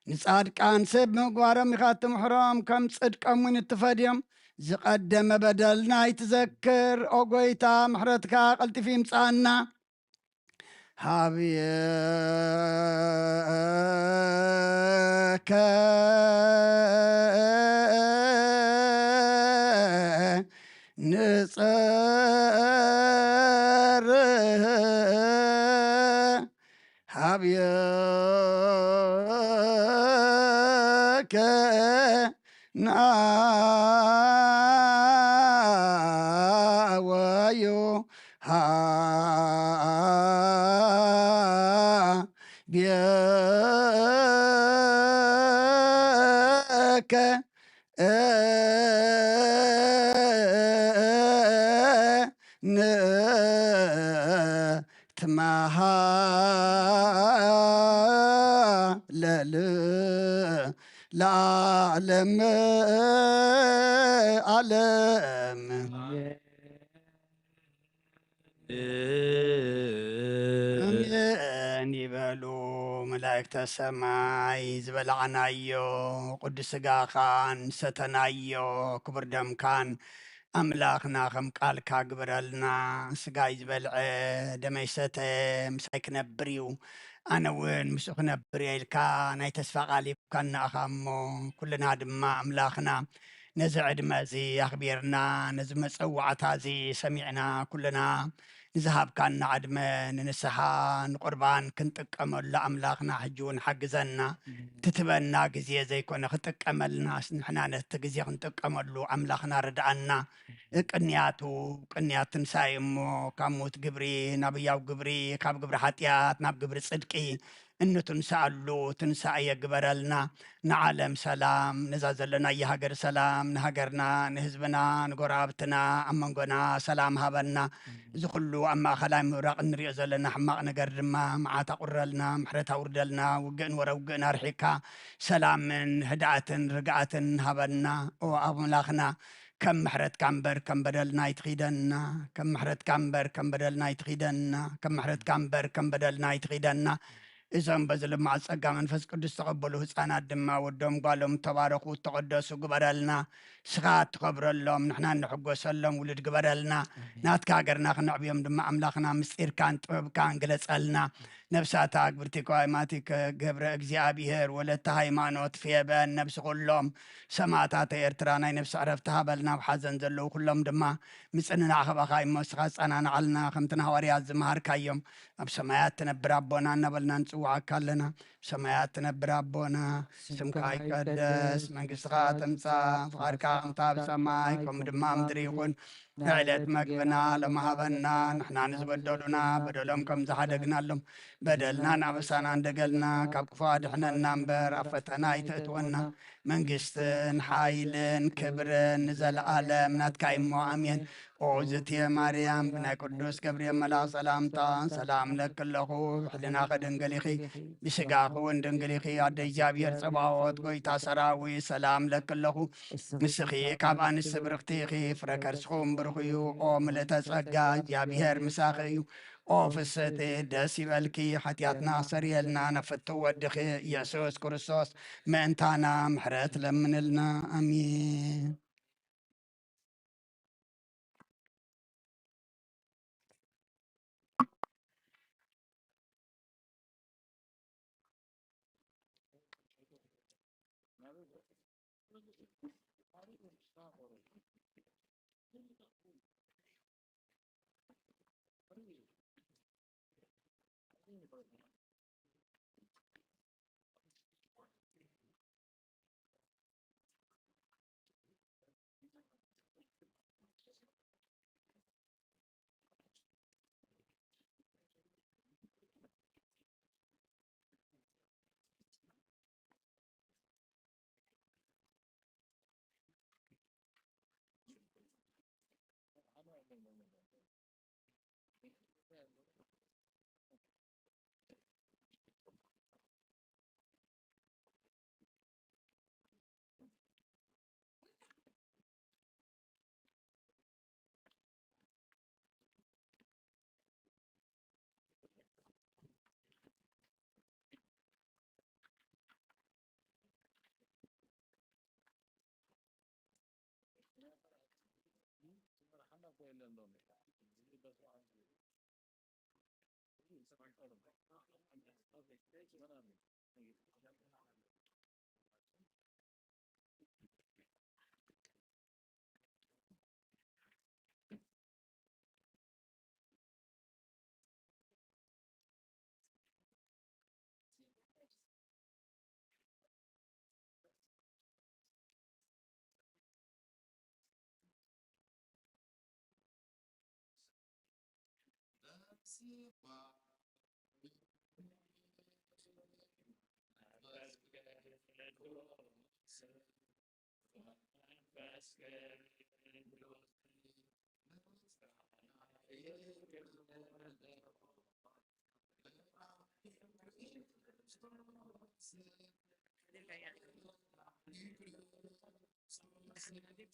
ንጻድቃን ሰብ ምግባሮም ኢኻ እትምሕሮም፣ ከም ጽድቆም እውን እትፈድዮም። ዝቐደመ በደልና ኣይትዘክር፣ ኦ ጎይታ፣ ምሕረትካ ቀልጢፉ ይምጻኣና። ሃብየከ ንጸርህ ሃብየከ ናወዩ ሃብየከ ንትመሃለል ለዓለም ዓለም። ኣሜን ይበሉ መላእክተ ሰማይ። ዝበላዕናዮ ቅዱስ ስጋኻን ሰተናዮ ክቡር ደምካን ኣምላኽና ከም ቃልካ ግበረልና። ስጋይ ዝበልዐ ደመይ ሰተ ምሳይ ክነብር እዩ፣ ኣነ እውን ምስኡ ክነብር እየ ኢልካ ናይ ተስፋ ቃል ሂብካና ኢኻ እሞ፣ ኩልና ድማ ኣምላኽና ነዚ ዕድመ እዚ ኣኽቢርና፣ ነዚ መጸዋዕታ እዚ ሰሚዕና፣ ኩልና ንዝሃብካና ዕድመ ንንስሓ ንቁርባን ክንጥቀመሉ ኣምላኽና ሕጂ እውን ሓግዘና። ትትበና ግዜ ዘይኮነ ክጥቀመልናስ ንሕና ነቲ ግዜ ክንጥቀመሉ ኣምላኽና ርድኣና። ቅንያቱ ቅንያት ትንሳኤ እሞ ካብ ሞት ግብሪ ናብ ህያው ግብሪ፣ ካብ ግብሪ ሓጢኣት ናብ ግብሪ ጽድቂ እንትንስኣሉ ትንሳኤ ግበረልና። ንዓለም ሰላም፣ ነዛ ዘለናያ ሃገር ሰላም፣ ንሃገርና፣ ንህዝብና፣ ንጎረባብትና፣ ኣብ መንጎና ሰላም ሃበና። እዚ ኩሉ ኣብ ማእኸላይ ምብራቕ እንሪኦ ዘለና ሕማቕ ነገር ድማ መዓት ኣቑረልና፣ ምሕረት ኣውርደልና። ውግእን ወረ ውግእን ኣርሒካ ሰላምን ህድኣትን ርግኣትን ሃበና። ኦ ኣምላኽና፣ ከም ምሕረትካ እምበር ከም በደልና ኣይትኺደና፣ ከም ምሕረትካ እምበር ከም በደልና ኣይትኺደና፣ ከም ምሕረትካ እምበር ከም በደልና ኣይትኺደና። እዞም በዚ ልማዕ ጸጋ መንፈስ ቅዱስ ተቐበሉ ህጻናት ድማ ወዶም ጓሎም ተባረኹ፣ ተቐደሱ ግበረልና። ንስኻ እትኸብረሎም፣ ንሕና እንሕጎሰሎም ውሉድ ግበረልና። ኣሜን። ናትካ ሃገርና ክነዕብዮም ድማ ኣምላኽና ምስጢርካን ጥበብካን ግለጸልና። ነብሳታ ግብርቲ ከዋይማቲከ ገብረ እግዚኣብሔር ወለተ ሃይማኖት ፌበን ነብሲ ኩሎም ሰማእታት ኤርትራ ናይ ነብሲ ዕረፍቲ ሃበልና። ኣብ ሓዘን ዘለዉ ኩሎም ድማ ምጽንናዕ ካባኻ እሞ ንስኻ ኣጸናንዓልና። ከምቲ ንሃዋርያት ዝመሃርካዮም ኣብ ሰማያት ትነብር ኣቦና እናበልና ንጽውዓካ ኣለና። ኣብ ሰማያት ትነብር ኣቦና፣ ስምካ ይቀደስ፣ መንግስትኻ ትምጻእ፣ ፍቓድካ ከምታ ኣብ ሰማይ ከምኡ ድማ ኣብ ምድሪ ይኹን። ንዕለት መግብና ሎሚ ሃበና፣ ንሕና ንዝበደሉና በደሎም ከም ዝሓደግናሎም በደልናን ኣበሳናን ደገልና፣ ካብ ክፉ ኣድሕነና እምበር ኣብ ፈተና ኣይተእትወና። መንግስትን ሓይልን ክብርን ንዘለኣለም ናትካ እዩ እሞ ኣሜን። ኦዝትየ ማርያም ብናይ ቅዱስ ገብርኤል መልኣኽ ሰላምታ ሰላም ለኪ ኣለኹ። ብሕልናኺ ድንግል ኢኺ፣ ብስጋኺ እውን ድንግል ኢኺ። ኣደ እግዚኣብሔር ጸባኦት፣ ጎይታ ሰራዊት፣ ሰላም ለኪ ኣለኹ። ንስኺ ካብ ኣንስቲ ብርኽቲ ኢኺ፣ ፍረ ከርስኹም ብሩኽ እዩ። ኦ ምልእተ ጸጋ፣ እግዚኣብሔር ምሳኺ እዩ። ኦ ፍስሕቲ፣ ደስ ይበልኪ። ሓጢኣትና ኣስተሰርየልና፣ ናብ ፍትው ወድኺ ኢየሱስ ክርስቶስ ምእንታና ምሕረት ለምንልና። ኣሜን።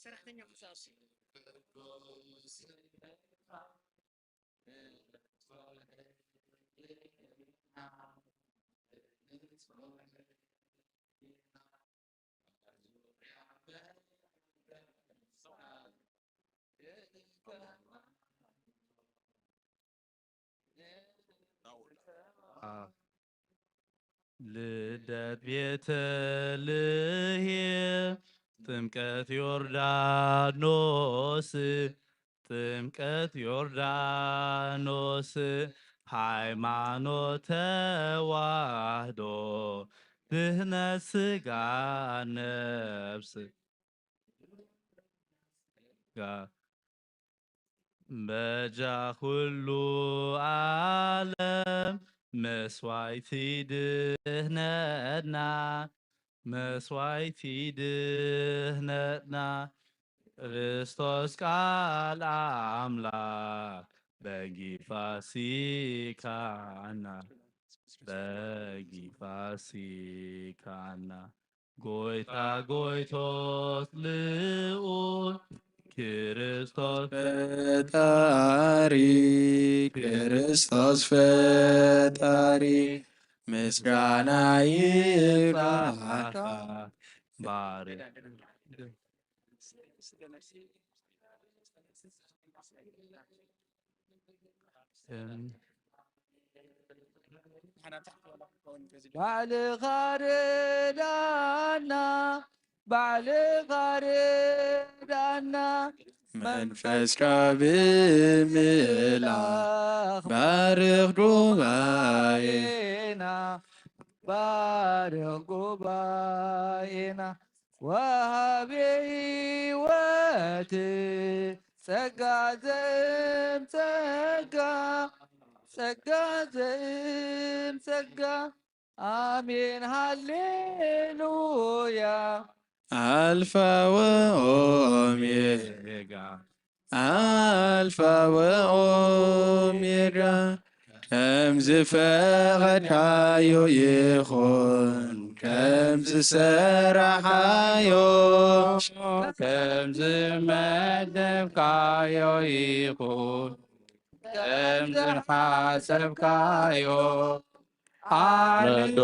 ሰራሕተኛ ምሳሱ ልደት ቤተልሔም፣ ጥምቀት ዮርዳኖስ፣ ጥምቀት ዮርዳኖስ፣ ሃይማኖት ተዋህዶ፣ ድህነት ስጋ ነፍስ ጋ በጃ ኩሉ ዓለም መስዋዕቲ ድህነትና፣ መስዋዕቲ ድህነትና፣ ክርስቶስ ቃል ኣምላኽ በጊ ፋሲካና፣ በጊ ፋሲካና። ጎይታ ጎይቶት ልኡል ክርስቶስ ፈጣሪ፣ ክርስቶስ ፈጣሪ፣ ምስጋና ይግባካ። ባሪ ባዕልኻ ርዳና፣ ባዕልኻ ርዳና፣ መንፈስካ ብምልኣኽ ባርኽ ጉባኤና፣ ባርኽ ጉባኤና። ወሃቤ ህይወት ጸጋ ዘእም ጸጋ፣ ጸጋ ዘእም ጸጋ። ኣሜን ሃሌሉያ። ኣልፋ ወኦሜጋ፣ ኣልፋ ወኦሜጋ፣ ከም ዝፈቐድካዮ ይኹን፣ ከም ዝሰራሓዮ፣ ከም ዝመደብካዮ ይኹን፣ ከም ዝሓሰብካዮ። ኣነ ዶ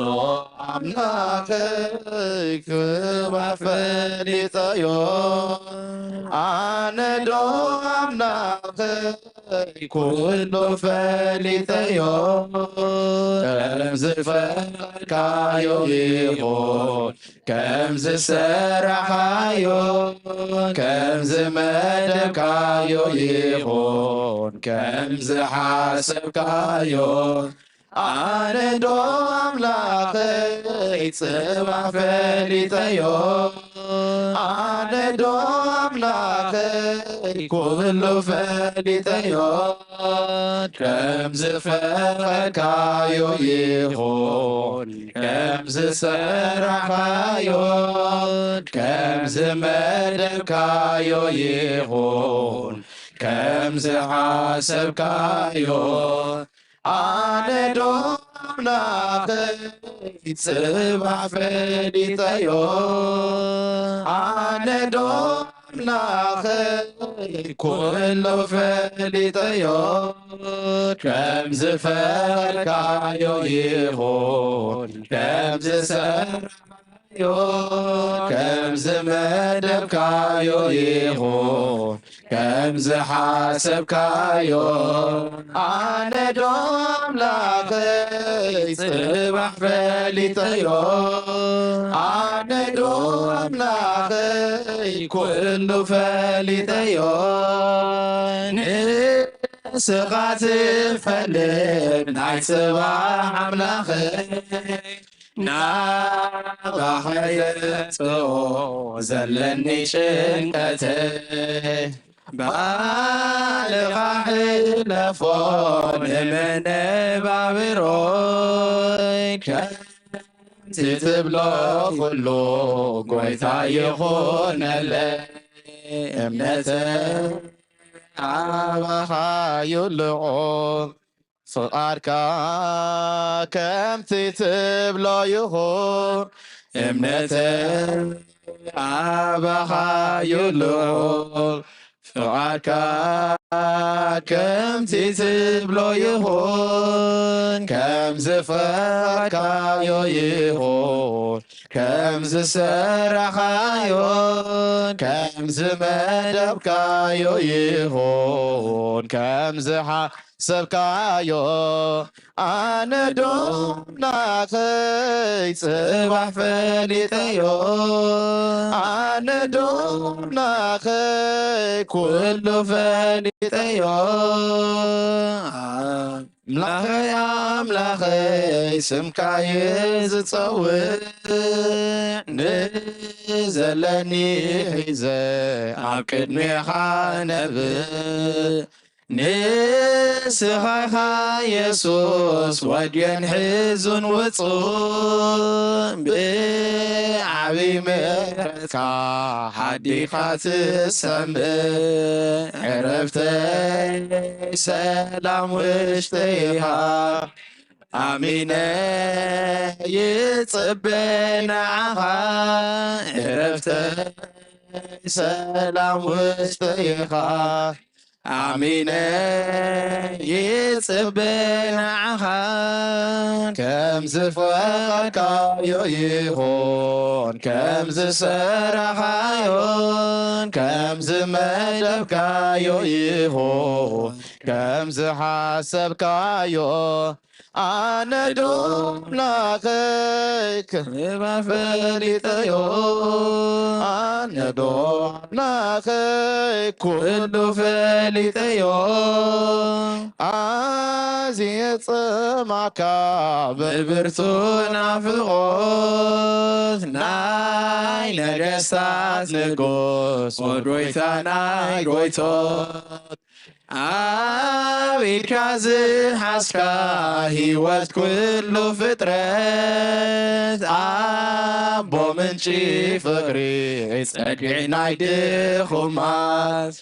ኣምላኸይ ክባ ፈሊጠዮ፣ ኣነ ዶ ኣምላኸይ ኩሉ ፈሊጠዮ። ከም ዝፈቀድካዮ ይኹን፣ ከም ዝሰራሕካዮ፣ ከም ዝመደብካዮ ይኹን፣ ከም ዝሓሰብካዮ። ኣነ ዶ ኣምላኸይ ጽባሕ ፈሊጠዮ፣ ኣነ ዶ ኣምላኸይ ኩሉ ፈሊጠዮ። ከም ዝፈቀድካዮ ይኹን፣ ከም ዝሰራሕካዮ፣ ከም ዝመደብካዮ ይኹን፣ ከም ዝሓሰብካዮ። ኣነ ዶ ኣምላኸይ ጽባሕ ፈሊጠዮ፣ ኣነ ዶ ኣምላኸይ ኩሉ ፈሊጠዮ። ከም ዝፈቀድካዮ ይኹን፣ ከም ዝሰራሕካዮ፣ ከም ዝመደብካዮ ይኹን፣ ከም ዝሓሰብካዮ። ኣነ ዶ ኣምላኸይ ጽባሕ ፈሊጠዮ፣ ኣነ ዶ ኣምላኸይ ኩሉ ፈሊጠዮ። ንስኻ ትፈልጥ ናይ ጽባሕ ኣምላኸይ፣ ናባኻ የምጽኦ ዘለኒ ጭንቀተይ። ባልኻ ሕለፎ ንመነባብሮይ፣ ከምቲ ትብሎ ኩሉ ጎይታ ይኹነለይ። እምነተይ ኣባኻ እዩ ልዑል፣ ፍቓድካ ከምቲ ትብሎ ይኹን። እምነተይ ኣባኻ እዩ ልዑል፣ ፍቓድካ ከምቲ ትብሎ ይኹን። ከም ዝፈቐድካዮ ይኹን፣ ከም ዝሰራኻዮን ከም ዝመደብካዮ ይኹን። ከም ዝሓ ሰብካዮ። ኣነ ዶ ኣምላኸይ ጽባሕ ፈሊጠዮ፣ ኣነ ዶ ኣምላኸይ ኩሉ ፈሊጠዮ። ኣምላኸይ ኣምላኸይ ስምካየ ዝጸውዕ፣ ንዘለኒ ሒዘ ኣብ ቅድሜኻ ነብዕ። ንስኻ ኢኻ የሱስ ወድየን ሕዙን ውጹእ፣ ብዓቢ ምሕረትካ ሓዲኻ ትሰምዕ። ዕረፍተይ ሰላም ውሽጠይ ኢኻ፣ ኣሚነ ይጽበ ንዓኻ። ዕረፍተይ ሰላም ውሽጠይ ኢኻ፣ ኣሚነ ይጽበ ንዓኻ። ከም ዝፈቐድካዮ ይኹን፣ ከም ዝሰራኻዮን ከም ዝመደብካዮ ይኹን፣ ከም ዝሓሰብካዮ። ኣነ ዶ ኣምላኸይ ክህባ ፈሊጠዮ፣ ኣነ ዶ ኣምላኸይ ኩሉ ፈሊጠዮ። ኣዝየ ጽማካ ብብርቱ ናፍቖት፣ ናይ ነገስታት ንጉስ፣ ወጎይታ ናይ ጎይቶት። ኣብ ኢድካ ዝሓዝካ ህይወት ኩሉ ፍጥረት፣ ኣቦ ምንጪ ፍቕሪ፣ ጸግዒ ናይ ድኹማት።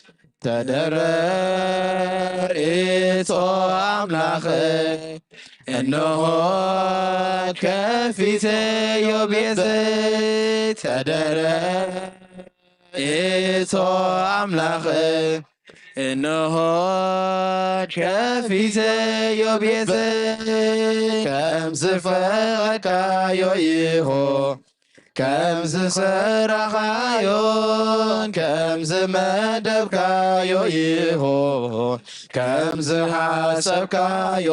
ተደረር እቶ ኣምላኸይ፣ እንሆ ከፊተዮ ቤተይ። ተደረር እቶ ኣምላኸይ፣ እንሆ ከፊተዮ ቤተይ። ከም ዝፈቐድካዮ ይኹን፣ ከም ዝሰራኻዮን ከም ዝመደብካዮ ይኹን፣ ከም ዝሓሰብካዮ።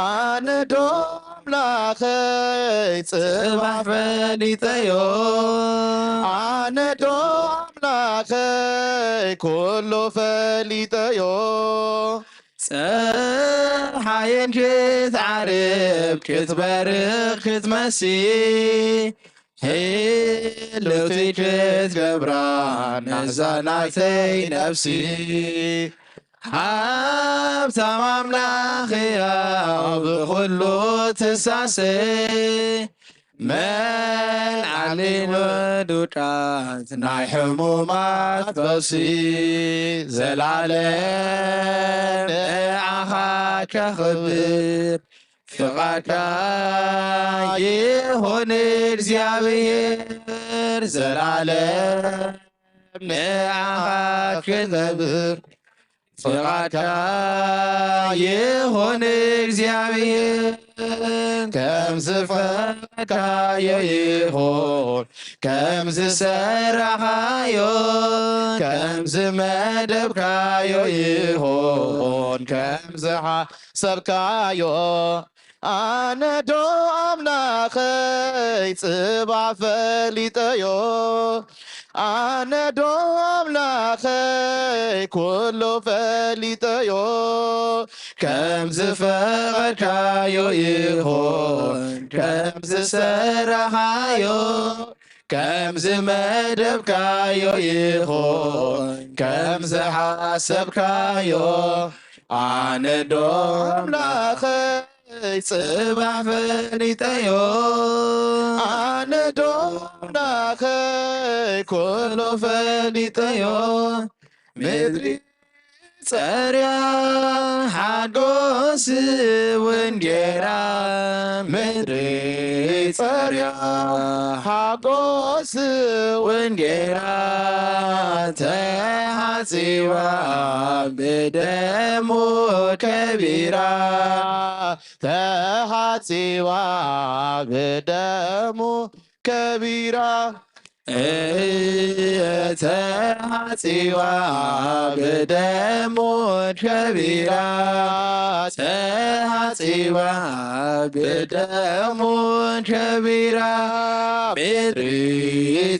ኣነ ዶ ኣምላኸይ ጽባሕ ፈሊጠዮ፣ ኣነ ዶ ኣምላኸይ ኩሉ ፈሊጠዮ። ጸሓየን ክትዓርብ ክትበርቕ ክትመሲ፣ ህልውቲ ክትገብራ ነዛ ናይተይ ነፍሲ። ሃብታም ኣምላኽ እያ ብኹሉ ትሳሰ፣ መልዓሊ ንዱቃት ናይ ሕሙማት ፈውሲ። ዘላለም ንዓኻ ከኽብር፣ ፍቓድካ ይኹን እግዚኣብሔር። ዘላለም ንዓኻ ክኸብር፣ ፍቓድካ ይኹን እግዚኣብሔር። ከም ዝፈቐድካዮ ይኹን፣ ከም ዝሰራኻዮ፣ ከም ዝመደብካዮ ይኹን፣ ከም ዝሓሰብካዮ። ኣነ ዶ ኣምላኸይ ጽባሕ ፈሊጠዮ፣ ኣነ ዶ ኣምላኸይ ኩሉ ፈሊጠዮ። ከም ዝፈቐድካዮ ይኹን፣ ከም ዝሰራኻዮ፣ ከምዚ መደብካዮ ይኹን፣ ከምዚ ሓሰብካዮ። ኣነ ዶ ኣምላኸይ ጽባሕ ፈሊጠዮ፣ ኣነ ዶ ኣምላኸይ ኩሉ ፈሊጠዮ። ምድሪ ጸርያ ሓጎስ እውን ጌራ፣ ምድሪ ጸርያ ሓጎስ እውን ጌራ። ተሓጺባ ብደሙ ከቢራ፣ ተሓጺባ ብደሙ ከቢራ። ተሓጺባ ብደሙ ከቢራ፣ ተሓጺባ ብደሙ ከቢራ። ምድሪ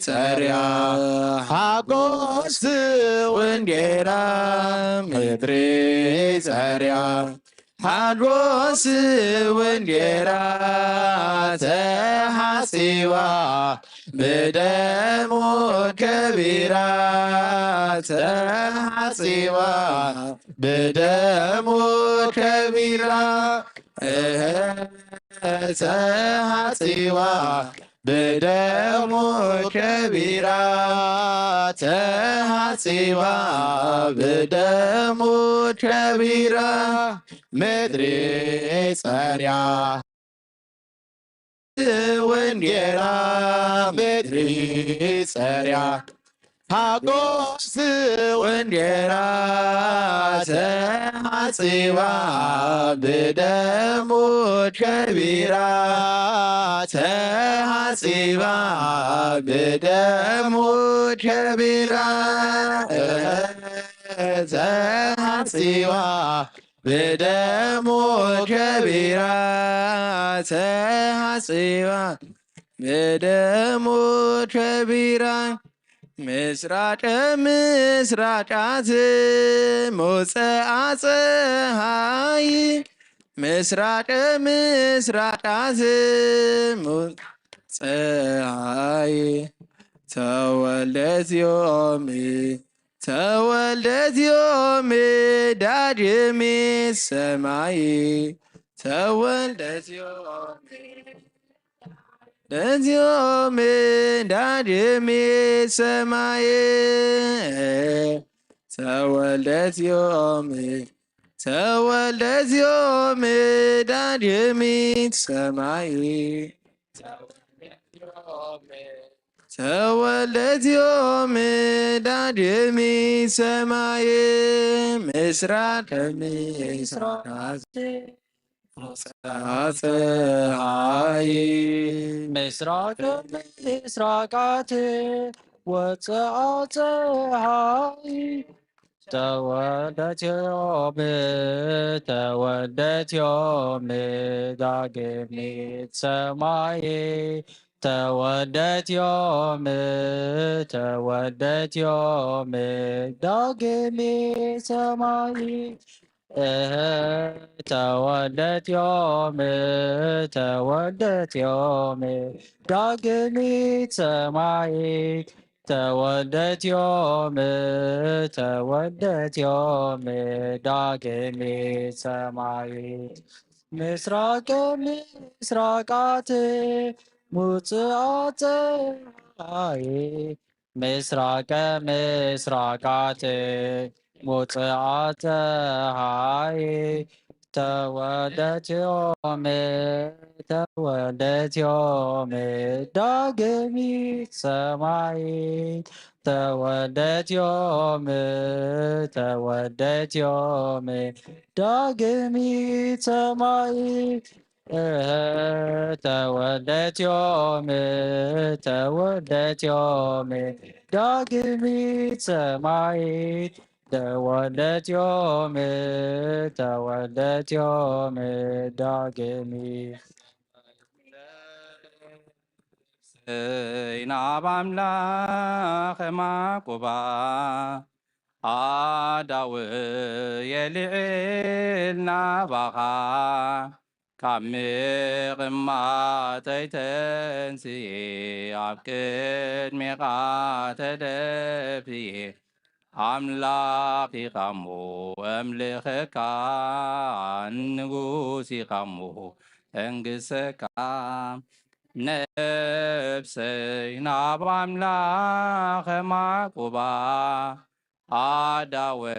ጸርያ ሓጎስ እውን ጌራ፣ ምድሪ ጸርያ ሓጎስ እውን ጌራ። ተሓጺባ ብደሙ ከቢራ፣ ተሓጺባ ብደሙ ከቢራ። እህ፣ ተሓጺባ ብደሙ ከቢራ፣ ተሓጺባ ብደሙ ከቢራ። ምድሪ ጸርያ እውን ጌራ፣ ምድሪ ጸርያ ሓጎስ እውን ጌራ። ተሓጺባ ብደሙ ከቢራ፣ ተሓጺባ ብደሙ ከቢራ። ተሓጺባ ብደሙ ከቢራ፣ ተሓጺባ ብደሙ ከቢራ። ምስራቅ ምስራቃት ሙፀኣ ፀሃይ፣ ምስራቅ ምስራቃት ሙፀ ፀሃይ፣ ተወልደት ዮም፣ ተወልደት ዮም ዳግሚት ሰማይ፣ ተወልደት ዮም፣ ተወልደት ዮም ዳግሚት ሰማይ፣ ተወልደት ዮም፣ ተወልደት ዮም ዳግሚት ሰማይ። ተወልደት ዮም ዳግሚት ሰማይ፣ ምስራቅ ምስራቃት ወፅኣ ፀሃይ፣ ምስራቅ ምስራቃት ወፅኣ ፀሃይ፣ ተወልደት ዮም፣ ተወልደት ዮም ዳግሚት ሰማይ፣ ተወልደት ዮም፣ ተወልደት ዮም ዳግሚት ሰማይ። እህ፣ ተወልደት ዮም፣ ተወልደት ዮም ዳግሚት ሰማይ፣ ተወልደት ዮም፣ ተወልደት ዮም ዳግሚት ሰማይ። ምስራቅ ምስራቃት ሙፅኣ ፀሃይ፣ ምስራቅ ምስራቃት ሙፅኣ ፀሃይ፣ ተወልደት ዮም፣ ተወልደት ዮም ዳግሚት ሰማይ፣ ተወልደት ዮም፣ ተወልደት ዮም ዳግሚት ሰማይ። እህ፣ ተወልደት ዮም፣ ተወልደት ዮም ዳግሚት ሰማይ፣ ተወልደት ዮም፣ ተወልደት ዮም ዳግሚት። እይ ናብ ኣምላኽ ማቁባ ኣዳው የልዕል ናባኻ ካብ ምቕማጠይ ተንስኤ ኣብ ቅድሜኻ ተደፍኤ፣ ኣምላኽ ኢኻ እሞ እምልኸካ፣ ንጉስ ኢኻ እሞ እንግሰካ። ነብሰይ ናብ ኣምላኽ ማቁባ፣ ኣዳወይ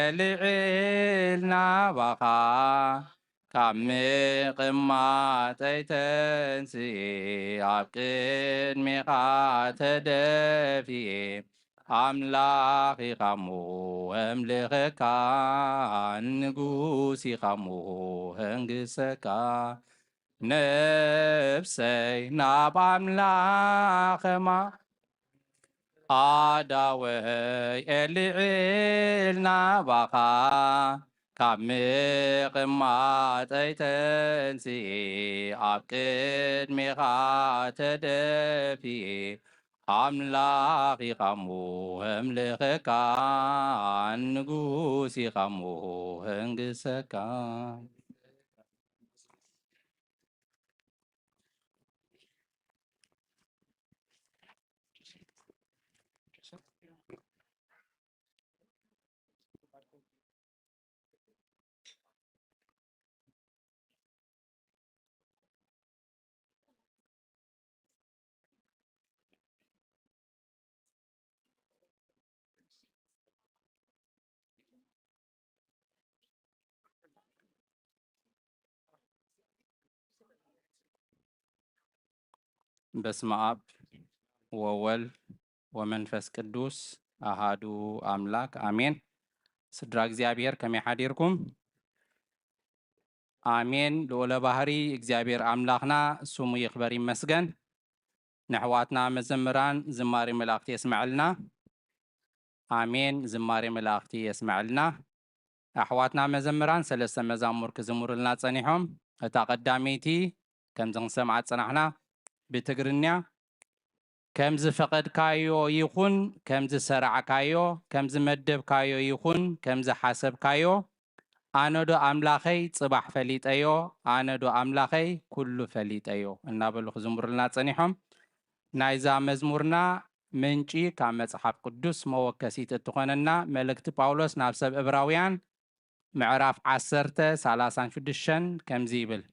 ኤልዒል ናባኻ፣ ካብ ምቕማጠይ ተንስኤ ኣብ ቅድሜኻ ተደፊኤ፣ ኣምላኽ ኢኻ እሞ እምልኸካ፣ ንጉስ ኢኻ እሞ እንግሰካ። ነብሰይ ናብ ኣምላኽ ማ-፣ ኣዳወይ ኤልዒል ናባኻ፣ ካብ ምቕማጠይ ተንስኤ ኣብ ቅድሜኻ ተደፊኤ፣ ኣምላኽ ኢኻ እሞ እምልኸካ፣ ንጉስ ኢኻ እሞ እንግሰካ። በስመ አብ ወወልድ ወመንፈስ ቅዱስ አሃዱ አምላክ አሜን። ስድራ እግዚኣብሔር ከመይ ሓዲርኩም? ኣሜን። ልዑለ ባህሪ እግዚኣብሔር ኣምላኽና ስሙ ይኽበር ይመስገን። ንኣሕዋትና መዘምራን ዝማሬ መላእኽቲ የስመዐልና። ኣሜን። ዝማሬ መላእኽቲ የስመዐልና። ኣሕዋትና መዘምራን ሰለስተ መዛሙር ክዝምሩልና ጸኒሖም። እታ ቀዳመይቲ ከምዚ ክንሰምዓ ዝጸናሕና ብትግርኛ፣ ከም ዝፈቐድካዮ ይኹን፣ ከም ዝሰራዕካዮ፣ ከም ዝመደብካዮ ይኹን፣ ከም ዝሓሰብካዮ፣ ኣነ ዶ ኣምላኸይ ጽባሕ ፈሊጠዮ፣ ኣነ ዶ ኣምላኸይ ኩሉ ፈሊጠዮ እናበሉ ክዝምሩልና ጸኒሖም። ናይዛ መዝሙርና ምንጪ ካብ መጽሓፍ ቅዱስ መወከሲት እትኾነና መልእክቲ ጳውሎስ ናብ ሰብ ዕብራውያን ምዕራፍ ዓሰርተ ሰላሳን ሽዱሽተን ከምዚ ይብል፣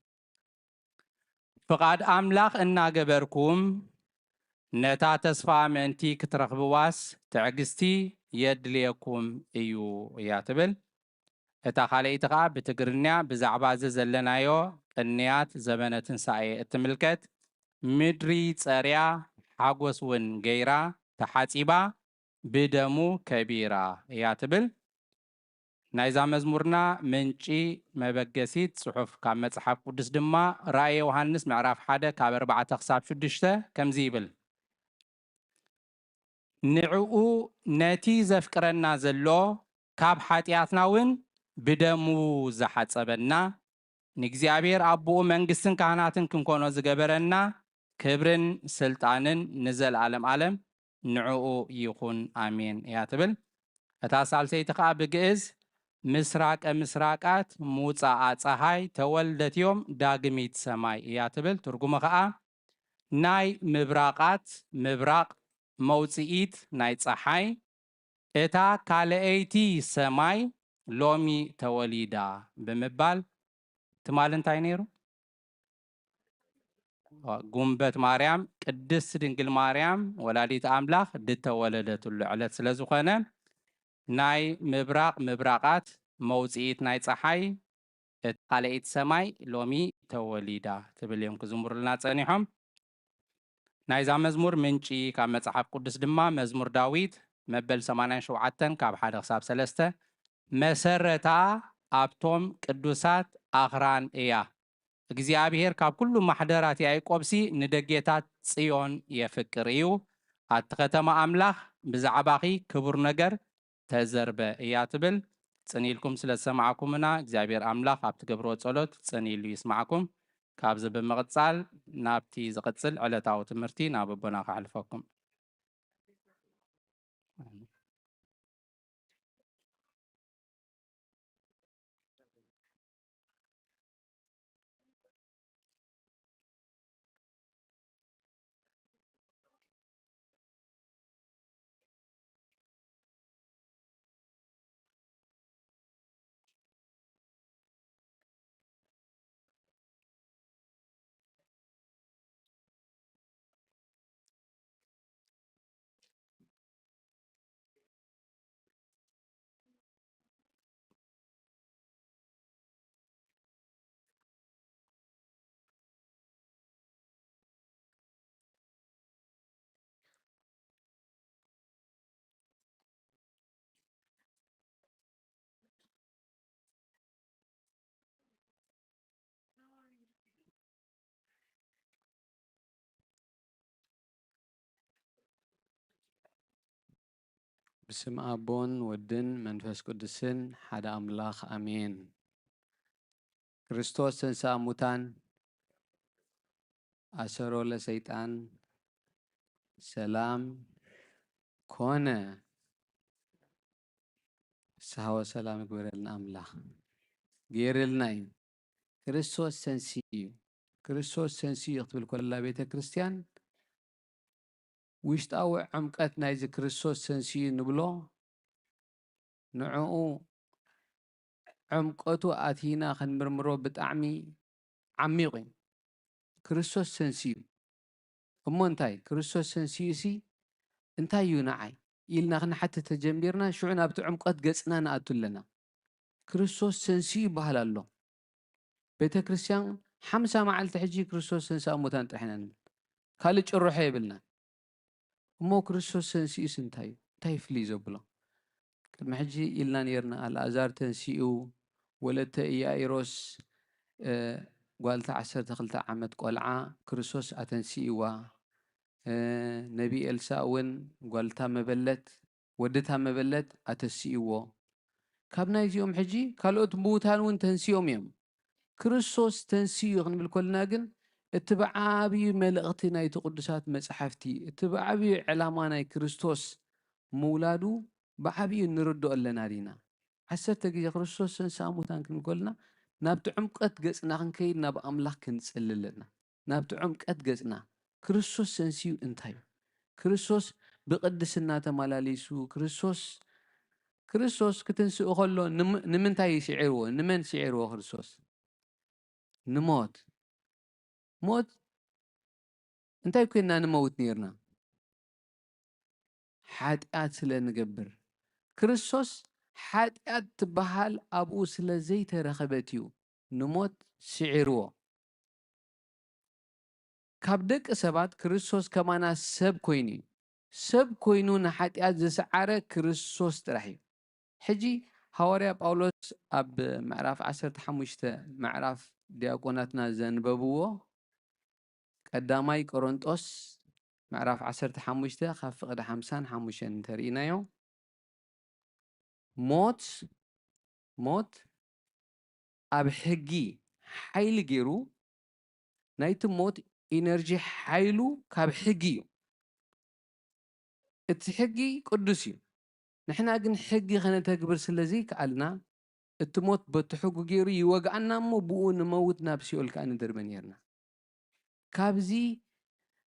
ፍቓድ ኣምላኽ እናገበርኩም ነታ ተስፋ ምእንቲ ክትረኽብዋስ ትዕግስቲ የድልየኩም እዩ እያ ትብል። እታ ካልኣይቲ ኸኣ ብትግርኛ ብዛዕባ እዚ ዘለናዮ ቅንያት ዘበነ ትንሳኤ እትምልከት፣ ምድሪ ጸርያ ሓጎስ እውን ገይራ ተሓጺባ ብደሙ ከቢራ እያ ትብል። ናይዛ መዝሙርና ምንጪ መበገሲት ጽሑፍ ካብ መጽሓፍ ቅዱስ ድማ ራእየ ዮሃንስ ምዕራፍ ሓደ ካብ ኣርባዕተ ክሳብ ሽዱሽተ ከምዚ ይብል፣ ንዕኡ ነቲ ዘፍቅረና ዘሎ ካብ ሓጢኣትና እውን ብደሙ ዝሓጸበና ንእግዚኣብሔር ኣቦኡ መንግስትን ካህናትን ክንኮኖ ዝገበረና ክብርን ስልጣንን ንዘለኣለም ኣለም ንዕኡ ይኹን ኣሜን እያ ትብል። እታ ሳልሰይቲ ከዓ ብግእዝ ምስራቀ ምስራቃት ሙፃኣ ፀሃይ ተወልደት እዮም ዳግሚት ሰማይ እያ ትብል። ትርጉሙ ከዓ ናይ ምብራቃት ምብራቅ መውፅኢት ናይ ፀሓይ እታ ካልኣይቲ ሰማይ ሎሚ ተወሊዳ ብምባል ትማሊ እንታይ ነይሩ? ጉንበት ማርያም ቅድስት ድንግል ማርያም ወላዲት ኣምላኽ ድተወለደትሉ ዕለት ስለ ዝኾነ ናይ ምብራቕ ምብራቓት መውፅኢት ናይ ፀሓይ እታ ካልኣይቲ ሰማይ ሎሚ ተወሊዳ ትብል እዮም ክዝምሩልና ፀኒሖም። ናይዛ መዝሙር ምንጪ ካብ መጽሓፍ ቅዱስ ድማ መዝሙር ዳዊት መበል ሰማንያን ሸውዓተን ካብ ሓደ ክሳብ ሰለስተ፣ መሰረታ ኣብቶም ቅዱሳት ኣኽራን እያ። እግዚኣብሔር ካብ ኩሉ ማሕደራት ያዕቆብሲ ንደጌታት ጽዮን የፍቅር እዩ። ኣቲ ከተማ ኣምላኽ ብዛዕባኺ ክቡር ነገር ተዘርበ እያ ትብል። ጽን ኢልኩም ስለ ዝሰማዕኩምና እግዚኣብሔር ኣምላኽ ኣብ ትገብርዎ ጸሎት ጽን ኢሉ ይስማዕኩም። ካብዚ ብምቕጻል ናብቲ ዝቕጽል ዕለታዊ ትምህርቲ ናብ ኣቦና ከሕልፈኩም። በስም ኣቦን ወድን መንፈስ ቅዱስን ሓደ ኣምላኽ ኣሜን። ክርስቶስ ተንሥአ እሙታን፣ ኣሰሮ ለሰይጣን፣ ሰላም ኮነ። ፍስሐ ወሰላም ይግበረልና ኣምላኽ። ገይርልና እዩ። ክርስቶስ ተንሲኡ እዩ። ክርስቶስ ተንሲኡ እዩ ክትብል ከላ ቤተ ክርስቲያን ውሽጣዊ ዕምቀት ናይዚ ክርስቶስ ተንሲኡ ንብሎ ንዕኡ ዕምቀቱ ኣቲና ክንምርምሮ ብጣዕሚ ዓሚቕ እዩ። ክርስቶስ ተንሲኡ። እሞ እንታይ? ክርስቶስ ተንሲኡ ሲ እንታይ እዩ ንዓይ? ኢልና ክንሓትት ተጀሚርና፣ ሽዑ ናብቲ ዕምቀት ገጽና ንኣቱ ኣለና። ክርስቶስ ተንሲኡ ይበሃል ኣሎ። ቤተ ክርስቲያን ሓምሳ መዓልቲ ሕጂ ክርስቶስ ተንሥአ እሙታን ጥራሕ ኢና ንብል። ካልእ ጭርሖ የብልናን። እሞ ክርስቶስ ተንሲኡስ እንታይ እዩ? እንታይ ፍልይ ዘብሎ? ቅድሚ ሕጂ ኢልና ኔርና፣ ኣልኣዛር ተንሲኡ፣ ወለተ ኢያኢሮስ፣ እ፣ ጓልታ ዓሰርተ ክልተ ዓመት ቆልዓ ክርስቶስ ኣተንሲእዋ። እ፣ ነቢ ኤልሳእ እውን ጓልታ መበለት፣ ወድታ መበለት ኣተሲእዎ። ካብ ናይዚኦም ሕጂ ካልኦት ምዉታን እውን ተንሲኦም እዮም። ክርስቶስ ተንሲኡ ክንብል ከለና ግን እቲ ብዓብዩ መልእኽቲ ናይቲ ቅዱሳት መጻሕፍቲ፣ እቲ ብዓብዩ ዕላማ ናይ ክርስቶስ ምውላዱ ብዓብዩ ንርድኦ ኣለና ዲና? ዓሰርተ ግዜ ክርስቶስ ተንሥአ እሙታን ክንብል ከለና ናብቲ ዕምቀት ገጽና ክንከይድ ናብ ኣምላኽ ክንጽሊ ኣለና። ናብቲ ዕምቀት ገጽና ክርስቶስ ተንሲኡ እንታይ እዩ? ክርስቶስ ብቅድስና ተመላሊሱ፣ ክርስቶስ፣ ክርስቶስ ክትንስኡ ከሎ ንም-፣ ንምንታይ ስዒርዎ? ንመን ስዒርዎ ክርስቶስ? ንሞት። ሞት እንታይ ኮይንና ንመውት ኔርና? ሓጢኣት ስለ ንገብር። ክርስቶስ ሓጢኣት ትበሃል ኣብኡ ስለ ዘይተረኸበት እዩ ንሞት ስዒርዎ። ካብ ደቂ ሰባት ክርስቶስ ከማና ሰብ ኮይኑ እዩ። ሰብ ኮይኑ ንሓጢኣት ዝሰዓረ ክርስቶስ ጥራሕ እዩ። ሕጂ ሃዋርያ ጳውሎስ ኣብ ምዕራፍ ዓሰርተ ሓሙሽተ፣ ምዕራፍ ዲያቆናትና ዘንበብዎ፣ ቀዳማይ ቆሮንጦስ ምዕራፍ ዓሰርተ ሓሙሽተ ካብ ፍቕዲ ሓምሳን ሓሙሽተን እንተርኢናዮ፣ ሞት፣ ሞት ኣብ ሕጊ ሓይሊ ገይሩ፣ ናይቲ ሞት ኢነርጂ ሓይሉ ካብ ሕጊ እዩ። እቲ ሕጊ ቅዱስ እዩ። ንሕና ግን ሕጊ ከነተግብር ስለ ዘይከኣልና፣ እቲ ሞት በቲ ሕጉ ገይሩ ይወግኣና እሞ፣ ብኡ ንመውት ናብ ሲኦል ከኣ ንድርበ ኔርና። ካብዚ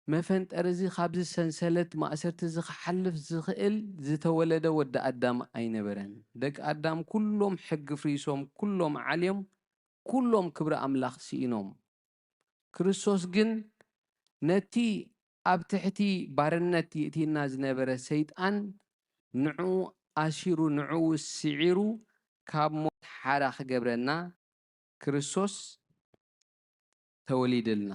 መፈንጠሪ እዚ፣ ካብዚ ሰንሰለት ማእሰርቲ እዚ ክሓልፍ ዝኽእል ዝተወለደ ወዲ ኣዳም ኣይነበረን። ደቂ ኣዳም ኩሎም ሕጊ ፍሪሶም፣ ኩሎም ዓልዮም፣ ኩሎም ክብሪ ኣምላኽ ስኢኖም። ክርስቶስ ግን ነቲ ኣብ ትሕቲ ባርነት የእቲና ዝነበረ ሰይጣን ንዕኡ ኣሲሩ፣ ንዕኡ ስዒሩ፣ ካብ ሞት ሓራ ክገብረና ክርስቶስ ተወሊድልና።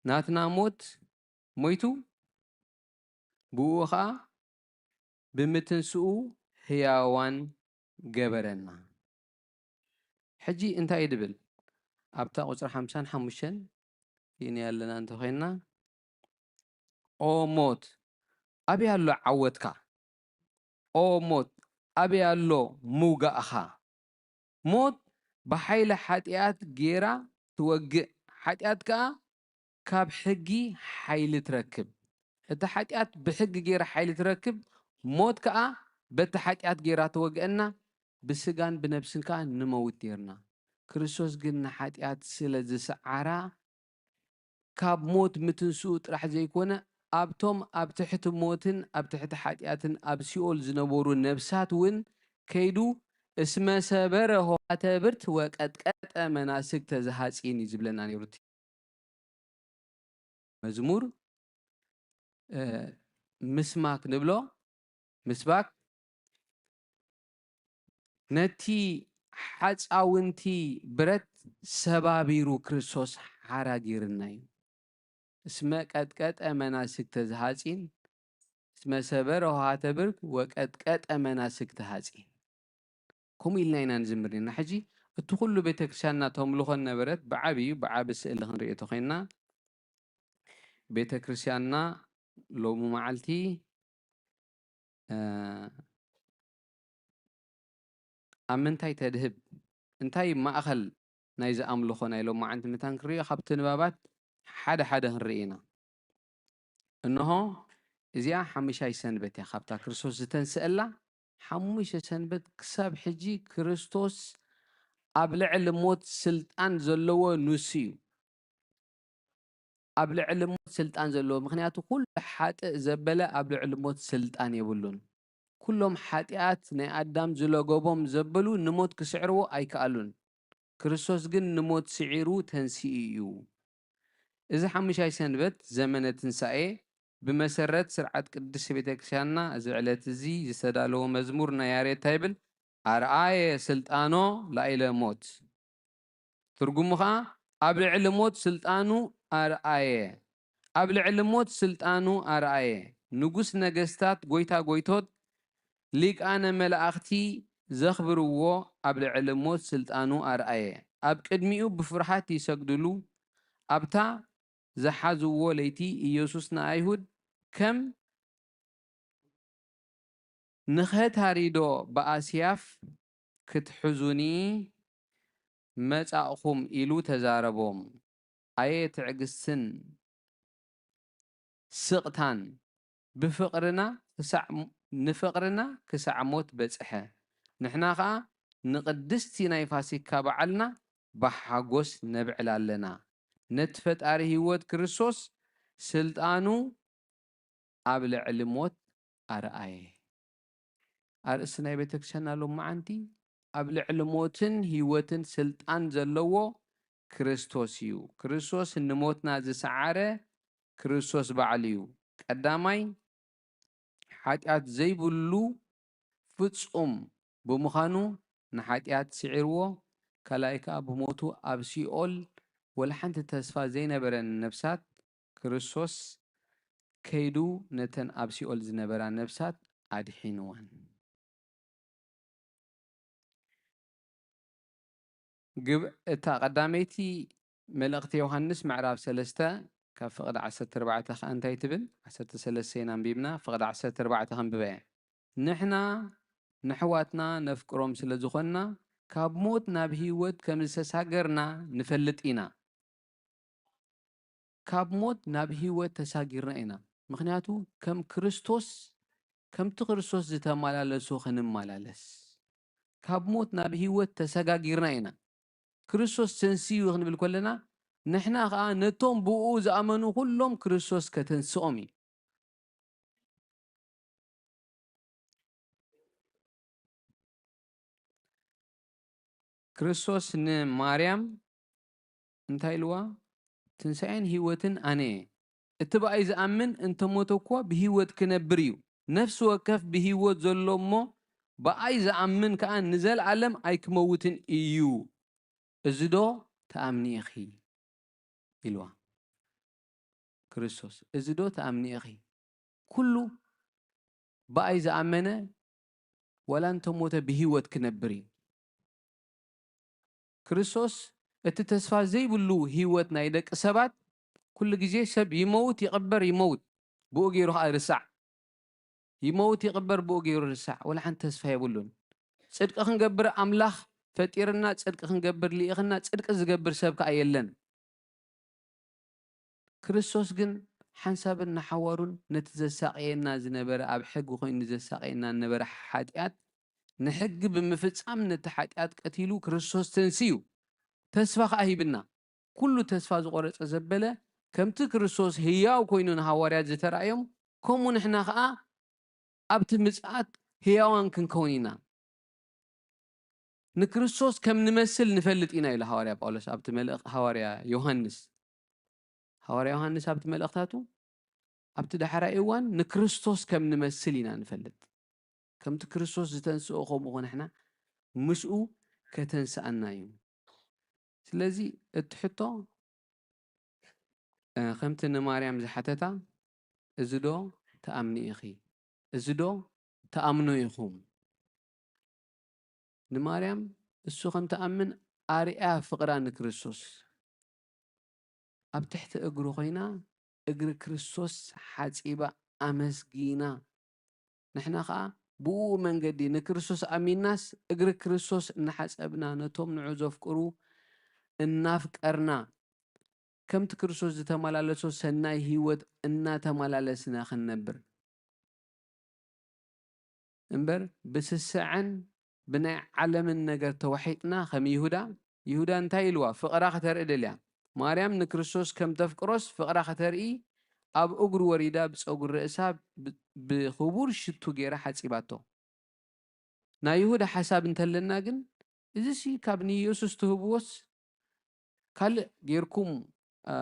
ናትና ሞት ሞይቱ፣ ብኡ ኸኣ ብምትንስኡ ህያዋን ገበረና። ሕጂ እንታይ እዩ ድብል? ኣብታ ቁጽሪ ሓምሳን ሓሙሽተን ርኢናያ ኣለና እንተኾይንና፣ "ኦ ሞት፣ ኣበይ ኣሎ ዓወትካ? ኦ ሞት፣ ኣበይ ኣሎ ምውጋእኻ? ሞት ብሓይሊ ሓጢኣት ጌራ ትወግእ፣ ሓጢኣት ከኣ ካብ ሕጊ ሓይሊ ትረክብ። እታ ሓጢኣት ብሕጊ ጌራ ሓይሊ ትረክብ፣ ሞት ከኣ በቲ ሓጢኣት ጌራ ትወግአና፣ ብስጋን ብነብስን ከኣ ንመውት ኔርና። ክርስቶስ ግን ንሓጢኣት ስለ ዝሰዓራ፣ ካብ ሞት ምትንስኡ ጥራሕ ዘይኮነ፣ ኣብቶም ኣብ ትሕቲ ሞትን ኣብ ትሕቲ ሓጢኣትን ኣብ ሲኦል ዝነበሩ ነብሳት እውን ከይዱ፣ "እስመ ሰበረ ኆኃተ ብርት ወቀጥቀጠ መናስግተ ዘኃጺን" እዩ ዝብለና ነይሩ እቲ መዝሙር። እ፣ ምስማክ ንብሎ፣ ምስባክ ነቲ ሓጻውንቲ ብረት ሰባቢሩ ክርስቶስ ሓራ ገይርና እዩ። "እስመ ቀጥቀጠ መናስግተ ዘኃጺን፣ እስመ ሰበረ ኆኃተ ብርት ወቀጥቀጠ መናስግተ ኃጺን።" ከምኡ ኢልና ኢና ንዝምር ኔርና። ሕጂ እቲ ኩሉ ቤተክርስትያንና ተምልኾ ነበረት ብዓብዩ፣ ብዓቢ ስእሊ ክንሪኦ ተኾይንና፣ ቤተክርስትያንና ሎሚ መዓልቲ እ፣ ኣብ ምንታይ ተድህብ? እንታይ ማእኸል ናይዚ ኣምልኾ ናይ ሎማዓንቲ መታን ክሪኦ ካብቲ ንባባት ሓደ ሓደ ክንርኢ ኢና። እንሆ እዚኣ ሓሙሻይ ሰንበት እያ፣ ካብታ ክርስቶስ ዝተንስአላ ሓሙሽተ ሰንበት ክሳብ ሕጂ ክርስቶስ ኣብ ልዕሊ ሞት ስልጣን ዘለዎ ንሱ እዩ። ኣብ ልዕሊ ሞት ስልጣን ዘለዎ፣ ምኽንያቱ ኩሉ ሓጥእ ዘበለ ኣብ ልዕሊ ሞት ስልጣን የብሉን። ኩሎም ሓጢኣት ናይ ኣዳም ዝለገቦም ዘበሉ ንሞት ክስዕርዎ ኣይከኣሉን። ክርስቶስ ግን ንሞት ስዒሩ ተንሲኡ እዩ። እዚ ሓሙሻይ ሰንበት ዘመነ ትንሳኤ ብመሰረት ስርዓት ቅድስት ቤተ ክርስቲያንና እዚ ዕለት እዚ ዝተዳለወ መዝሙር ናይ ያሬድ እንታይ ይብል? ኣርኣየ ስልጣኖ ላኢለ ሞት። ትርጉሙ ኸኣ ኣብ ልዕሊ ሞት ስልጣኑ ኣርኣየ። ኣብ ልዕሊ ሞት ስልጣኑ ኣርኣየ። ንጉስ ነገስታት፣ ጎይታ ጎይቶት፣ ሊቃነ መላእኽቲ ዘኽብርዎ ኣብ ልዕሊ ሞት ስልጣኑ ኣርኣየ። ኣብ ቅድሚኡ ብፍርሃት ይሰግድሉ። ኣብታ ዝሓዝዎ ለይቲ ኢየሱስ ንኣይሁድ ከም ንኸታሪዶ ብኣስያፍ ክትሕዙኒ መጻእኹም ኢሉ ተዛረቦም። ኣየ ትዕግስትን ስቕታን! ብፍቕርና ክሳዕ፣ ንፍቕርና ክሳዕ ሞት በጽሐ። ንሕና ኸኣ ንቕድስቲ ናይ ፋሲካ በዓልና ብሓጎስ ነብዕል ኣለና። ነቲ ፈጣሪ ህይወት ክርስቶስ ስልጣኑ ኣብ ልዕሊ ሞት ኣርኣየ። ኣርእስቲ ናይ ቤተክርስትያንና ሎማዓንቲ ኣብ ልዕሊ ሞትን ህይወትን ስልጣን ዘለዎ ክርስቶስ እዩ። ክርስቶስ ንሞትና ዝሰዓረ ክርስቶስ ባዕሉ እዩ። ቀዳማይ ሓጢኣት ዘይብሉ ፍጹም ብምዃኑ ንሓጢኣት ስዒርዎ፣ ካልኣይ ከኣ ብሞቱ ኣብ ሲኦል ወላ ሓንቲ ተስፋ ዘይነበረን ነፍሳት ክርስቶስ ከይዱ ነተን ኣብ ሲኦል ዝነበራ ነፍሳት ኣድሒንወን። ግብ-፣ እታ ቀዳመይቲ መልእኽቲ ዮሃንስ ምዕራፍ ሰለስተ ካብ ፍቕዲ ዓሰርተ ኣርባዕተ ከኣ እንታይ ትብል? ዓሰርተ ሰለስተ ኢና ኣንቢብና፣ ፍቕዲ ዓሰርተ ኣርባዕተ ከንብበ እየ። ንሕና ነሕዋትና ነፍቅሮም ስለ ዝኾንና፣ ካብ ሞት ናብ ህይወት ከም ዝተሳገርና ንፈልጥ ኢና። ካብ ሞት ናብ ህይወት ተሳጊርና ኢና። ምኽንያቱ ከም ክርስቶስ፣ ከምቲ ክርስቶስ ዝተመላለሱ ክንመላለስ። ካብ ሞት ናብ ህይወት ተሰጋጊርና ኢና። ክርስቶስ ተንስኡ ክንብል ከለና፣ ንሕና ኸኣ ነቶም ብኡ ዝኣመኑ ኩሎም ክርስቶስ ከተንስኦም እዩ። ክርስቶስ ንማርያም እንታይ ኢልዋ? ትንሳኤን ህይወትን ኣነ እየ። እቲ ብኣይ ዝኣምን እንተሞተ እኳ ብህይወት ክነብር እዩ። ነፍሲ ወከፍ ብህይወት ዘሎ እሞ ብኣይ ዝኣምን ከኣ ንዘለኣለም ኣይክመውትን እዩ። እዚ ዶ ትኣምኒ ኢኺ? ኢልዋ ክርስቶስ። እዚ ዶ ትኣምኒ ኢኺ? ኩሉ ብኣይ ዝኣመነ ዋላ እንተሞተ ብህይወት ክነብር እዩ። ክርስቶስ እቲ ተስፋ ዘይብሉ ህይወት ናይ ደቂ ሰባት፣ ኩሉ ግዜ ሰብ ይመውት፣ ይቕበር፣ ይመውት፣ ብኡ ገይሩ ኸኣ ይርሳዕ። ይመውት፣ ይቕበር፣ ብኡ ገይሩ ይርሳዕ። ዋላ ሓንቲ ተስፋ የብሉን። ጽድቂ ክንገብር ኣምላኽ ፈጢርና፣ ጽድቂ ክንገብር ልኢኽና፣ ጽድቂ ዝገብር ሰብ ከኣ የለን። ክርስቶስ ግን ሓንሳብን ንሓዋሩን ነቲ ዘሳቕየና ዝነበረ፣ ኣብ ሕጊ ኮይኑ ዘሳቕየና ዝነበረ ሓጢኣት፣ ንሕጊ ብምፍጻም ነቲ ሓጢኣት ቀቲሉ ክርስቶስ ተንስዩ፣ ተስፋ ከኣ ሂብና። ኩሉ ተስፋ ዝቖረጸ ዘበለ፣ ከምቲ ክርስቶስ ህያው ኮይኑ ንሃዋርያት ዝተራእዮም፣ ከምኡ ንሕና ከኣ ኣብቲ ምጽኣት ህያዋን ክንከውን ኢና። ንክርስቶስ ከም ንመስል ንፈልጥ ኢና ኢሉ ሃዋርያ ጳውሎስ ኣብቲ መልእኽ-፣ ሃዋርያ ዮሃንስ። ሃዋርያ ዮሃንስ ኣብቲ መልእኽታቱ፣ ኣብቲ ዳሕራይ እዋን ንክርስቶስ ከም ንመስል ኢና ንፈልጥ። ከምቲ ክርስቶስ ዝተንስኦ ከምኡ ንሕና ምስኡ ከተንስኣና እዩ። ስለዚ እቲ ሕቶ፣ እ፣ ከምቲ ንማርያም ዝሓተታ፣ "እዚ ዶ ትኣምኒ ኢኺ? እዚ ዶ ትኣምኑ ኢኹም?" ንማርያም እሱ ከም ትኣምን ኣርያ ፍቕራ ንክርስቶስ። ኣብ ትሕቲ እግሩ ኮይና እግሪ ክርስቶስ ሓጺባ ኣመስጊና። ንሕና ኸኣ ብኡ መንገዲ ንክርስቶስ ኣሚንናስ፣ እግሪ ክርስቶስ እናሓጸብና፣ ነቶም ንዑ ዘፍቅሩ እናፍቀርና፣ ከምቲ ክርስቶስ ዝተመላለሶ ሰናይ ህይወት እናተመላለስና ክንነብር እምበር፣ ብስስዐን ብናይ ዓለምን ነገር ተዋሒጥና ከም ይሁዳ። ይሁዳ እንታይ ኢልዋ? ፍቕራ ከተርኢ ደልያ። ማርያም ንክርስቶስ ከም ተፍቅሮስ ፍቕራ ከተርኢ ኣብ እግሩ ወሪዳ ብጸጉሪ ርእሳ ብ-፣ ብኽቡር ሽቱ ገይራ ሓጺባቶ። ናይ ይሁዳ ሓሳብ እንተለና ግን፣ እዚሲ ካብ ንኢየሱስ ትህብዎስ ካልእ ጌርኩም፣ አ፣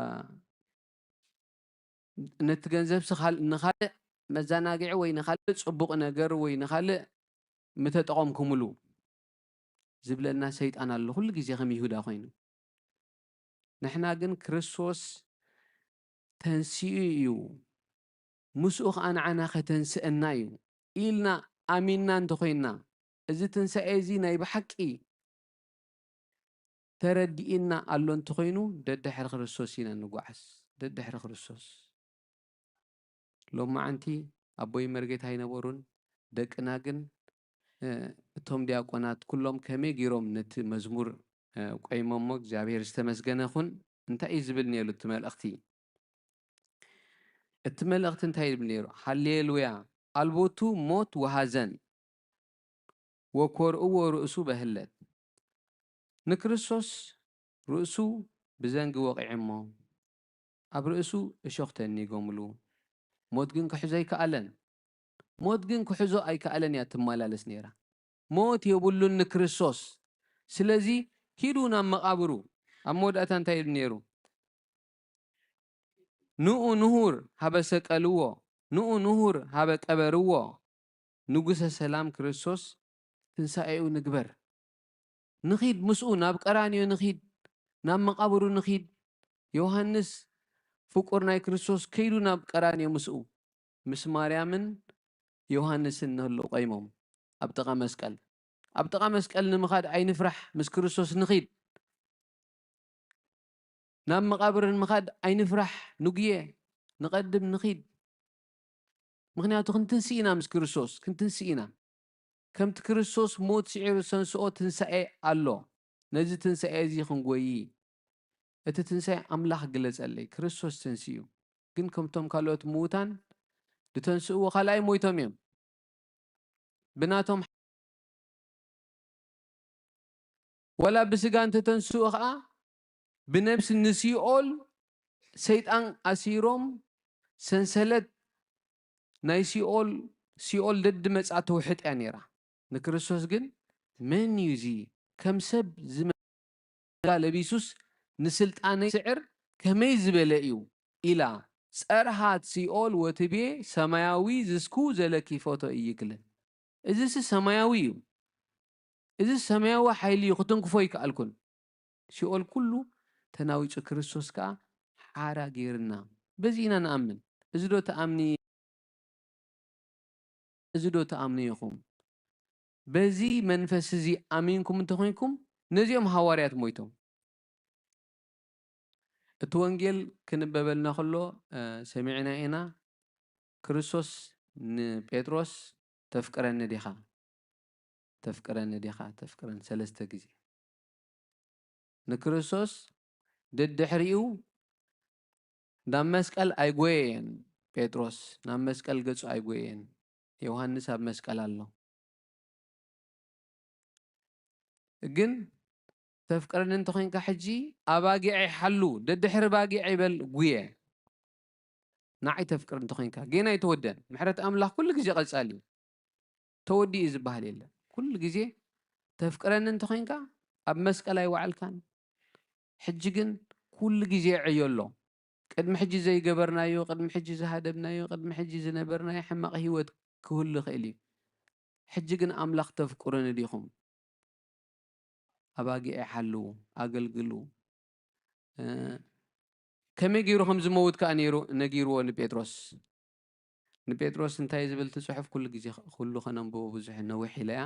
ነቲ ገንዘብሲ ካል-፣ ንኻልእ መዘናግዒ ወይ ንኻልእ ጽቡቕ ነገር ወይ ንኻልእ ምተጠቐምኩምሉ ዝብለና ሰይጣን ኣሎ፣ ኩሉ ግዜ ከም ይሁዳ ኮይኑ። ንሕና ግን ክርስቶስ ተንሲኡ እዩ፣ ምስኡ ኸኣ ንዓና ከተንስአና እዩ ኢልና ኣሚንና እንተኾይንና፣ እዚ ትንሳኤ እዚ ናይ ብሓቂ ተረዲእና ኣሎ እንተኾይኑ፣ ደድሕሪ ክርስቶስ ኢና ንጓዓዝ። ደድሕሪ ክርስቶስ። ሎማዓንቲ ኣቦይ መርጌታ ኣይነበሩን። ደቅና ግን፣ እ፣ እቶም ዲያቆናት ኩሎም ከመይ ገይሮም ነቲ መዝሙር፣ እ፣ ቆይሞሞ፣ እግዚኣብሔር ዝተመስገነ ይኹን። እንታይ እዩ ዝብል ነይሩ እቲ መልእኽቲ? እቲ መልእኽቲ እንታይ ይብል ነይሩ? ሃሌሉያ፣ ኣልቦቱ ሞት ወሃዘን፣ ወኮርእዎ ርእሱ በህለት። ንክርስቶስ ርእሱ ብዘንጊ ወቒዖሞ፣ ኣብ ርእሱ እሾኽ ተኒጎምሉ። ሞት ግን ክሕዞ ኣይከኣለን። ሞት ግን ክሕዞ ኣይከኣለን እያ ትመላለስ ነይራ። ሞት የብሉን ንክርስቶስ። ስለዚ ኪዱ ናብ መቓብሩ። ኣብ መወዳእታ እንታይ ኢሉ ነይሩ? ንኡ ንሁር ሃበ ሰቀልዎ፣ ንኡ ንሁር ሃበ ቀበርዎ። ንጉሰ ሰላም ክርስቶስ ትንሳኤኡ ንግበር። ንኺድ ምስኡ፣ ናብ ቀራንዮ ንኺድ፣ ናብ መቓብሩ ንኺድ። ዮሃንስ ፍቁር ናይ ክርስቶስ ከይዱ ናብ ቀራንዮ ምስኡ፣ ምስ ማርያምን ዮሃንስን ንህሉ ቆይሞም ኣብ ጥቓ መስቀል። ኣብ ጥቓ መስቀል ንምኻድ ኣይንፍራሕ፣ ምስ ክርስቶስ ንኺድ። ናብ መቓብር ንምኻድ ኣይንፍራሕ፣ ንጉየ፣ ንቐድም ንኺድ። ምኽንያቱ ክንትንስእ ኢና ምስ ክርስቶስ፣ ክንትንስእ ኢና። ከምቲ ክርስቶስ ሞት ስዒሩ ዝተንስኦ ትንሳኤ ኣሎ። ነዚ ትንሳኤ እዚ ክንጎዪ፣ እቲ ትንሳኤ ኣምላኽ ግለጸለይ፣ ክርስቶስ ተንሲኡ። ግን ከምቶም ካልኦት ምዉታን ዝተንስእዎ ካልኣይ ሞይቶም እዮም። ብናቶም ወላ ብስጋ እንተተንስኡ ኸኣ ብነብሲ ንሲኦል ሰይጣን ኣሲሮም ሰንሰለት ናይ ሲኦል፣ ሲኦል ደድመጻ ትውሕጥ እያ ነይራ። ንክርስቶስ ግን መን እዩ እዚ ከም ሰብ ዝመ-፣ ለቢሱስ ንስልጣነይ ስዕር ከመይ ዝበለ እዩ ኢላ ጸርሃት ሲኦል ወትቤ ሰማያዊ ዝስኩ ዘለኪ ፎቶ እይክለ። እዚሲ ሰማያዊ እዩ። እዚ ሰማያዊ ሓይሊ እዩ፣ ክትንክፎ ኣይከኣልኩን። ሲኦል ኩሉ ተናዊጹ፣ ክርስቶስ ከኣ ሓራ ገይርና። በዚ ኢና ንኣምን። እዚ ዶ ትኣምኒ? እዚ ዶ ትኣምኑ ኢኹም? በዚ መንፈስ እዚ ኣሚንኩም እንተኾይንኩም፣ ነዚኦም ሃዋርያት ሞይቶም። እቲ ወንጌል ክንበበልና ከሎ፣ እ፣ ሰሚዕና ኢና። ክርስቶስ ንጴጥሮስ፣ "ተፍቅረኒ ዲኻ? ተፍቅረኒ ዲኻ? ተፍቅረኒ?" ሰለስተ ግዜ። ንክርስቶስ ደድሕሪኡ ናብ መስቀል ኣይጎየየን ጴጥሮስ፣ ናብ መስቀል ገጹ ኣይጎየየን። ዮሃንስ ኣብ መስቀል ኣሎ። ግን ተፍቅረኒ እንተኾይንካ ሕጂ ኣባጊዐይ ሓሉ፣ ደድሕሪ ባጊዐይ በል ጉየ። ንዓይ ተፍቅር እንተኾይንካ፣ ጌና ኣይተወደን። ምሕረት ኣምላኽ ኩሉ ግዜ ቀጻሊ እዩ። ተወዲኡ ዝበሃል የለን። ኩሉ ግዜ ተፍቅረኒ እንተኾይንካ ኣብ መስቀል ኣይወዓልካን። ሕጂ ግን ኩሉ ግዜ ዕዮ ኣሎ። ቅድሚ ሕጂ ዘይገበርናዮ፣ ቅድሚ ሕጂ ዝሃደምናዮ፣ ቅድሚ ሕጂ ዝነበርናዮ ሕማቕ ህይወት ክህሉ ይኽእል እዩ። ሕጂ ግን ኣምላኽ ተፍቅሩኒ ዲኹም? ኣባጊዐይ ሓልዉ፣ ኣገልግሉ። እ፣ ከመይ ገይሩ ከም ዝመውት ከኣ ነይሩ ነጊርዎ ንጴጥሮስ። ንጴጥሮስ እንታይ ዝብል እቲ ጽሑፍ? ኩሉ ግዜ፣ ኩሉ ከነንብቦ ብዙሕ ነዊሕ ኢለ እያ።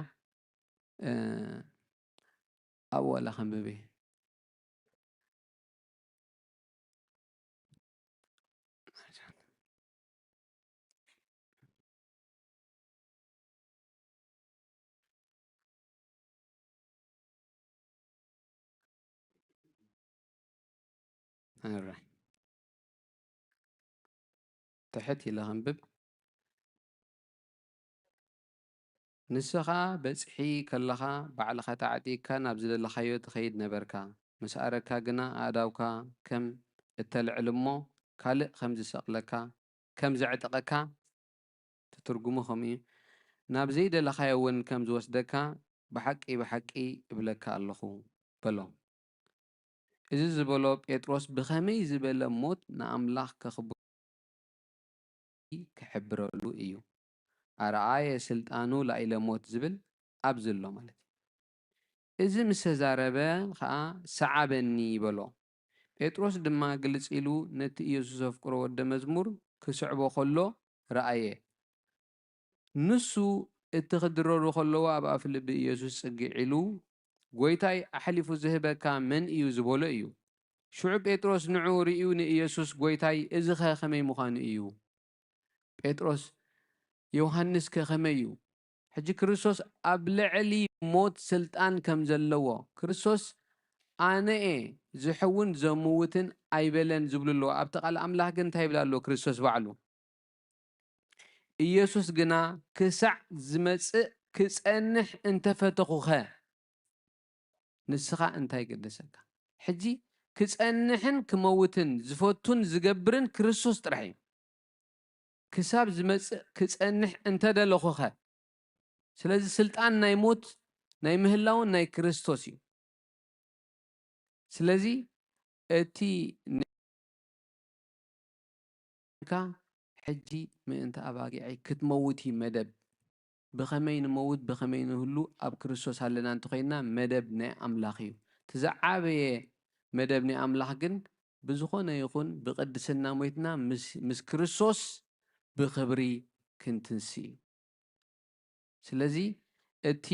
እ፣ ኣብኡ ዋላ ከንብብ እየ። ኣረ። ትሕት ኢለ ኸንብብ። ንስኻ በጽሒ ከለኻ ባዕልኻ ተዓጢቕካ ናብ ዝደለኻዮ ትኸይድ ነበርካ። ምስ ኣረግካ ግና ኣእዳውካ ከም እተልዕል እሞ ካልእ ከም ዝሰቕለካ፣ ከም ዘዕጥቐካ ትትርጉሞ ከምኡ እዩ። ናብ ዘይደለኻዮ እውን ከም ዝወስደካ ብሓቂ ብሓቂ እብለካ ኣለኹ በሎ። እዚ ዝበሎ ጴጥሮስ ብኸመይ ዝበለ ሞት ንኣምላኽ ከኽብሮ ክሕብረሉ እዩ። ኣርኣየ ስልጣኑ ላኢለ ሞት ዝብል ኣብዚ ኣሎ ማለት እዩ። እዚ ምስ ተዛረበ ኸኣ ሰዓበኒ በሎ። ጴጥሮስ ድማ ግልጽ ኢሉ ነቲ ኢየሱስ ዘፍቅሮ ወደ መዝሙር ክስዕቦ ከሎ ረኣየ። ንሱ እቲ ክድረሩ ከለዉ ኣብ ኣፍልቢ ኢየሱስ ጽግዕ ኢሉ፣ "ጐይታይ፣ ኣሕሊፉ ዝህበካ መን እዩ?" ዝበሎ እዩ። ሽዑ ጴጥሮስ ንዕኡ ርእዩ ንኢየሱስ፣ "ጐይታይ፣ እዚኸ ከመይ ምዃኑ እዩ?" ጴጥሮስ፣ "ዮሃንስከ ከመይ እዩ?" ሕጂ ክርስቶስ ኣብ ልዕሊ ሞት ስልጣን ከም ዘለዎ፣ ክርስቶስ፣ "ኣነ እየ ዝሕውን ዘምውትን ኣይበለን" ዝብሉ ኣለዉ። ኣብቲ ቃል ኣምላኽ ግን እንታይ ይብል ኣሎ ክርስቶስ ባዕሉ? ኢየሱስ ግና፣ "ክሳዕ ዝመጽእ ክጸንሕ እንተፈተኹኸ፣ ንስኻ እንታይ ገደሰካ?" ሕጂ ክጸንሕን ክመውትን ዝፈቱን ዝገብርን ክርስቶስ ጥራሕ እዩ። "ክሳብ ዝመጽእ ክጸንሕ እንተደለኹኸ"፣ ስለዚ ስልጣን ናይ ሞት፣ ናይ ምህላውን ናይ ክርስቶስ እዩ። ስለዚ እቲ ን-፣ ካ ሕጂ ምእንቲ ኣባጊዐይ ክትመውት እዩ መደብ። ብኸመይ ንመውት፣ ብኸመይ ንህሉ ኣብ ክርስቶስ ኣለና እንተኾይንና መደብ ናይ ኣምላኽ እዩ። እቲ ዝዓበየ መደብ ናይ ኣምላኽ ግን ብዝኾነ ይኹን ብቅድስና ሞይትና ምስ፣ ምስ ክርስቶስ ብኽብሪ ክንትንሲ እዩ። ስለዚ እቲ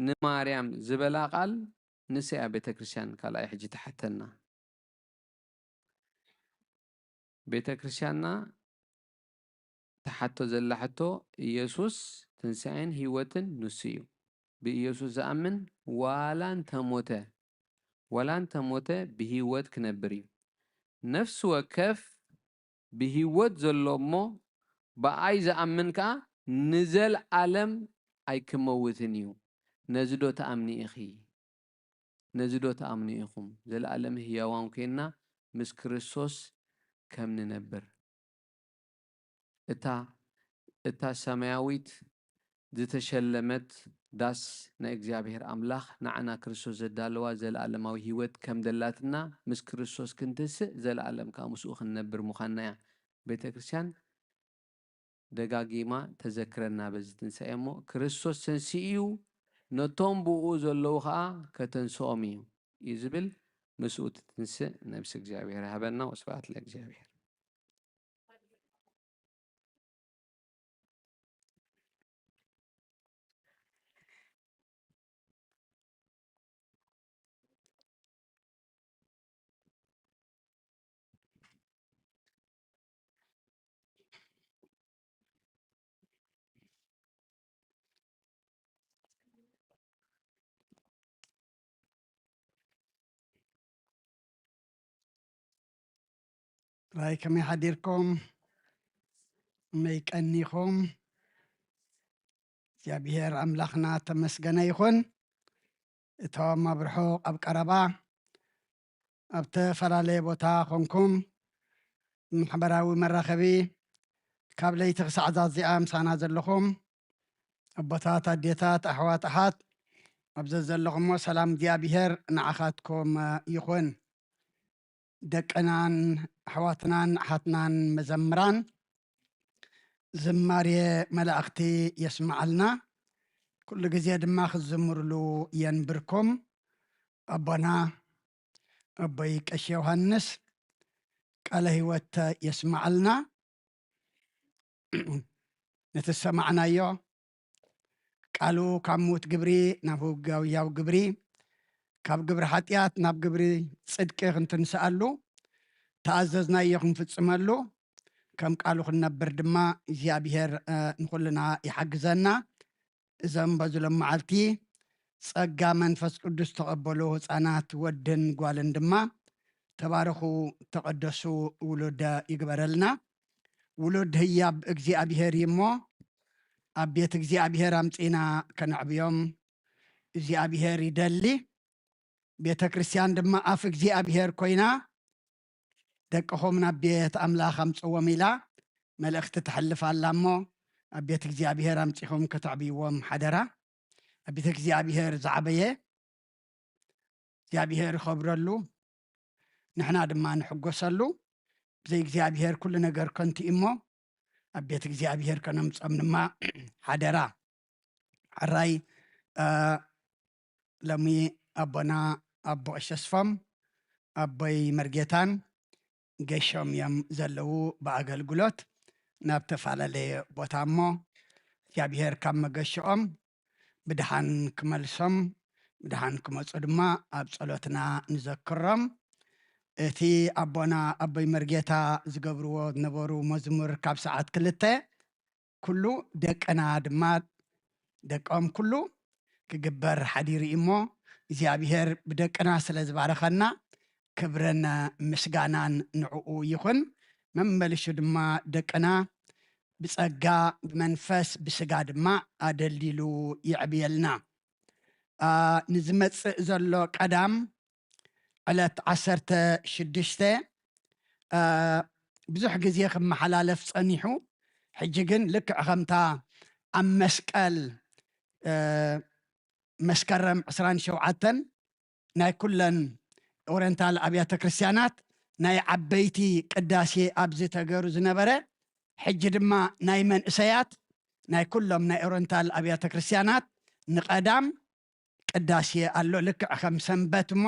ንማርያም ዝበላ ቃል ንሳ እያ ቤተ ክርስቲያን ካልኣይ ሕጂ ትሓተና። ቤተ ክርስቲያንና ትሓቶ ዘላ ሕቶ፣ ኢየሱስ ትንሳኤን ህይወትን ንሱ እዩ። ብኢየሱስ ዝኣምን ዋላ እንተሞተ፣ ዋላ እንተሞተ ብህይወት ክነብር እዩ። ነፍሲ ወከፍ ብህይወት ዘሎ እሞ ብኣይ ዝኣምን ከኣ ንዘለኣለም ኣይክመውትን እዩ። ነዚ ዶ ትኣምኒ ኢኺ? ነዚ ዶ ትኣምኑ ኢኹም? ዘለኣለም ህያዋን ኮይንና ምስ ክርስቶስ ከም ንነብር። እታ፣ እታ ሰማያዊት ዝተሸለመት ዳስ ናይ እግዚኣብሔር ኣምላኽ ንዓና ክርስቶስ ዘዳለዋ ዘለኣለማዊ ህይወት ከም ደላትና ምስ ክርስቶስ ክንትንስእ ዘለኣለም ከኣ ምስኡ ክንነብር ምዃንና እያ ቤተ ክርስቲያን ደጋጊማ ተዘክረና በዚ ትንሳኤ እሞ፣ ክርስቶስ ተንሲኡ እዩ፣ ነቶም ብኡ ዘለዉ ኸኣ ከተንስኦም እዩ፣ እዩ ዝብል። ምስኡ ትትንስእ ነብሲ እግዚኣብሔር ይሃበና። ወስብሐት ለእግዚኣብሔር። ራይ ከመይ ሓዲርኩም? ከመይ ቀኒኹም? እግዚኣብሔር ኣምላኽና ተመስገነ ይኹን። እቶም ኣብ ርሑቕ ኣብ ቀረባ ኣብ ተፈላለየ ቦታ ኾንኩም ማሕበራዊ መራኸቢ ካብ ለይቲ ክሳዕ ዛዚኣ ምሳና ዘለኹም ኣቦታት፣ ኣዴታት፣ ኣሕዋት፣ ኣሓት ኣብ ዘዘለኹሞ ሰላም እግዚኣብሔር ንዓኻትኩም ይኹን። ደቅናን ኣሕዋትናን ኣሓትናን መዘምራን ዝማሬ መላእኽቲ የስምዓልና። ኩሉ ግዜ ድማ ክዝምርሉ የንብርኩም። ኣቦና ኣቦይ ቀሺ ዮሃንስ ቃለ ህይወት የስምዓልና። ነቲ ዝሰማዕናዮ ቃሉ ካብ ምዉት ግብሪ ናብ ህጋውያዊ ግብሪ፣ ካብ ግብሪ ሓጢኣት ናብ ግብሪ ጽድቂ ክንትንስኣሉ፣ ተኣዘዝናዮ ክንፍጽመሉ፣ ከም ቃሉ ክንነብር ድማ እግዚኣብሔር፣ እ፣ ንኹልና ይሓግዘና። እዞም በዚ ሎም መዓልቲ ጸጋ መንፈስ ቅዱስ ተቐበሉ ህፃናት ወድን ጓልን ድማ ተባረኹ፣ ተቐደሱ ውሉድ ይግበረልና። ውሉድ ህያብ እግዚኣብሔር እዩ እሞ፣ ኣብ ቤት እግዚኣብሔር ኣምጺና ከነዕብዮም እግዚኣብሔር ይደሊ። ቤተ ክርስቲያን ድማ ኣፍ እግዚኣብሔር ኮይና፣ ደቅኹም ናብ ቤት ኣምላኽ ኣምጽዎም ኢላ መልእኽቲ ተሕልፍ ኣላ እሞ፣ ኣብ ቤት እግዚኣብሔር ኣምጺኹም ከተዕብይዎም ሓደራ። ኣብ ቤት እግዚኣብሔር ዝዓበየ እግዚኣብሔር ይኸብረሉ፣ ንሕና ድማ ንሕጎሰሉ። ብዘይ እግዚኣብሔር ኩሉ ነገር ከንቱ እዩ እሞ፣ ኣብ ቤት እግዚኣብሔር ከነምጾም ድማ ሓደራ። ሕራይ፣ እ፣ ሎሚ ኣቦና ኣቦ ቀሺ ተስፎም፣ ኣቦይ መርጌታን ገሾም እዮም ዘለዉ ብኣገልግሎት ናብ ተፈላለየ ቦታ እሞ፣ እግዚኣብሔር ካብ መገሽኦም ብድሓን ክመልሶም፣ ብድሓን ክመጹ ድማ ኣብ ጸሎትና ንዘክሮም። እቲ ኣቦና ኣቦይ መርጌታ ዝገብርዎ ዝነበሩ መዝሙር ካብ ሰዓት ክልተ ኩሉ ደቅና ድማ፣ ደቆም ኩሉ ክግበር ሓዲሩ እዩ እሞ፣ እግዚኣብሔር ብደቅና ስለ ዝባረኸና ክብርን ምስጋናን ንዕኡ ይኹን። መመሊሱ ድማ ደቅና ብጸጋ፣ ብመንፈስ፣ ብስጋ ድማ ኣደልዲሉ የዕብየልና። ኣ፣ ንዝመጽእ ዘሎ ቀዳም ዕለት ዓሰርተ ሽዱሽተ፣ እ፣ ብዙሕ ግዜ ክመሓላለፍ ጸኒሑ፣ ሕጂ ግን ልክዕ ከምታ ኣብ መስቀል፣ እ፣ መስከረም ዕስራን ሸውዓተን ናይ ኩለን ኦሪየንታል ኣብያተ ክርስቲያናት ናይ ዓበይቲ ቅዳሴ ኣብ ዝተገሩ ዝነበረ፣ ሕጂ ድማ ናይ መንእሰያት ናይ ኩሎም ናይ ኦሪየንታል ኣብያተ ክርስቲያናት ንቐዳም ቅዳሴ ኣሎ። ልክዕ ከም ሰንበት እሞ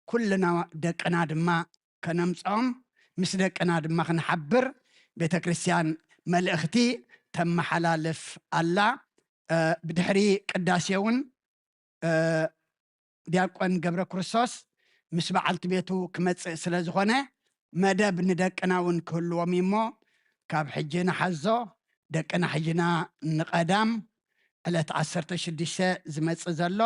ኩልና ደቅና ድማ ከነምጽኦም፣ ምስ ደቅና ድማ ክንሓብር ቤተ ክርስቲያን መልእኽቲ ተመሓላልፍ ኣላ። እ፣ ብድሕሪ ቅዳሴ እውን፣ እ፣ ዲያቆን ገብረ ክርስቶስ ምስ በዓልቲ ቤቱ ክመጽእ ስለ ዝኾነ፣ መደብ ንደቅና እውን ክህልዎም እዩ እሞ፣ ካብ ሕጂ ንሓዞ። ደቅና ሕጅና ንቐዳም ዕለት ዓሰርተ ሽዱሽተ ዝመጽእ ዘሎ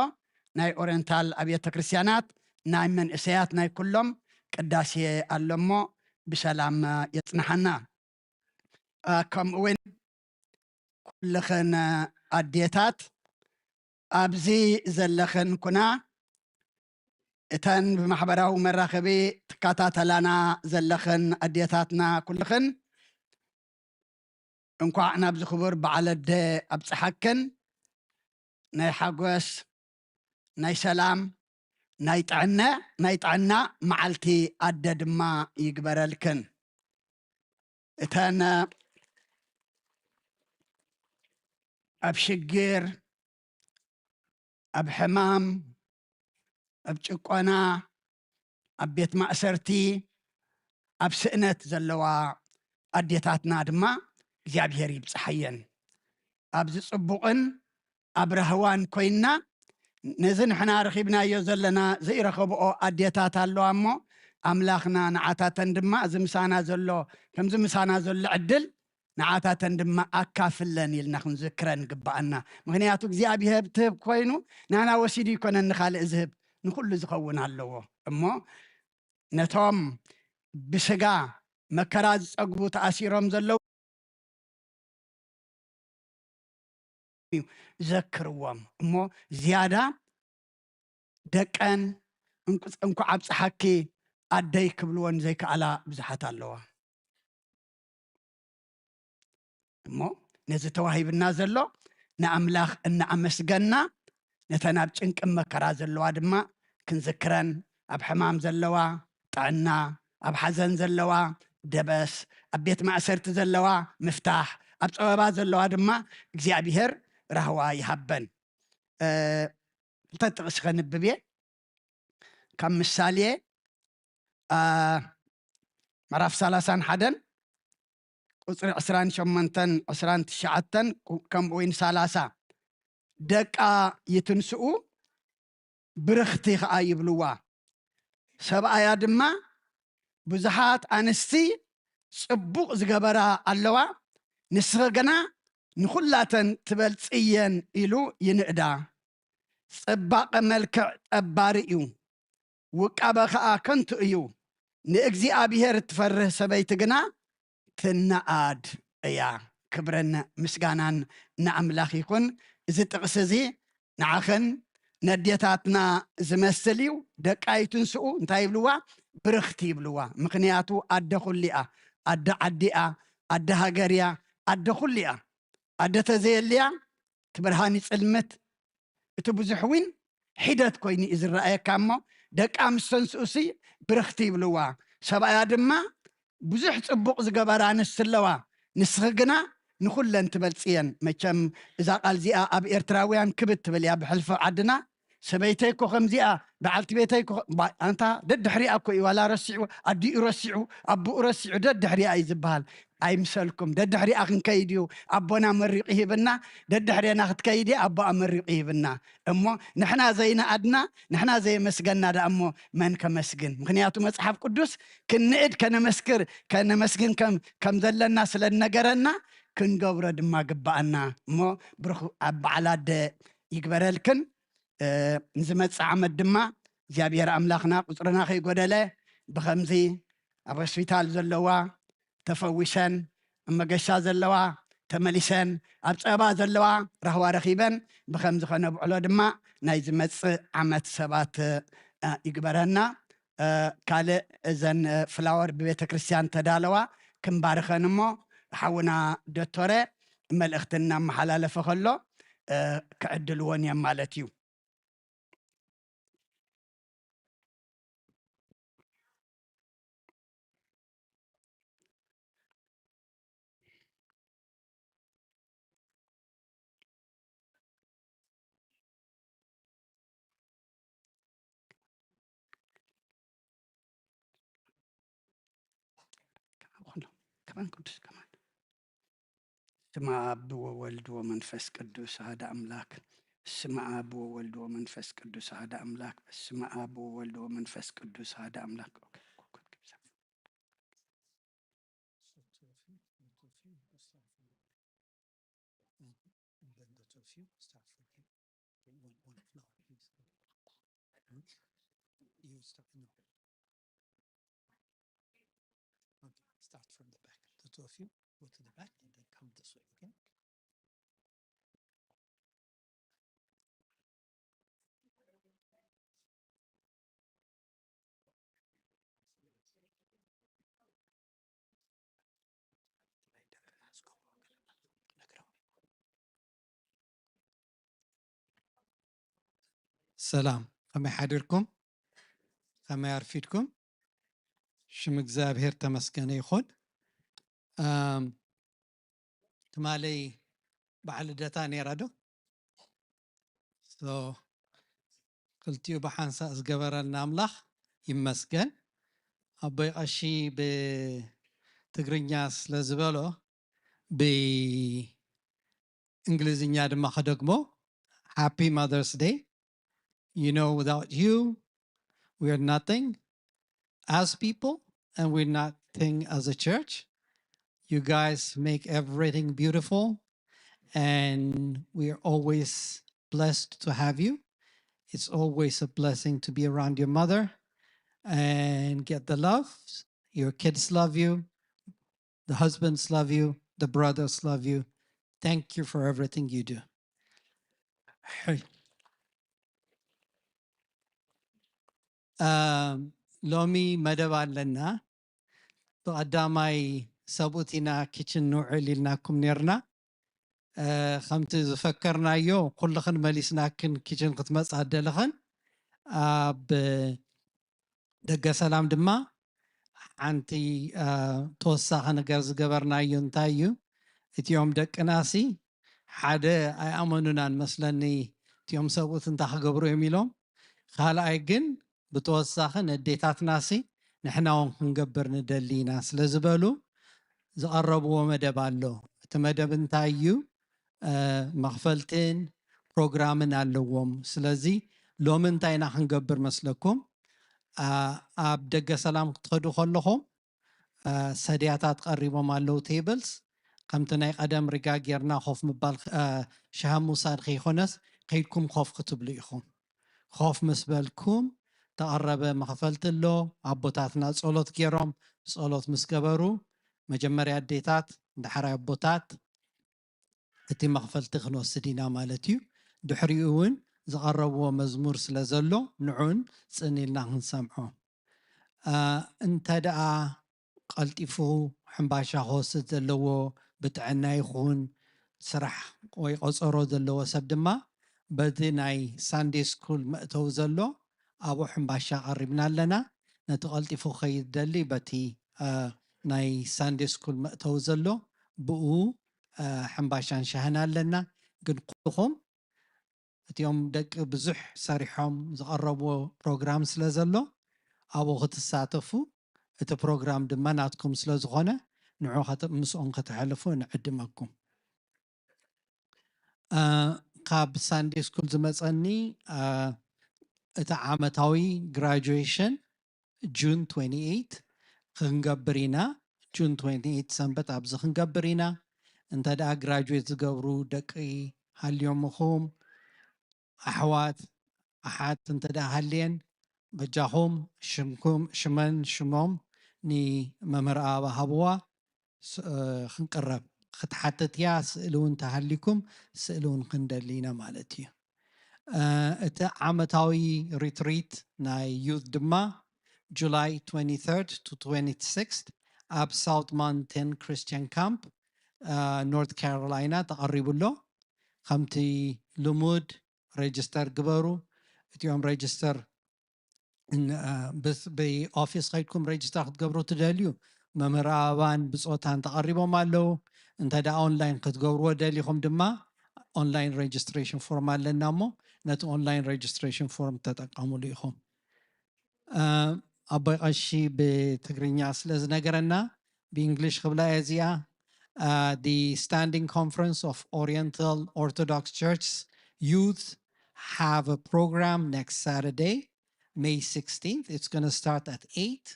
ናይ ኦሪየንታል ኣብያተ ክርስቲያናት ናይ መንእሰያት ናይ ኩሎም ቅዳሴ ኣሎ እሞ፣ ብሰላም የጽንሓና። እ፣ ከምኡ እውን ኩልኽን ኣዴታት፣ ኣብዚ ዘለኽን ኩና፣ እተን ብማሕበራዊ መራኸቢ ትከታተላና ዘለኽን ኣዴታትና ኩልኽን፣ እንኳዕ ናብዚ ክቡር በዓል ኣደ ኣብጽሓክን። ናይ ሓጎስ፣ ናይ ሰላም፣ ናይ ጥዕና፣ ናይ ጥዕና መዓልቲ ኣደ ድማ ይግበረልክን። እተን ኣብ ሽግር፣ ኣብ ሕማም፣ ኣብ ጭቆና፣ ኣብ ቤት ማእሰርቲ፣ ኣብ ስእነት ዘለዋ ኣዴታትና ድማ እግዚኣብሔር ይብጽሓየን። ኣብዚ ጽቡቕን ኣብ ራህዋን ኮይንና፣ ነዚ ንሕና ረኺብናዮ ዘለና ዘይረኸብኦ ኣዴታት ኣለዋ እሞ፣ ኣምላኽና ንዓታተን ድማ እዚ ምሳና ዘሎ፣ ከምዚ ምሳና ዘሎ ዕድል ንዓታተን ድማ ኣካፍለን ኢልና ክንዝክረን ግብኣና። ምኽንያቱ እግዚኣብሔር ትህብ ኮይኑ፣ ናና ወሲዱ ይኮነን ንኻልእ ዝህብ፣ ንኹሉ ዝኸውን ኣለዎ። እሞ ነቶም ብስጋ መከራ ዝጸግቡ ተኣሲሮም ዘለዉ እዩ ዘክርዎም። እሞ ዝያዳ ደቀን እንቁ-፣ እንኳዕ ኣብጽሓኪ ኣደይ ክብልወን ዘይከኣላ ብዙሓት ኣለዋ። እሞ ነዚ ተዋሂብና ዘሎ ንኣምላኽ እናኣመስገና፣ ነተን ኣብ ጭንቅን መከራ ዘለዋ ድማ ክንዝክረን፣ ኣብ ሕማም ዘለዋ ጥዕና፣ ኣብ ሓዘን ዘለዋ ደበስ፣ ኣብ ቤት ማእሰርቲ ዘለዋ ምፍታሕ፣ ኣብ ጸበባ ዘለዋ ድማ እግዚኣብሔር ራህዋ ይሃበን። እ፣ ክልተ ጥቕሲ ከንብብ እየ። ካብ ምሳሌ፣ እ፣ ምዕራፍ ሰላሳን ሓደን ቁጽሪ ዕስራን ሸሞንተን፣ ዕስራን ትሽዓተን፣ ከምኡ እውን ሰላሳ፣ ደቃ ይትንስኡ፣ ብርኽቲ ኸኣ ይብልዋ። ሰብኣያ ድማ፣ ብዙሓት ኣንስቲ ጽቡቕ ዝገበራ ኣለዋ፣ ንስኺ ግና ንኹላተን ትበልጽየን ኢሉ ይንእዳ። ጽባቐ መልክዕ ጠባሪ እዩ፣ ውቃበ ኸኣ ከንቱ እዩ። ንእግዚኣብሔር እትፈርህ ሰበይቲ ግና ትነኣድ እያ። ክብርን ምስጋናን ንኣምላኽ ይኹን። እዚ ጥቕሲ እዚ ንዓኸን ነዴታትና ዝመስል እዩ። ደቃ ይትንስኡ እንታይ ይብልዋ? ብርኽቲ ይብልዋ። ምኽንያቱ ኣደ ኩሉ እያ። ኣደ ዓዲ እያ፣ ኣደ ሃገር እያ፣ ኣደ ኩሉ እያ። ኣደ ተዘየልያ እቲ ብርሃን ይጽልምት፣ እቲ ብዙሕ እውን ሒደት ኮይኑ እዩ ዝረኣየካ። እሞ ደቃ ምስ ተንስኡሲ ብርኽቲ ይብልዋ። ሰብኣያ ድማ ብዙሕ ጽቡቕ ዝገበራ ኣንስቲ ኣለዋ፣ ንስኺ ግና ንኹለን ትበልጽየን። መቸም እዛ ቃል እዚኣ ኣብ ኤርትራውያን ክብድ ትብል እያ፣ ብሕልፊ ዓድና ሰበይተይ እኮ ከምዚኣ፣ በዓልቲ ቤተይ እኮ ከ-፣ ባ-፣ ኣንታ ደድሕሪኣ እኮ እዩ፣ ዋላ ረሲዑ፣ ኣዲኡ ረሲዑ፣ ኣቦኡ ረሲዑ፣ ደድሕሪኣ እዩ ዝበሃል። ኣይምሰልኩም፣ ደድሕሪኣ ክንከይድ እዩ፣ ኣቦና መሪቑ ይህብና፣ ደድሕሬና ክትከይድ እያ፣ ኣቦኣ መሪቑ ይህብና። እሞ ንሕና ዘይነኣድና፣ ንሕና ዘየመስገና ደኣ እሞ መን ከመስግን? ምኽንያቱ መጽሓፍ ቅዱስ ክንእድ፣ ከነመስክር፣ ከነመስግን ከም፣ ከም ዘለና ስለ እነገረና፣ ክንገብሮ ድማ ግባኣና። እሞ ብሩኽ ኣብ በዓል ኣደ ይግበረልክን። እ፣ ንዝመጽእ ዓመት ድማ እግዚኣብሔር ኣምላኽና ቁጽርና ከይጎደለ ብኸምዚ ኣብ ሆስፒታል ዘለዋ ተፈዊሰን፣ ኣብ መገሻ ዘለዋ ተመሊሰን፣ ኣብ ጸባ ዘለዋ ራህዋ ረኺበን ብኸምዚ ከነብዕሎ ድማ ናይ ዝመጽእ ዓመት ሰባት፣ እ፣ ይግበረና። እ፣ ካልእ እዘን፣ እ፣ ፍላወር ብቤተ ክርስቲያን ተዳለዋ ክንባርከን እሞ ሓውና ዶቶረ መልእኽቲ እናመሓላለፈ ከሎ፣ እ፣ ክዕድልዎን እዮም ማለት እዩ። ከማን ኩሉ፣ ከማን ቅዱስ፣ ከማን። ስመ አብ ወወልድ ወመንፈስ ቅዱስ አሐደ አምላክ። ስመ አብ ወወልድ ወመንፈስ ቅዱስ አሐደ አምላክ። ስመ አብ ወወልድ ወመንፈስ ቅዱስ አሐደ አምላክ። And then the two of you start from here. One, one flower, please. Hmm? You start, no. Okay, start from the back. The two of you go to the back and then come this way, okay? ሰላም፣ ከመይ ሓዲርኩም? ከመይ ኣርፊድኩም? ሽም እግዚኣብሔር ተመስገነ ይኹን። ኣም፣ ትማለይ በዓል ልደታ ነይራ ዶ? ሶ፣ ክልቲኡ ብሓንሳእ ዝገበረልና ኣምላኽ ይመስገን። ኣቦይ ቀሺ ብትግርኛ ስለ ዝበሎ፣ ብእንግሊዝኛ ድማ ከደግሞ፣ Happy Mother's Day. You know, without you, we are nothing as people, and we're nothing as a church. You guys make everything beautiful, and we are always blessed to have you. It's always a blessing to be around your mother and get the love. Your kids love you. The husbands love you. The brothers love you. Thank you for everything you do. ሕይ። ኣም፣ ሎሚ መደብ ኣለና። ብቐዳማይ ሰብኡት ኢና ኪችን ንውዕል ኢልናኩም ኔርና። እ፣ ከምቲ ዝፈከርናዮ ኩልኽን መሊስናክን ኪችን ክትመጻ ደለኽን። ኣብ ደገ ሰላም ድማ ሓንቲ፣ እ፣ ተወሳኺ ነገር ዝገበርናዮ እንታይ እዩ? እቲኦም ደቅናሲ ሓደ ኣይኣመኑናን መስለኒ፣ እቲኦም ሰብኡት እንታይ ክገብሩ እዮም ኢሎም። ካልኣይ ግን ብተወሳኺ ነዴታትናሲ ንሕና እውን ክንገብር ንደሊ ኢና ስለ ዝበሉ ዝቐረብዎ መደብ ኣሎ። እቲ መደብ እንታይ እዩ? እ፣ መኽፈልትን ፕሮግራምን ኣለዎም። ስለዚ ሎሚ እንታይ ኢና ክንገብር መስለኩም? ኣ፣ ኣብ ደገ ሰላም ክትኸዱ ከለኹም፣ እ፣ ሰድያታት ቀሪቦም ኣለዉ፣ ቴብልስ። ከምቲ ናይ ቀደም ሪጋ ጌርና ኮፍ ምባል፣ እ፣ ሻሂ ምውሳድ ከይኮነስ ከይድኩም ኮፍ ክትብሉ ኢኹም። ኮፍ ምስ በልኩም ተቐረበ መኽፈልቲ ኣሎ። ኣቦታትና ጸሎት ገይሮም፣ ጸሎት ምስ ገበሩ፣ መጀመርያ ኣዴታት፣ ዳሕራይ ኣቦታት፣ እቲ መኽፈልቲ ክንወስድ ኢና ማለት እዩ። ድሕሪኡ እውን ዝቐረብዎ መዝሙር ስለ ዘሎ፣ ንዑን ጽን ኢልና ክንሰምዖ። እ፣ እንተ ደኣ ቀልጢፉ ሕምባሻ ክወስድ ዘለዎ፣ ብጥዕና ይኹን ስራሕ ወይ ቆጸሮ ዘለዎ ሰብ ድማ፣ በዚ ናይ ሳንዴ ስኩል መእተዊ ዘሎ ኣብኡ ሕምባሻ ቀሪብና ኣለና። ነቲ ቀልጢፉ ክኸይድ ደሊ በቲ፣ እ፣ ናይ ሳንዴ ስኩል መእተዊ ዘሎ ብኡ፣ እ፣ ሕምባሻን ሻህን ኣለና። ግን ኩልኹም እቲኦም ደቂ ብዙሕ ሰሪሖም ዝቐረብዎ ፕሮግራም ስለ ዘሎ፣ ኣብኡ ክትሳተፉ፣ እቲ ፕሮግራም ድማ ናትኩም ስለ ዝኾነ፣ ንዑ ከተ-፣ ምስኦም ከተሕልፉ ንዕድመኩም። እ፣ ካብ ሳንዴ ስኩል ዝመጸኒ፣ እ፣ እቲ ዓመታዊ ግራጁዌሽን ጁን ትዌንቲ ኤይት ክንገብር ኢና። ጁን ትዌንቲ ኤይት ሰንበት ኣብዚ ክንገብር ኢና። እንተ ደኣ ግራጁዌት ዝገብሩ ደቂ ሃልዮም ኢኹም፣ ኣሕዋት፣ ኣሓት እንተ ደኣ ሃልየን፣ በጃኹም ሽምኩም፣ ሽመን ሽሞም ንመምህር ኣበባ ሃብዋ፣ ስ-፣ እ፣ ክንቅረብ ክትሓትት እያ። ስእሊ እውን ተሃሊኩም፣ ስእሊ እውን ክንደሊ ኢና ማለት እዩ። እ፣ እቲ ዓመታዊ ሪትሪት ናይ ዩት ድማ ጁላይ ትዌንቲ ተርድ to ትዌንቲ ሲክስት ኣብ ሳውት ማውንቴን ክርስቲያን ካምፕ፣ እ፣ ኖርት ካሮላይና ተቐሪቡ ኣሎ። ከምቲ ልሙድ ሬጅስተር ግበሩ። እቲኦም ሬጅስተር ን-፣ እ፣ ብስ-፣ ብኦፊስ ከይድኩም ሬጅስተር ክትገብሩ ትደልዩ፣ መምህር ኣበባን ብጾታን ተቐሪቦም ኣለዉ። እንተ ደኣ ኦንላይን ክትገብርዎ ደሊኹም ድማ፣ ኦንላይን ሬጅስትሬሽን ፎርም ኣለና እሞ፣ ነቲ ኦንላይን ሬጅስትሬሽን ፎርም ተጠቀሙሉ ኢኹም። እ፣ ኣቦይ ቀሺ ብትግርኛ ስለ ዝነገረና፣ ብእንግሊሽ ክብላ እየ እዚኣ። Uh, the Standing Conference of Oriental Orthodox Churches Youth have a program next Saturday, May sixteenth. It's gonna start at eight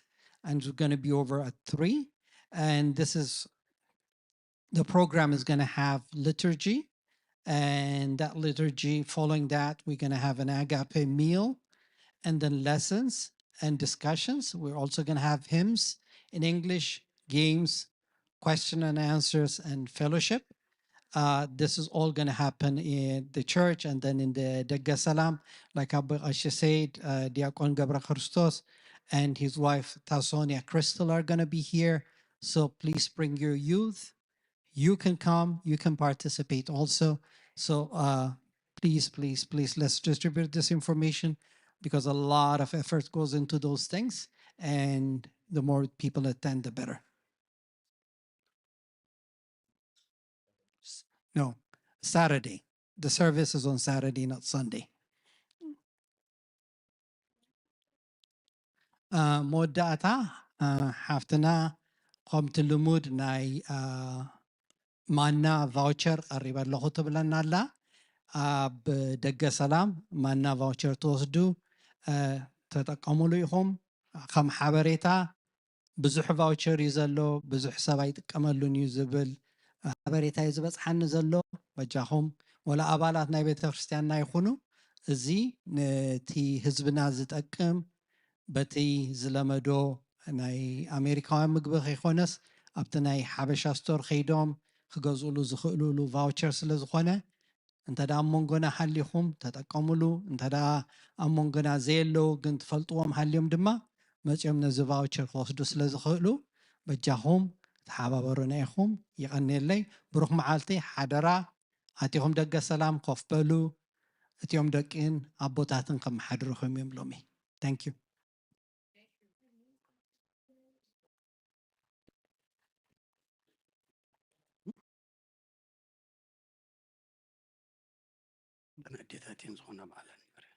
and it's gonna be over at three. And this is, the program is gonna have liturgy, and that liturgy, following that, we're gonna have an agape meal, and then lessons and discussions. We're also gonna have hymns in English, games, question and answers, and fellowship. Uh, this is all gonna happen in the church and then in the Degga Salam. Like Abu Ashe said, uh, Diakon Gabra Christos and his wife Tasonia Crystal are gonna be here. So please bring your youth. You can come, you can participate also. So, uh, please, please, please, let's distribute this information because a lot of effort goes into those things, and the more people attend, the better. S-, no, Saturday. The service is on Saturday, not Sunday. እ፣ መወዳእታ፣ እ፣ ሓፍትና ከምቲ ልሙድ ናይ፣ እ፣ ማና ቫውቸር ቀሪበ ኣለኹ ትብለና ኣላ። ኣብ ደገ ሰላም ማና ቫውቸር ትወስዱ፣ እ፣ ተጠቀሙሉ ኢኹም። ከም ሓበሬታ ብዙሕ ቫውቸር እዩ ዘሎ፣ ብዙሕ ሰብ ኣይጥቀመሉን እዩ ዝብል ሓበሬታ እዩ ዝበጽሓኒ ዘሎ። በጃኹም ወላ ኣባላት ናይ ቤተ ክርስቲያንና ይኹኑ፣ እዚ ነቲ ህዝብና ዝጠቅም፣ በቲ ዝለመዶ ናይ ኣሜሪካውያን ምግቢ ከይኮነስ፣ ኣብቲ ናይ ሓበሻ ስቶር ከይዶም ክገዝእሉ ዝኽእሉሉ ቫውቸር ስለ ዝኾነ፣ እንተ ደኣ ኣብ መንጎና ሃሊኹም ተጠቀሙሉ። እንተ ደኣ ኣብ መንጎና ዘየለዉ ግን ትፈልጥዎም ሃልዮም ድማ መጺኦም ነዚ ቫውቸር ክወስዱ ስለ ዝኽእሉ፣ በጃኹም ተሓባበሩና ኢኹም። ይቐንየለይ። ብሩኽ መዓልቲ። ሓደራ ኣቲኹም ደገ ሰላም ኮፍ በሉ። እቲኦም ደቂን ኣቦታትን ከመሓድሩኹም እዮም ሎሚ። Thank you። እተን ኣዴታት እየን ዝኾና በዓለን ይበርያ።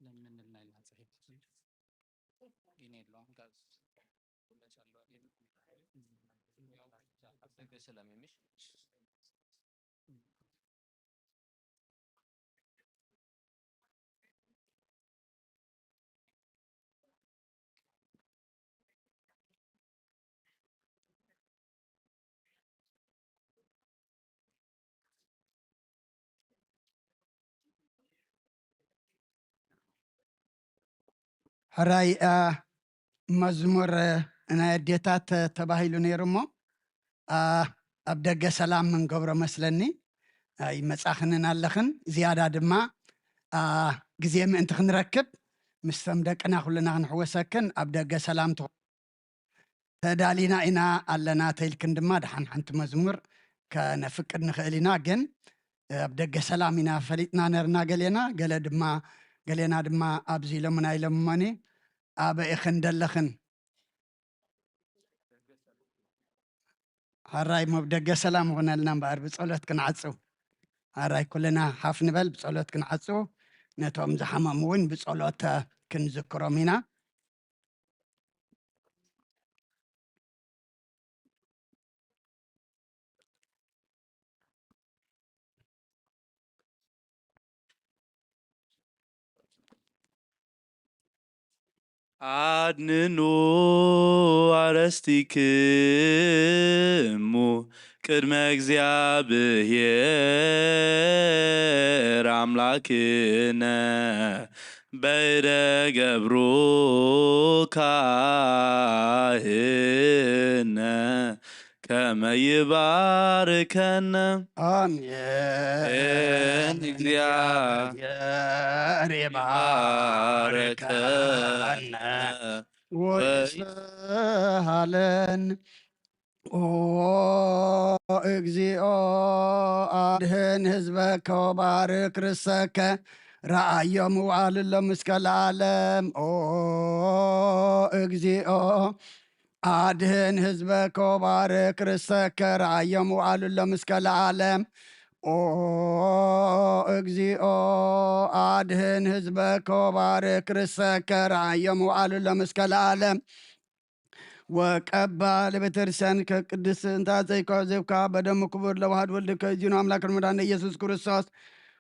ለምን ልና ይላል ጽሑፍ። ግን የለውም ጋዝ። ሕራይ፣ አ፣ መዝሙር፣ አ፣ ናይ ኣዴታት፣ አ፣ ተባሂሉ ነይሩ እሞ፣ አ፣ ኣብ ደገ ሰላም እንገብሮ መስለኒ። ኣይመጻኽንን ኣለኽን። ዝያዳ ድማ፣ አ፣ ግዜ ምእንቲ ክንረክብ ምስቶም ደቅና ኩልና ክንሕወሰክን ኣብ ደገ ሰላም ትኹ-፣ ተዳሊና ኢና ኣለና ተይልክን ድማ ደሓን ሓንቲ መዝሙር ከነፍቅድ ንኽእል ኢና። ግን ኣብ ደገ ሰላም ኢና ፈሊጥና ነርና ገሌና፣ ገለ ድማ፣ ገሌና ድማ ኣብዚ ኢሎምና ኢሎም እሞኒ ኣበይ ኢኽን ደለኽን? ሓራይ እሞ ብደገ ሰላም ይኹነልና እምበኣር ብጸሎት ክንዓጽው። ሓራይ ኩልና ሓፍ ንበል ብጸሎት ክንዓጽው። ነቶም ዝሓመሙ እውን ብጸሎት ክንዝክሮም ኢና። ኣድንኑ ኣረስቲክሙ ቅድመ እግዚኣብሔር ኣምላክነ በይደ ገብሩ ካህነ ከመ ይባርከነ። ኣሜን። እግዚኣብሔር ይባርከነ ወይስሃለን። ኦ እግዚኦ፣ ኣድህን ህዝበከ ወባርክ ርሰከ፣ ረኣዮም ውዓልሎም እስከ ለዓለም። ኦ እግዚኦ፣ ኣድህን ህዝበከ ወባርክ ርሰከ፣ ረኣዮም ውዓልሎም እስከ ለዓለም። ኦ እግዚኦ፣ ኣድህን ህዝበከ ወባርክ ርሰከ፣ ረኣዮም ውዓልሎም እስከ ለዓለም። ወቀባ ለቤተክርስቲያን ከቅድስ እንተ ዘይኮ ዘብካ በደሙ ክቡር ለዋህድ ወልድከ እዚኑ ኣምላክ መድኃኒነ ኢየሱስ ክርስቶስ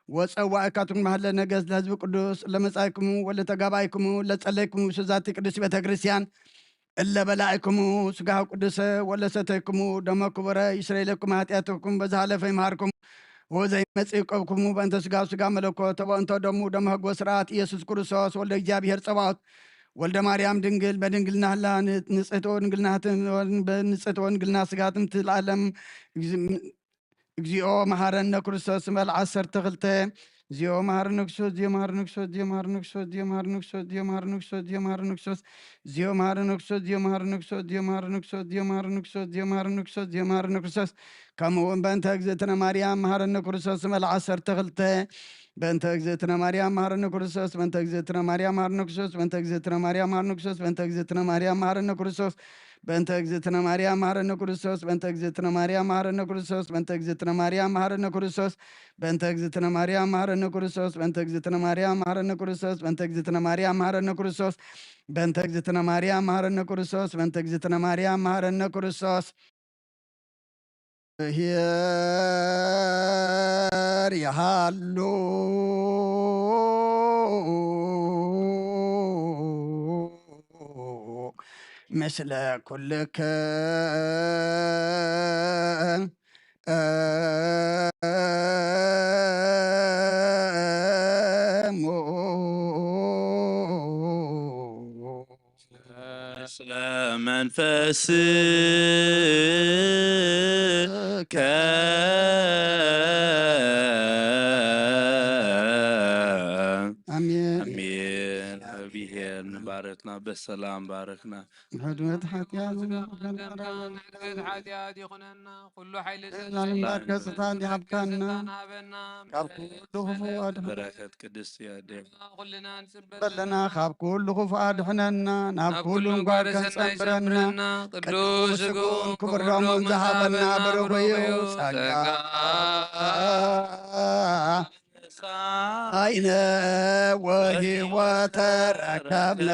ወጸዋዕካትኩም ባህለ ነገስ ለህዝብ ቅዱስ ለመጻይኩሙ ወለተጋባይኩሙ ለጸለይኩሙ ሱዛቲ ቅዱስ ቤተክርስቲያን እለ በላዕኩሙ ስጋሁ ቅዱሰ ወለሰተይኩሙ ደሞ ክቡረ ይስረይለኩም ኃጢአትኩም በዝሃለፈ ይምሃርኩም ወዘይመጽእ ይቆብኩሙ በእንተ ስጋሁ ስጋ መለኮት ተበእንቶ ደሙ ደሞ ህጎ ስርዓት ኢየሱስ ክርስቶስ ወልደ እግዚኣብሔር ጸባኦት ወልደ ማርያም ድንግል በድንግልና ህላ ንጽሕቶ ድንግልና ንጽሕቶ ድንግልና ስጋ ትምትል ዓለም። እግዚኦ መሐረነ ክርስቶስ በል ዓሰርተ ክልተ። እግዚኦ መሐረነ ክርስቶስ፣ እግዚኦ መሐረነ ክርስቶስ፣ እግዚኦ መሐረነ ክርስቶስ፣ እግዚኦ መሐረነ ክርስቶስ፣ እግዚኦ መሐረነ ክርስቶስ፣ እግዚኦ መሐረነ ክርስቶስ፣ እግዚኦ መሐረነ ክርስቶስ፣ እግዚኦ መሐረነ ክርስቶስ፣ እግዚኦ መሐረነ ክርስቶስ፣ እግዚኦ መሐረነ ክርስቶስ፣ እግዚኦ መሐረነ ክርስቶስ። ከምኡ እውን በእንተ እግዝእትነ ማርያም መሐረነ ክርስቶስ በል ዓሰርተ ክልተ። በእንተ እግዝእትነ ማርያም መሐረነ ክርስቶስ፣ በእንተ እግዝእትነ ማርያም መሐረነ ክርስቶስ፣ በእንተ እግዝእትነ ማርያም መሐረነ ክርስቶስ፣ በእንተ እግዝእትነ ማርያም መሐረነ ክርስቶስ፣ በእንተ እግዝእትነ ማርያም መሐረነ ክርስቶስ፣ በእንተ እግዝእትነ ማርያም መሐረነ ክርስቶስ፣ በእንተ እግዝእትነ ማርያም መሐረነ ክርስቶስ፣ በእንተ እግዝእትነ ማርያም መሐረነ ክርስቶስ፣ በእንተ እግዝእትነ ማርያም መሐረነ ክርስቶስ፣ በእንተ እግዝእትነ ማርያም መሐረነ ክርስቶስ፣ በእንተ እግዝእትነ ማርያም መሐረነ ክርስቶስ፣ በእንተ እግዝእትነ ማርያም መሐረነ ክርስቶስ። ኄር ይሃሉ ምስለ ኩልክን። እሙ። ስለ መንፈስከ። ኣሜን። ኣሜን። እግዚኣብሔር ንባረክና፣ በሰላም ባረክና። ምሕረት ኃጢአት ስጋ ወደምና፣ ምሕረት ኃጢአት ይኹነና። ኩሉ ሓይሊ ለዓለም ባርከ ስልጣን ይሃብካና። ስልጣን ሃበና። ካብ ኩሉ ክፉ ኣድሕነና። በረከት ቅድስቲ ኣዴና። ኩልና ንጽበ በለና፣ ካብ ኩሉ ክፉ ኣድሕነና። ናብ ኩሉ እንኳን ከንጸብረና። ቅዱስ ስግኡን ክቡር ደሙን ዝሃበና ብሩኽ እዩ። ጸጋ ጸጋ አይነ ወሕይወተ ረከብነ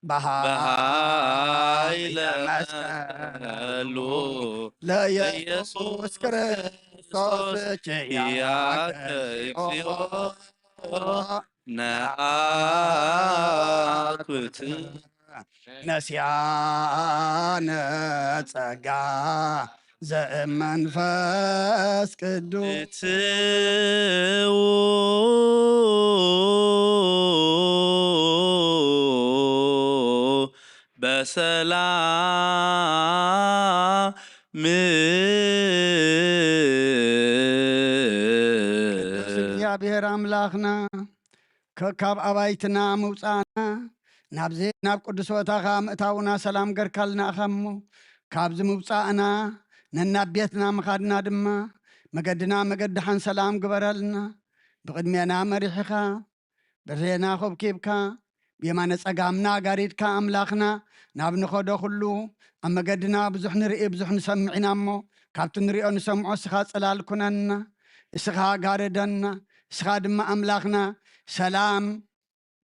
በኃይለ መስቀሉ ለኢየሱስ ክርስቶስ ኪያከ እግዚኦ ነአኩት ነስያነ ጸጋ ዘእመንፈስ ቅዱስ እትዉ በሰላም ቅዱስ እግዚኣብሔር ኣምላኽና ከካብ ኣባይትና ምውፃእና ናብዚ ናብ ቅዱስ ቦታኻ ምእታውና ሰላም ገርካልና ኢኻ እሞ፣ ካብዚ ምውፃእና ነናብ ቤትና ምኻድና ድማ መገድና መገዲ ሓን ሰላም ግበረልና። ብቕድሜና መሪሕኻ ብሬና ኾብኪብካ ብየማነ ጸጋምና ጋሪድካ ኣምላኽና ናብ ንኸዶ ኩሉ ኣብ መገድና ብዙሕ ንርኢ ብዙሕ ንሰምዕ ኢና እሞ ካብቲ ንሪኦ ንሰምዖ እስኻ ጽላል ኩነና፣ እስኻ ጋርደና፣ እስኻ ድማ ኣምላኽና ሰላም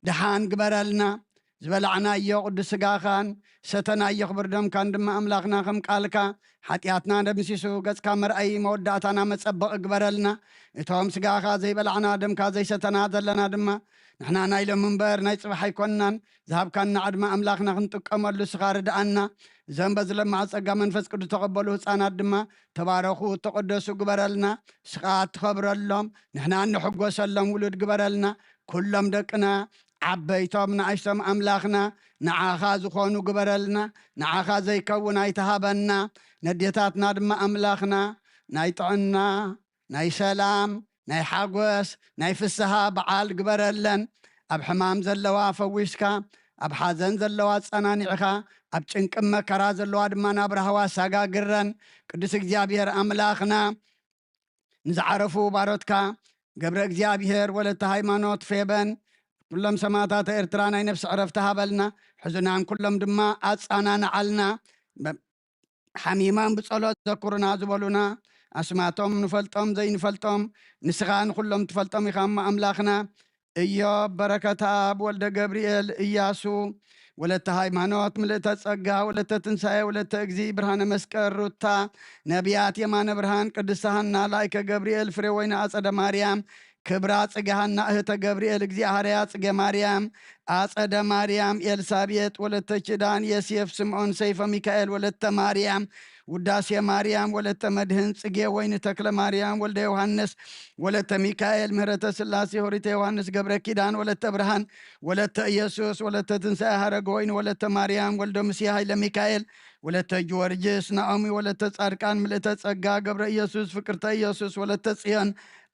ድሓን ግበረልና። ዝበላዕናዮ ቅዱስ ስጋኻን ሰተናዮ ክብር ደምካን ድማ ኣምላኽና ከም ቃልካ ሓጢኣትና ደምሲሱ ገጽካ መርኣይ መወዳእታና መጸበቕ ግበረልና። እቶም ስጋኻ ዘይበላዕና ደምካ ዘይሰተና ዘለና ድማ ንሕና ናይ ሎም እምበር ናይ ጽባሕ ኣይኮንናን። ዝሃብካና ዕድመ ኣምላኽና ክንጥቀመሉ እስኻ ርድኣና። እዞም በዚ ለማዕ ጸጋ መንፈስ ቅዱስ ተቐበሉ ህፃናት ድማ ተባረኹ፣ ተቐደሱ ግበረልና። እስኻ ትኸብረሎም፣ ንሕና እንሕጎሰሎም ውሉድ ግበረልና። ኩሎም ደቅና ዓበይቶም ንኣሽቶም ኣምላኽና ንዓኻ ዝኾኑ ግበረልና። ንዓኻ ዘይከውን ኣይትሃበና። ነዴታትና ድማ ኣምላኽና ናይ ጥዕና ናይ ሰላም ናይ ሓጎስ ናይ ፍስሃ በዓል ግበረለን። ኣብ ሕማም ዘለዋ ፈዊስካ ኣብ ሓዘን ዘለዋ ኣጸናኒዕኻ ኣብ ጭንቅን መከራ ዘለዋ ድማ ናብ ራህዋ ኣሳጋግረን። ቅዱስ እግዚኣብሔር ኣምላኽና ንዝዓረፉ ባሮትካ ገብረ እግዚኣብሔር ወለተ ሃይማኖት ፌበን ኩሎም ሰማእታት ኤርትራ ናይ ነፍሲ ዕረፍቲ ሃበልና። ሕዙናን ኩሎም ድማ ኣጻናንዓልና። ሓሚማም ብጸሎት ዘኩሩና ዝበሉና ኣስማቶም ንፈልጦም ዘይንፈልጦም ንስኻ ንኹሎም ትፈልጦም ኢኻ እሞ ኣምላኽና። እዮብ በረከትኣብ ወልደ ገብርኤል እያሱ ወለተ ሃይማኖት ምልእተ ጸጋ ወለተ ትንሳኤ ወለተ እግዚ ብርሃነ መስቀል ሩታ ነቢያት የማነ ብርሃን ቅድስተ ሃና ላይከ ገብርኤል ፍሬ ወይኒ ኣጸደ ማርያም ክብራ ጽጌ ሃና እህተ ገብርኤል እግዚኣብሃርያ ጽጌ ማርያም ኣጸደ ማርያም ኤልሳቤጥ ወለተ ኪዳን የሴፍ ስምዖን ሰይፈ ሚካኤል ወለተ ማርያም ውዳሴ ማርያም ወለተ መድህን ጽጌ ወይኒ ተክለ ማርያም ወልደ ዮሃንስ ወለተ ሚካኤል ምህረተ ስላሴ ሆሪተ ዮሃንስ ገብረ ኪዳን ወለተ ብርሃን ወለተ ኢየሱስ ወለተ ትንሳኤ ሃረገ ወይኒ ወለተ ማርያም ወልደ ሙሴ ሃይለ ሚካኤል ወለተ ጊዮርጊስ ናኦሚ ወለተ ጻድቃን ምልእተ ጸጋ ገብረ ኢየሱስ ፍቅርተ ኢየሱስ ወለተ ጽዮን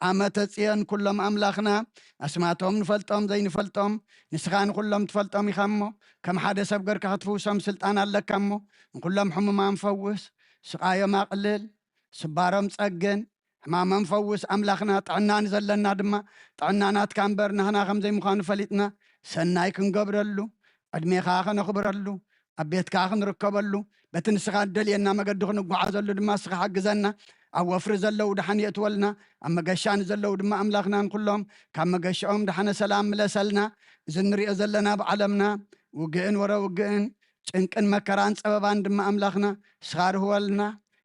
ኣመተ ጽዮን ኩሎም ኣምላኽና ኣስማቶም ንፈልጦም ዘይንፈልጦም ንስኻ ንኹሎም ትፈልጦም ኢኻ እሞ ከም ሓደ ሰብ ገርካ ክትፍውሶም ስልጣን ኣለካ እሞ ንኹሎም ሕሙማን ፈውስ፣ ስቓዮም ኣቕልል፣ ስባሮም ጸግን፣ ሕማሞም ፈውስ ኣምላኽና ጥዕና ንዘለና ድማ ጥዕና ናትካ እምበር ናህና ከም ዘይምዃኑ ፈሊጥና ሰናይ ክንገብረሉ ዕድሜኻ ከነኽብረሉ ኣብ ቤትካ ክንርከበሉ በቲ ንስኻ እደልየና መገዲ ክንጓዓዘሉ ድማ እስኻ ሓግዘና። ኣብ ወፍሪ ዘለዉ ደሓን የእትወልና ኣብ መገሻ ንዘለዉ ድማ ኣምላኽና ንኩሎም ካብ መገሻኦም ደሓነ ሰላም ምለሰልና። እዚ ንሪኦ ዘለና ብዓለምና ውግእን ወረ ውግእን ጭንቅን መከራን ጸበባን ድማ ኣምላኽና እስኻ ርህወልና።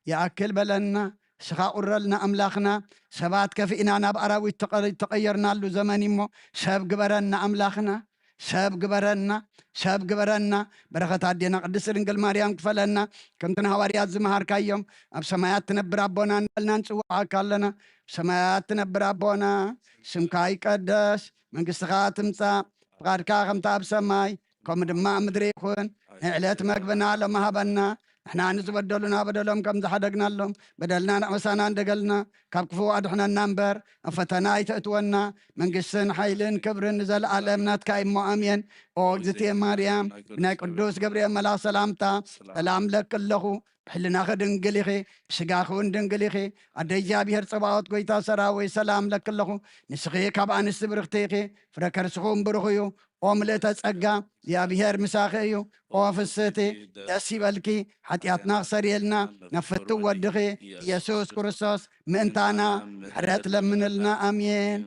ይኣክል በለና እስኻ ቁረልና ኣምላኽና። ሰባት ከፊእና ናብ ኣራዊት ተቐየርናሉ ዘመን እሞ ሰብ ግበረና ኣምላኽና። ሰብ ግበረና ሰብ ግበረና። በረኸት ኣዴና ቅድስቲ ድንግል ማርያም ክፈለና። ከምቲ ንሃዋርያት ዝመሃርካዮም ኣብ ሰማያት ትነብር ኣቦና እናበልና ንጽውዓካ ኣለና። ሰማያት ትነብር ኣቦና ስምካ ይቀደስ፣ መንግስትኻ ትምጻእ፣ ፍቓድካ ከምቲ ኣብ ሰማይ ከምኡ ድማ ኣብ ምድሪ ይኹን። ንዕለት መግብና ሎም ሃበና። ንሕና ንዝበደሉና በደሎም ከም ዝሓደግናሎም በደልና ንዕመሳና እንደገልና ካብ ክፉ ኣድሕነና እምበር ኣብ ፈተና ኣይተእትወና። መንግስትን ሓይልን ክብርን ንዘለኣለም ናትካ እሞ ኣሜን። ኦ እግዝእትየ ማርያም ብናይ ቅዱስ ገብርኤል መልኣኽ ሰላምታ ሰላም ለኪ ኣለኹ። ብሕልናኺ ድንግል ኢኺ፣ ብስጋኺ እውን ድንግል ኢኺ። ኣደ እግዚኣብሔር ጸባኦት ጎይታ ሰራዊት ሰላም ለኪ ኣለኹ። ንስኺ ካብ ኣንስቲ ብርኽቲ ኢኺ፣ ፍረ ከርስኹም ብሩኽ እዩ። ኦ ምልእተ ጸጋ እግዚኣብሔር ምሳኺ እዩ። ኦ ፍስህቲ ደስ ይበልኪ፣ ሓጢኣትና ክሰርየልና ናብ ፍትው ወድኺ ኢየሱስ ክርስቶስ ምእንታና ምሕረት ለምንልና። ኣሜን።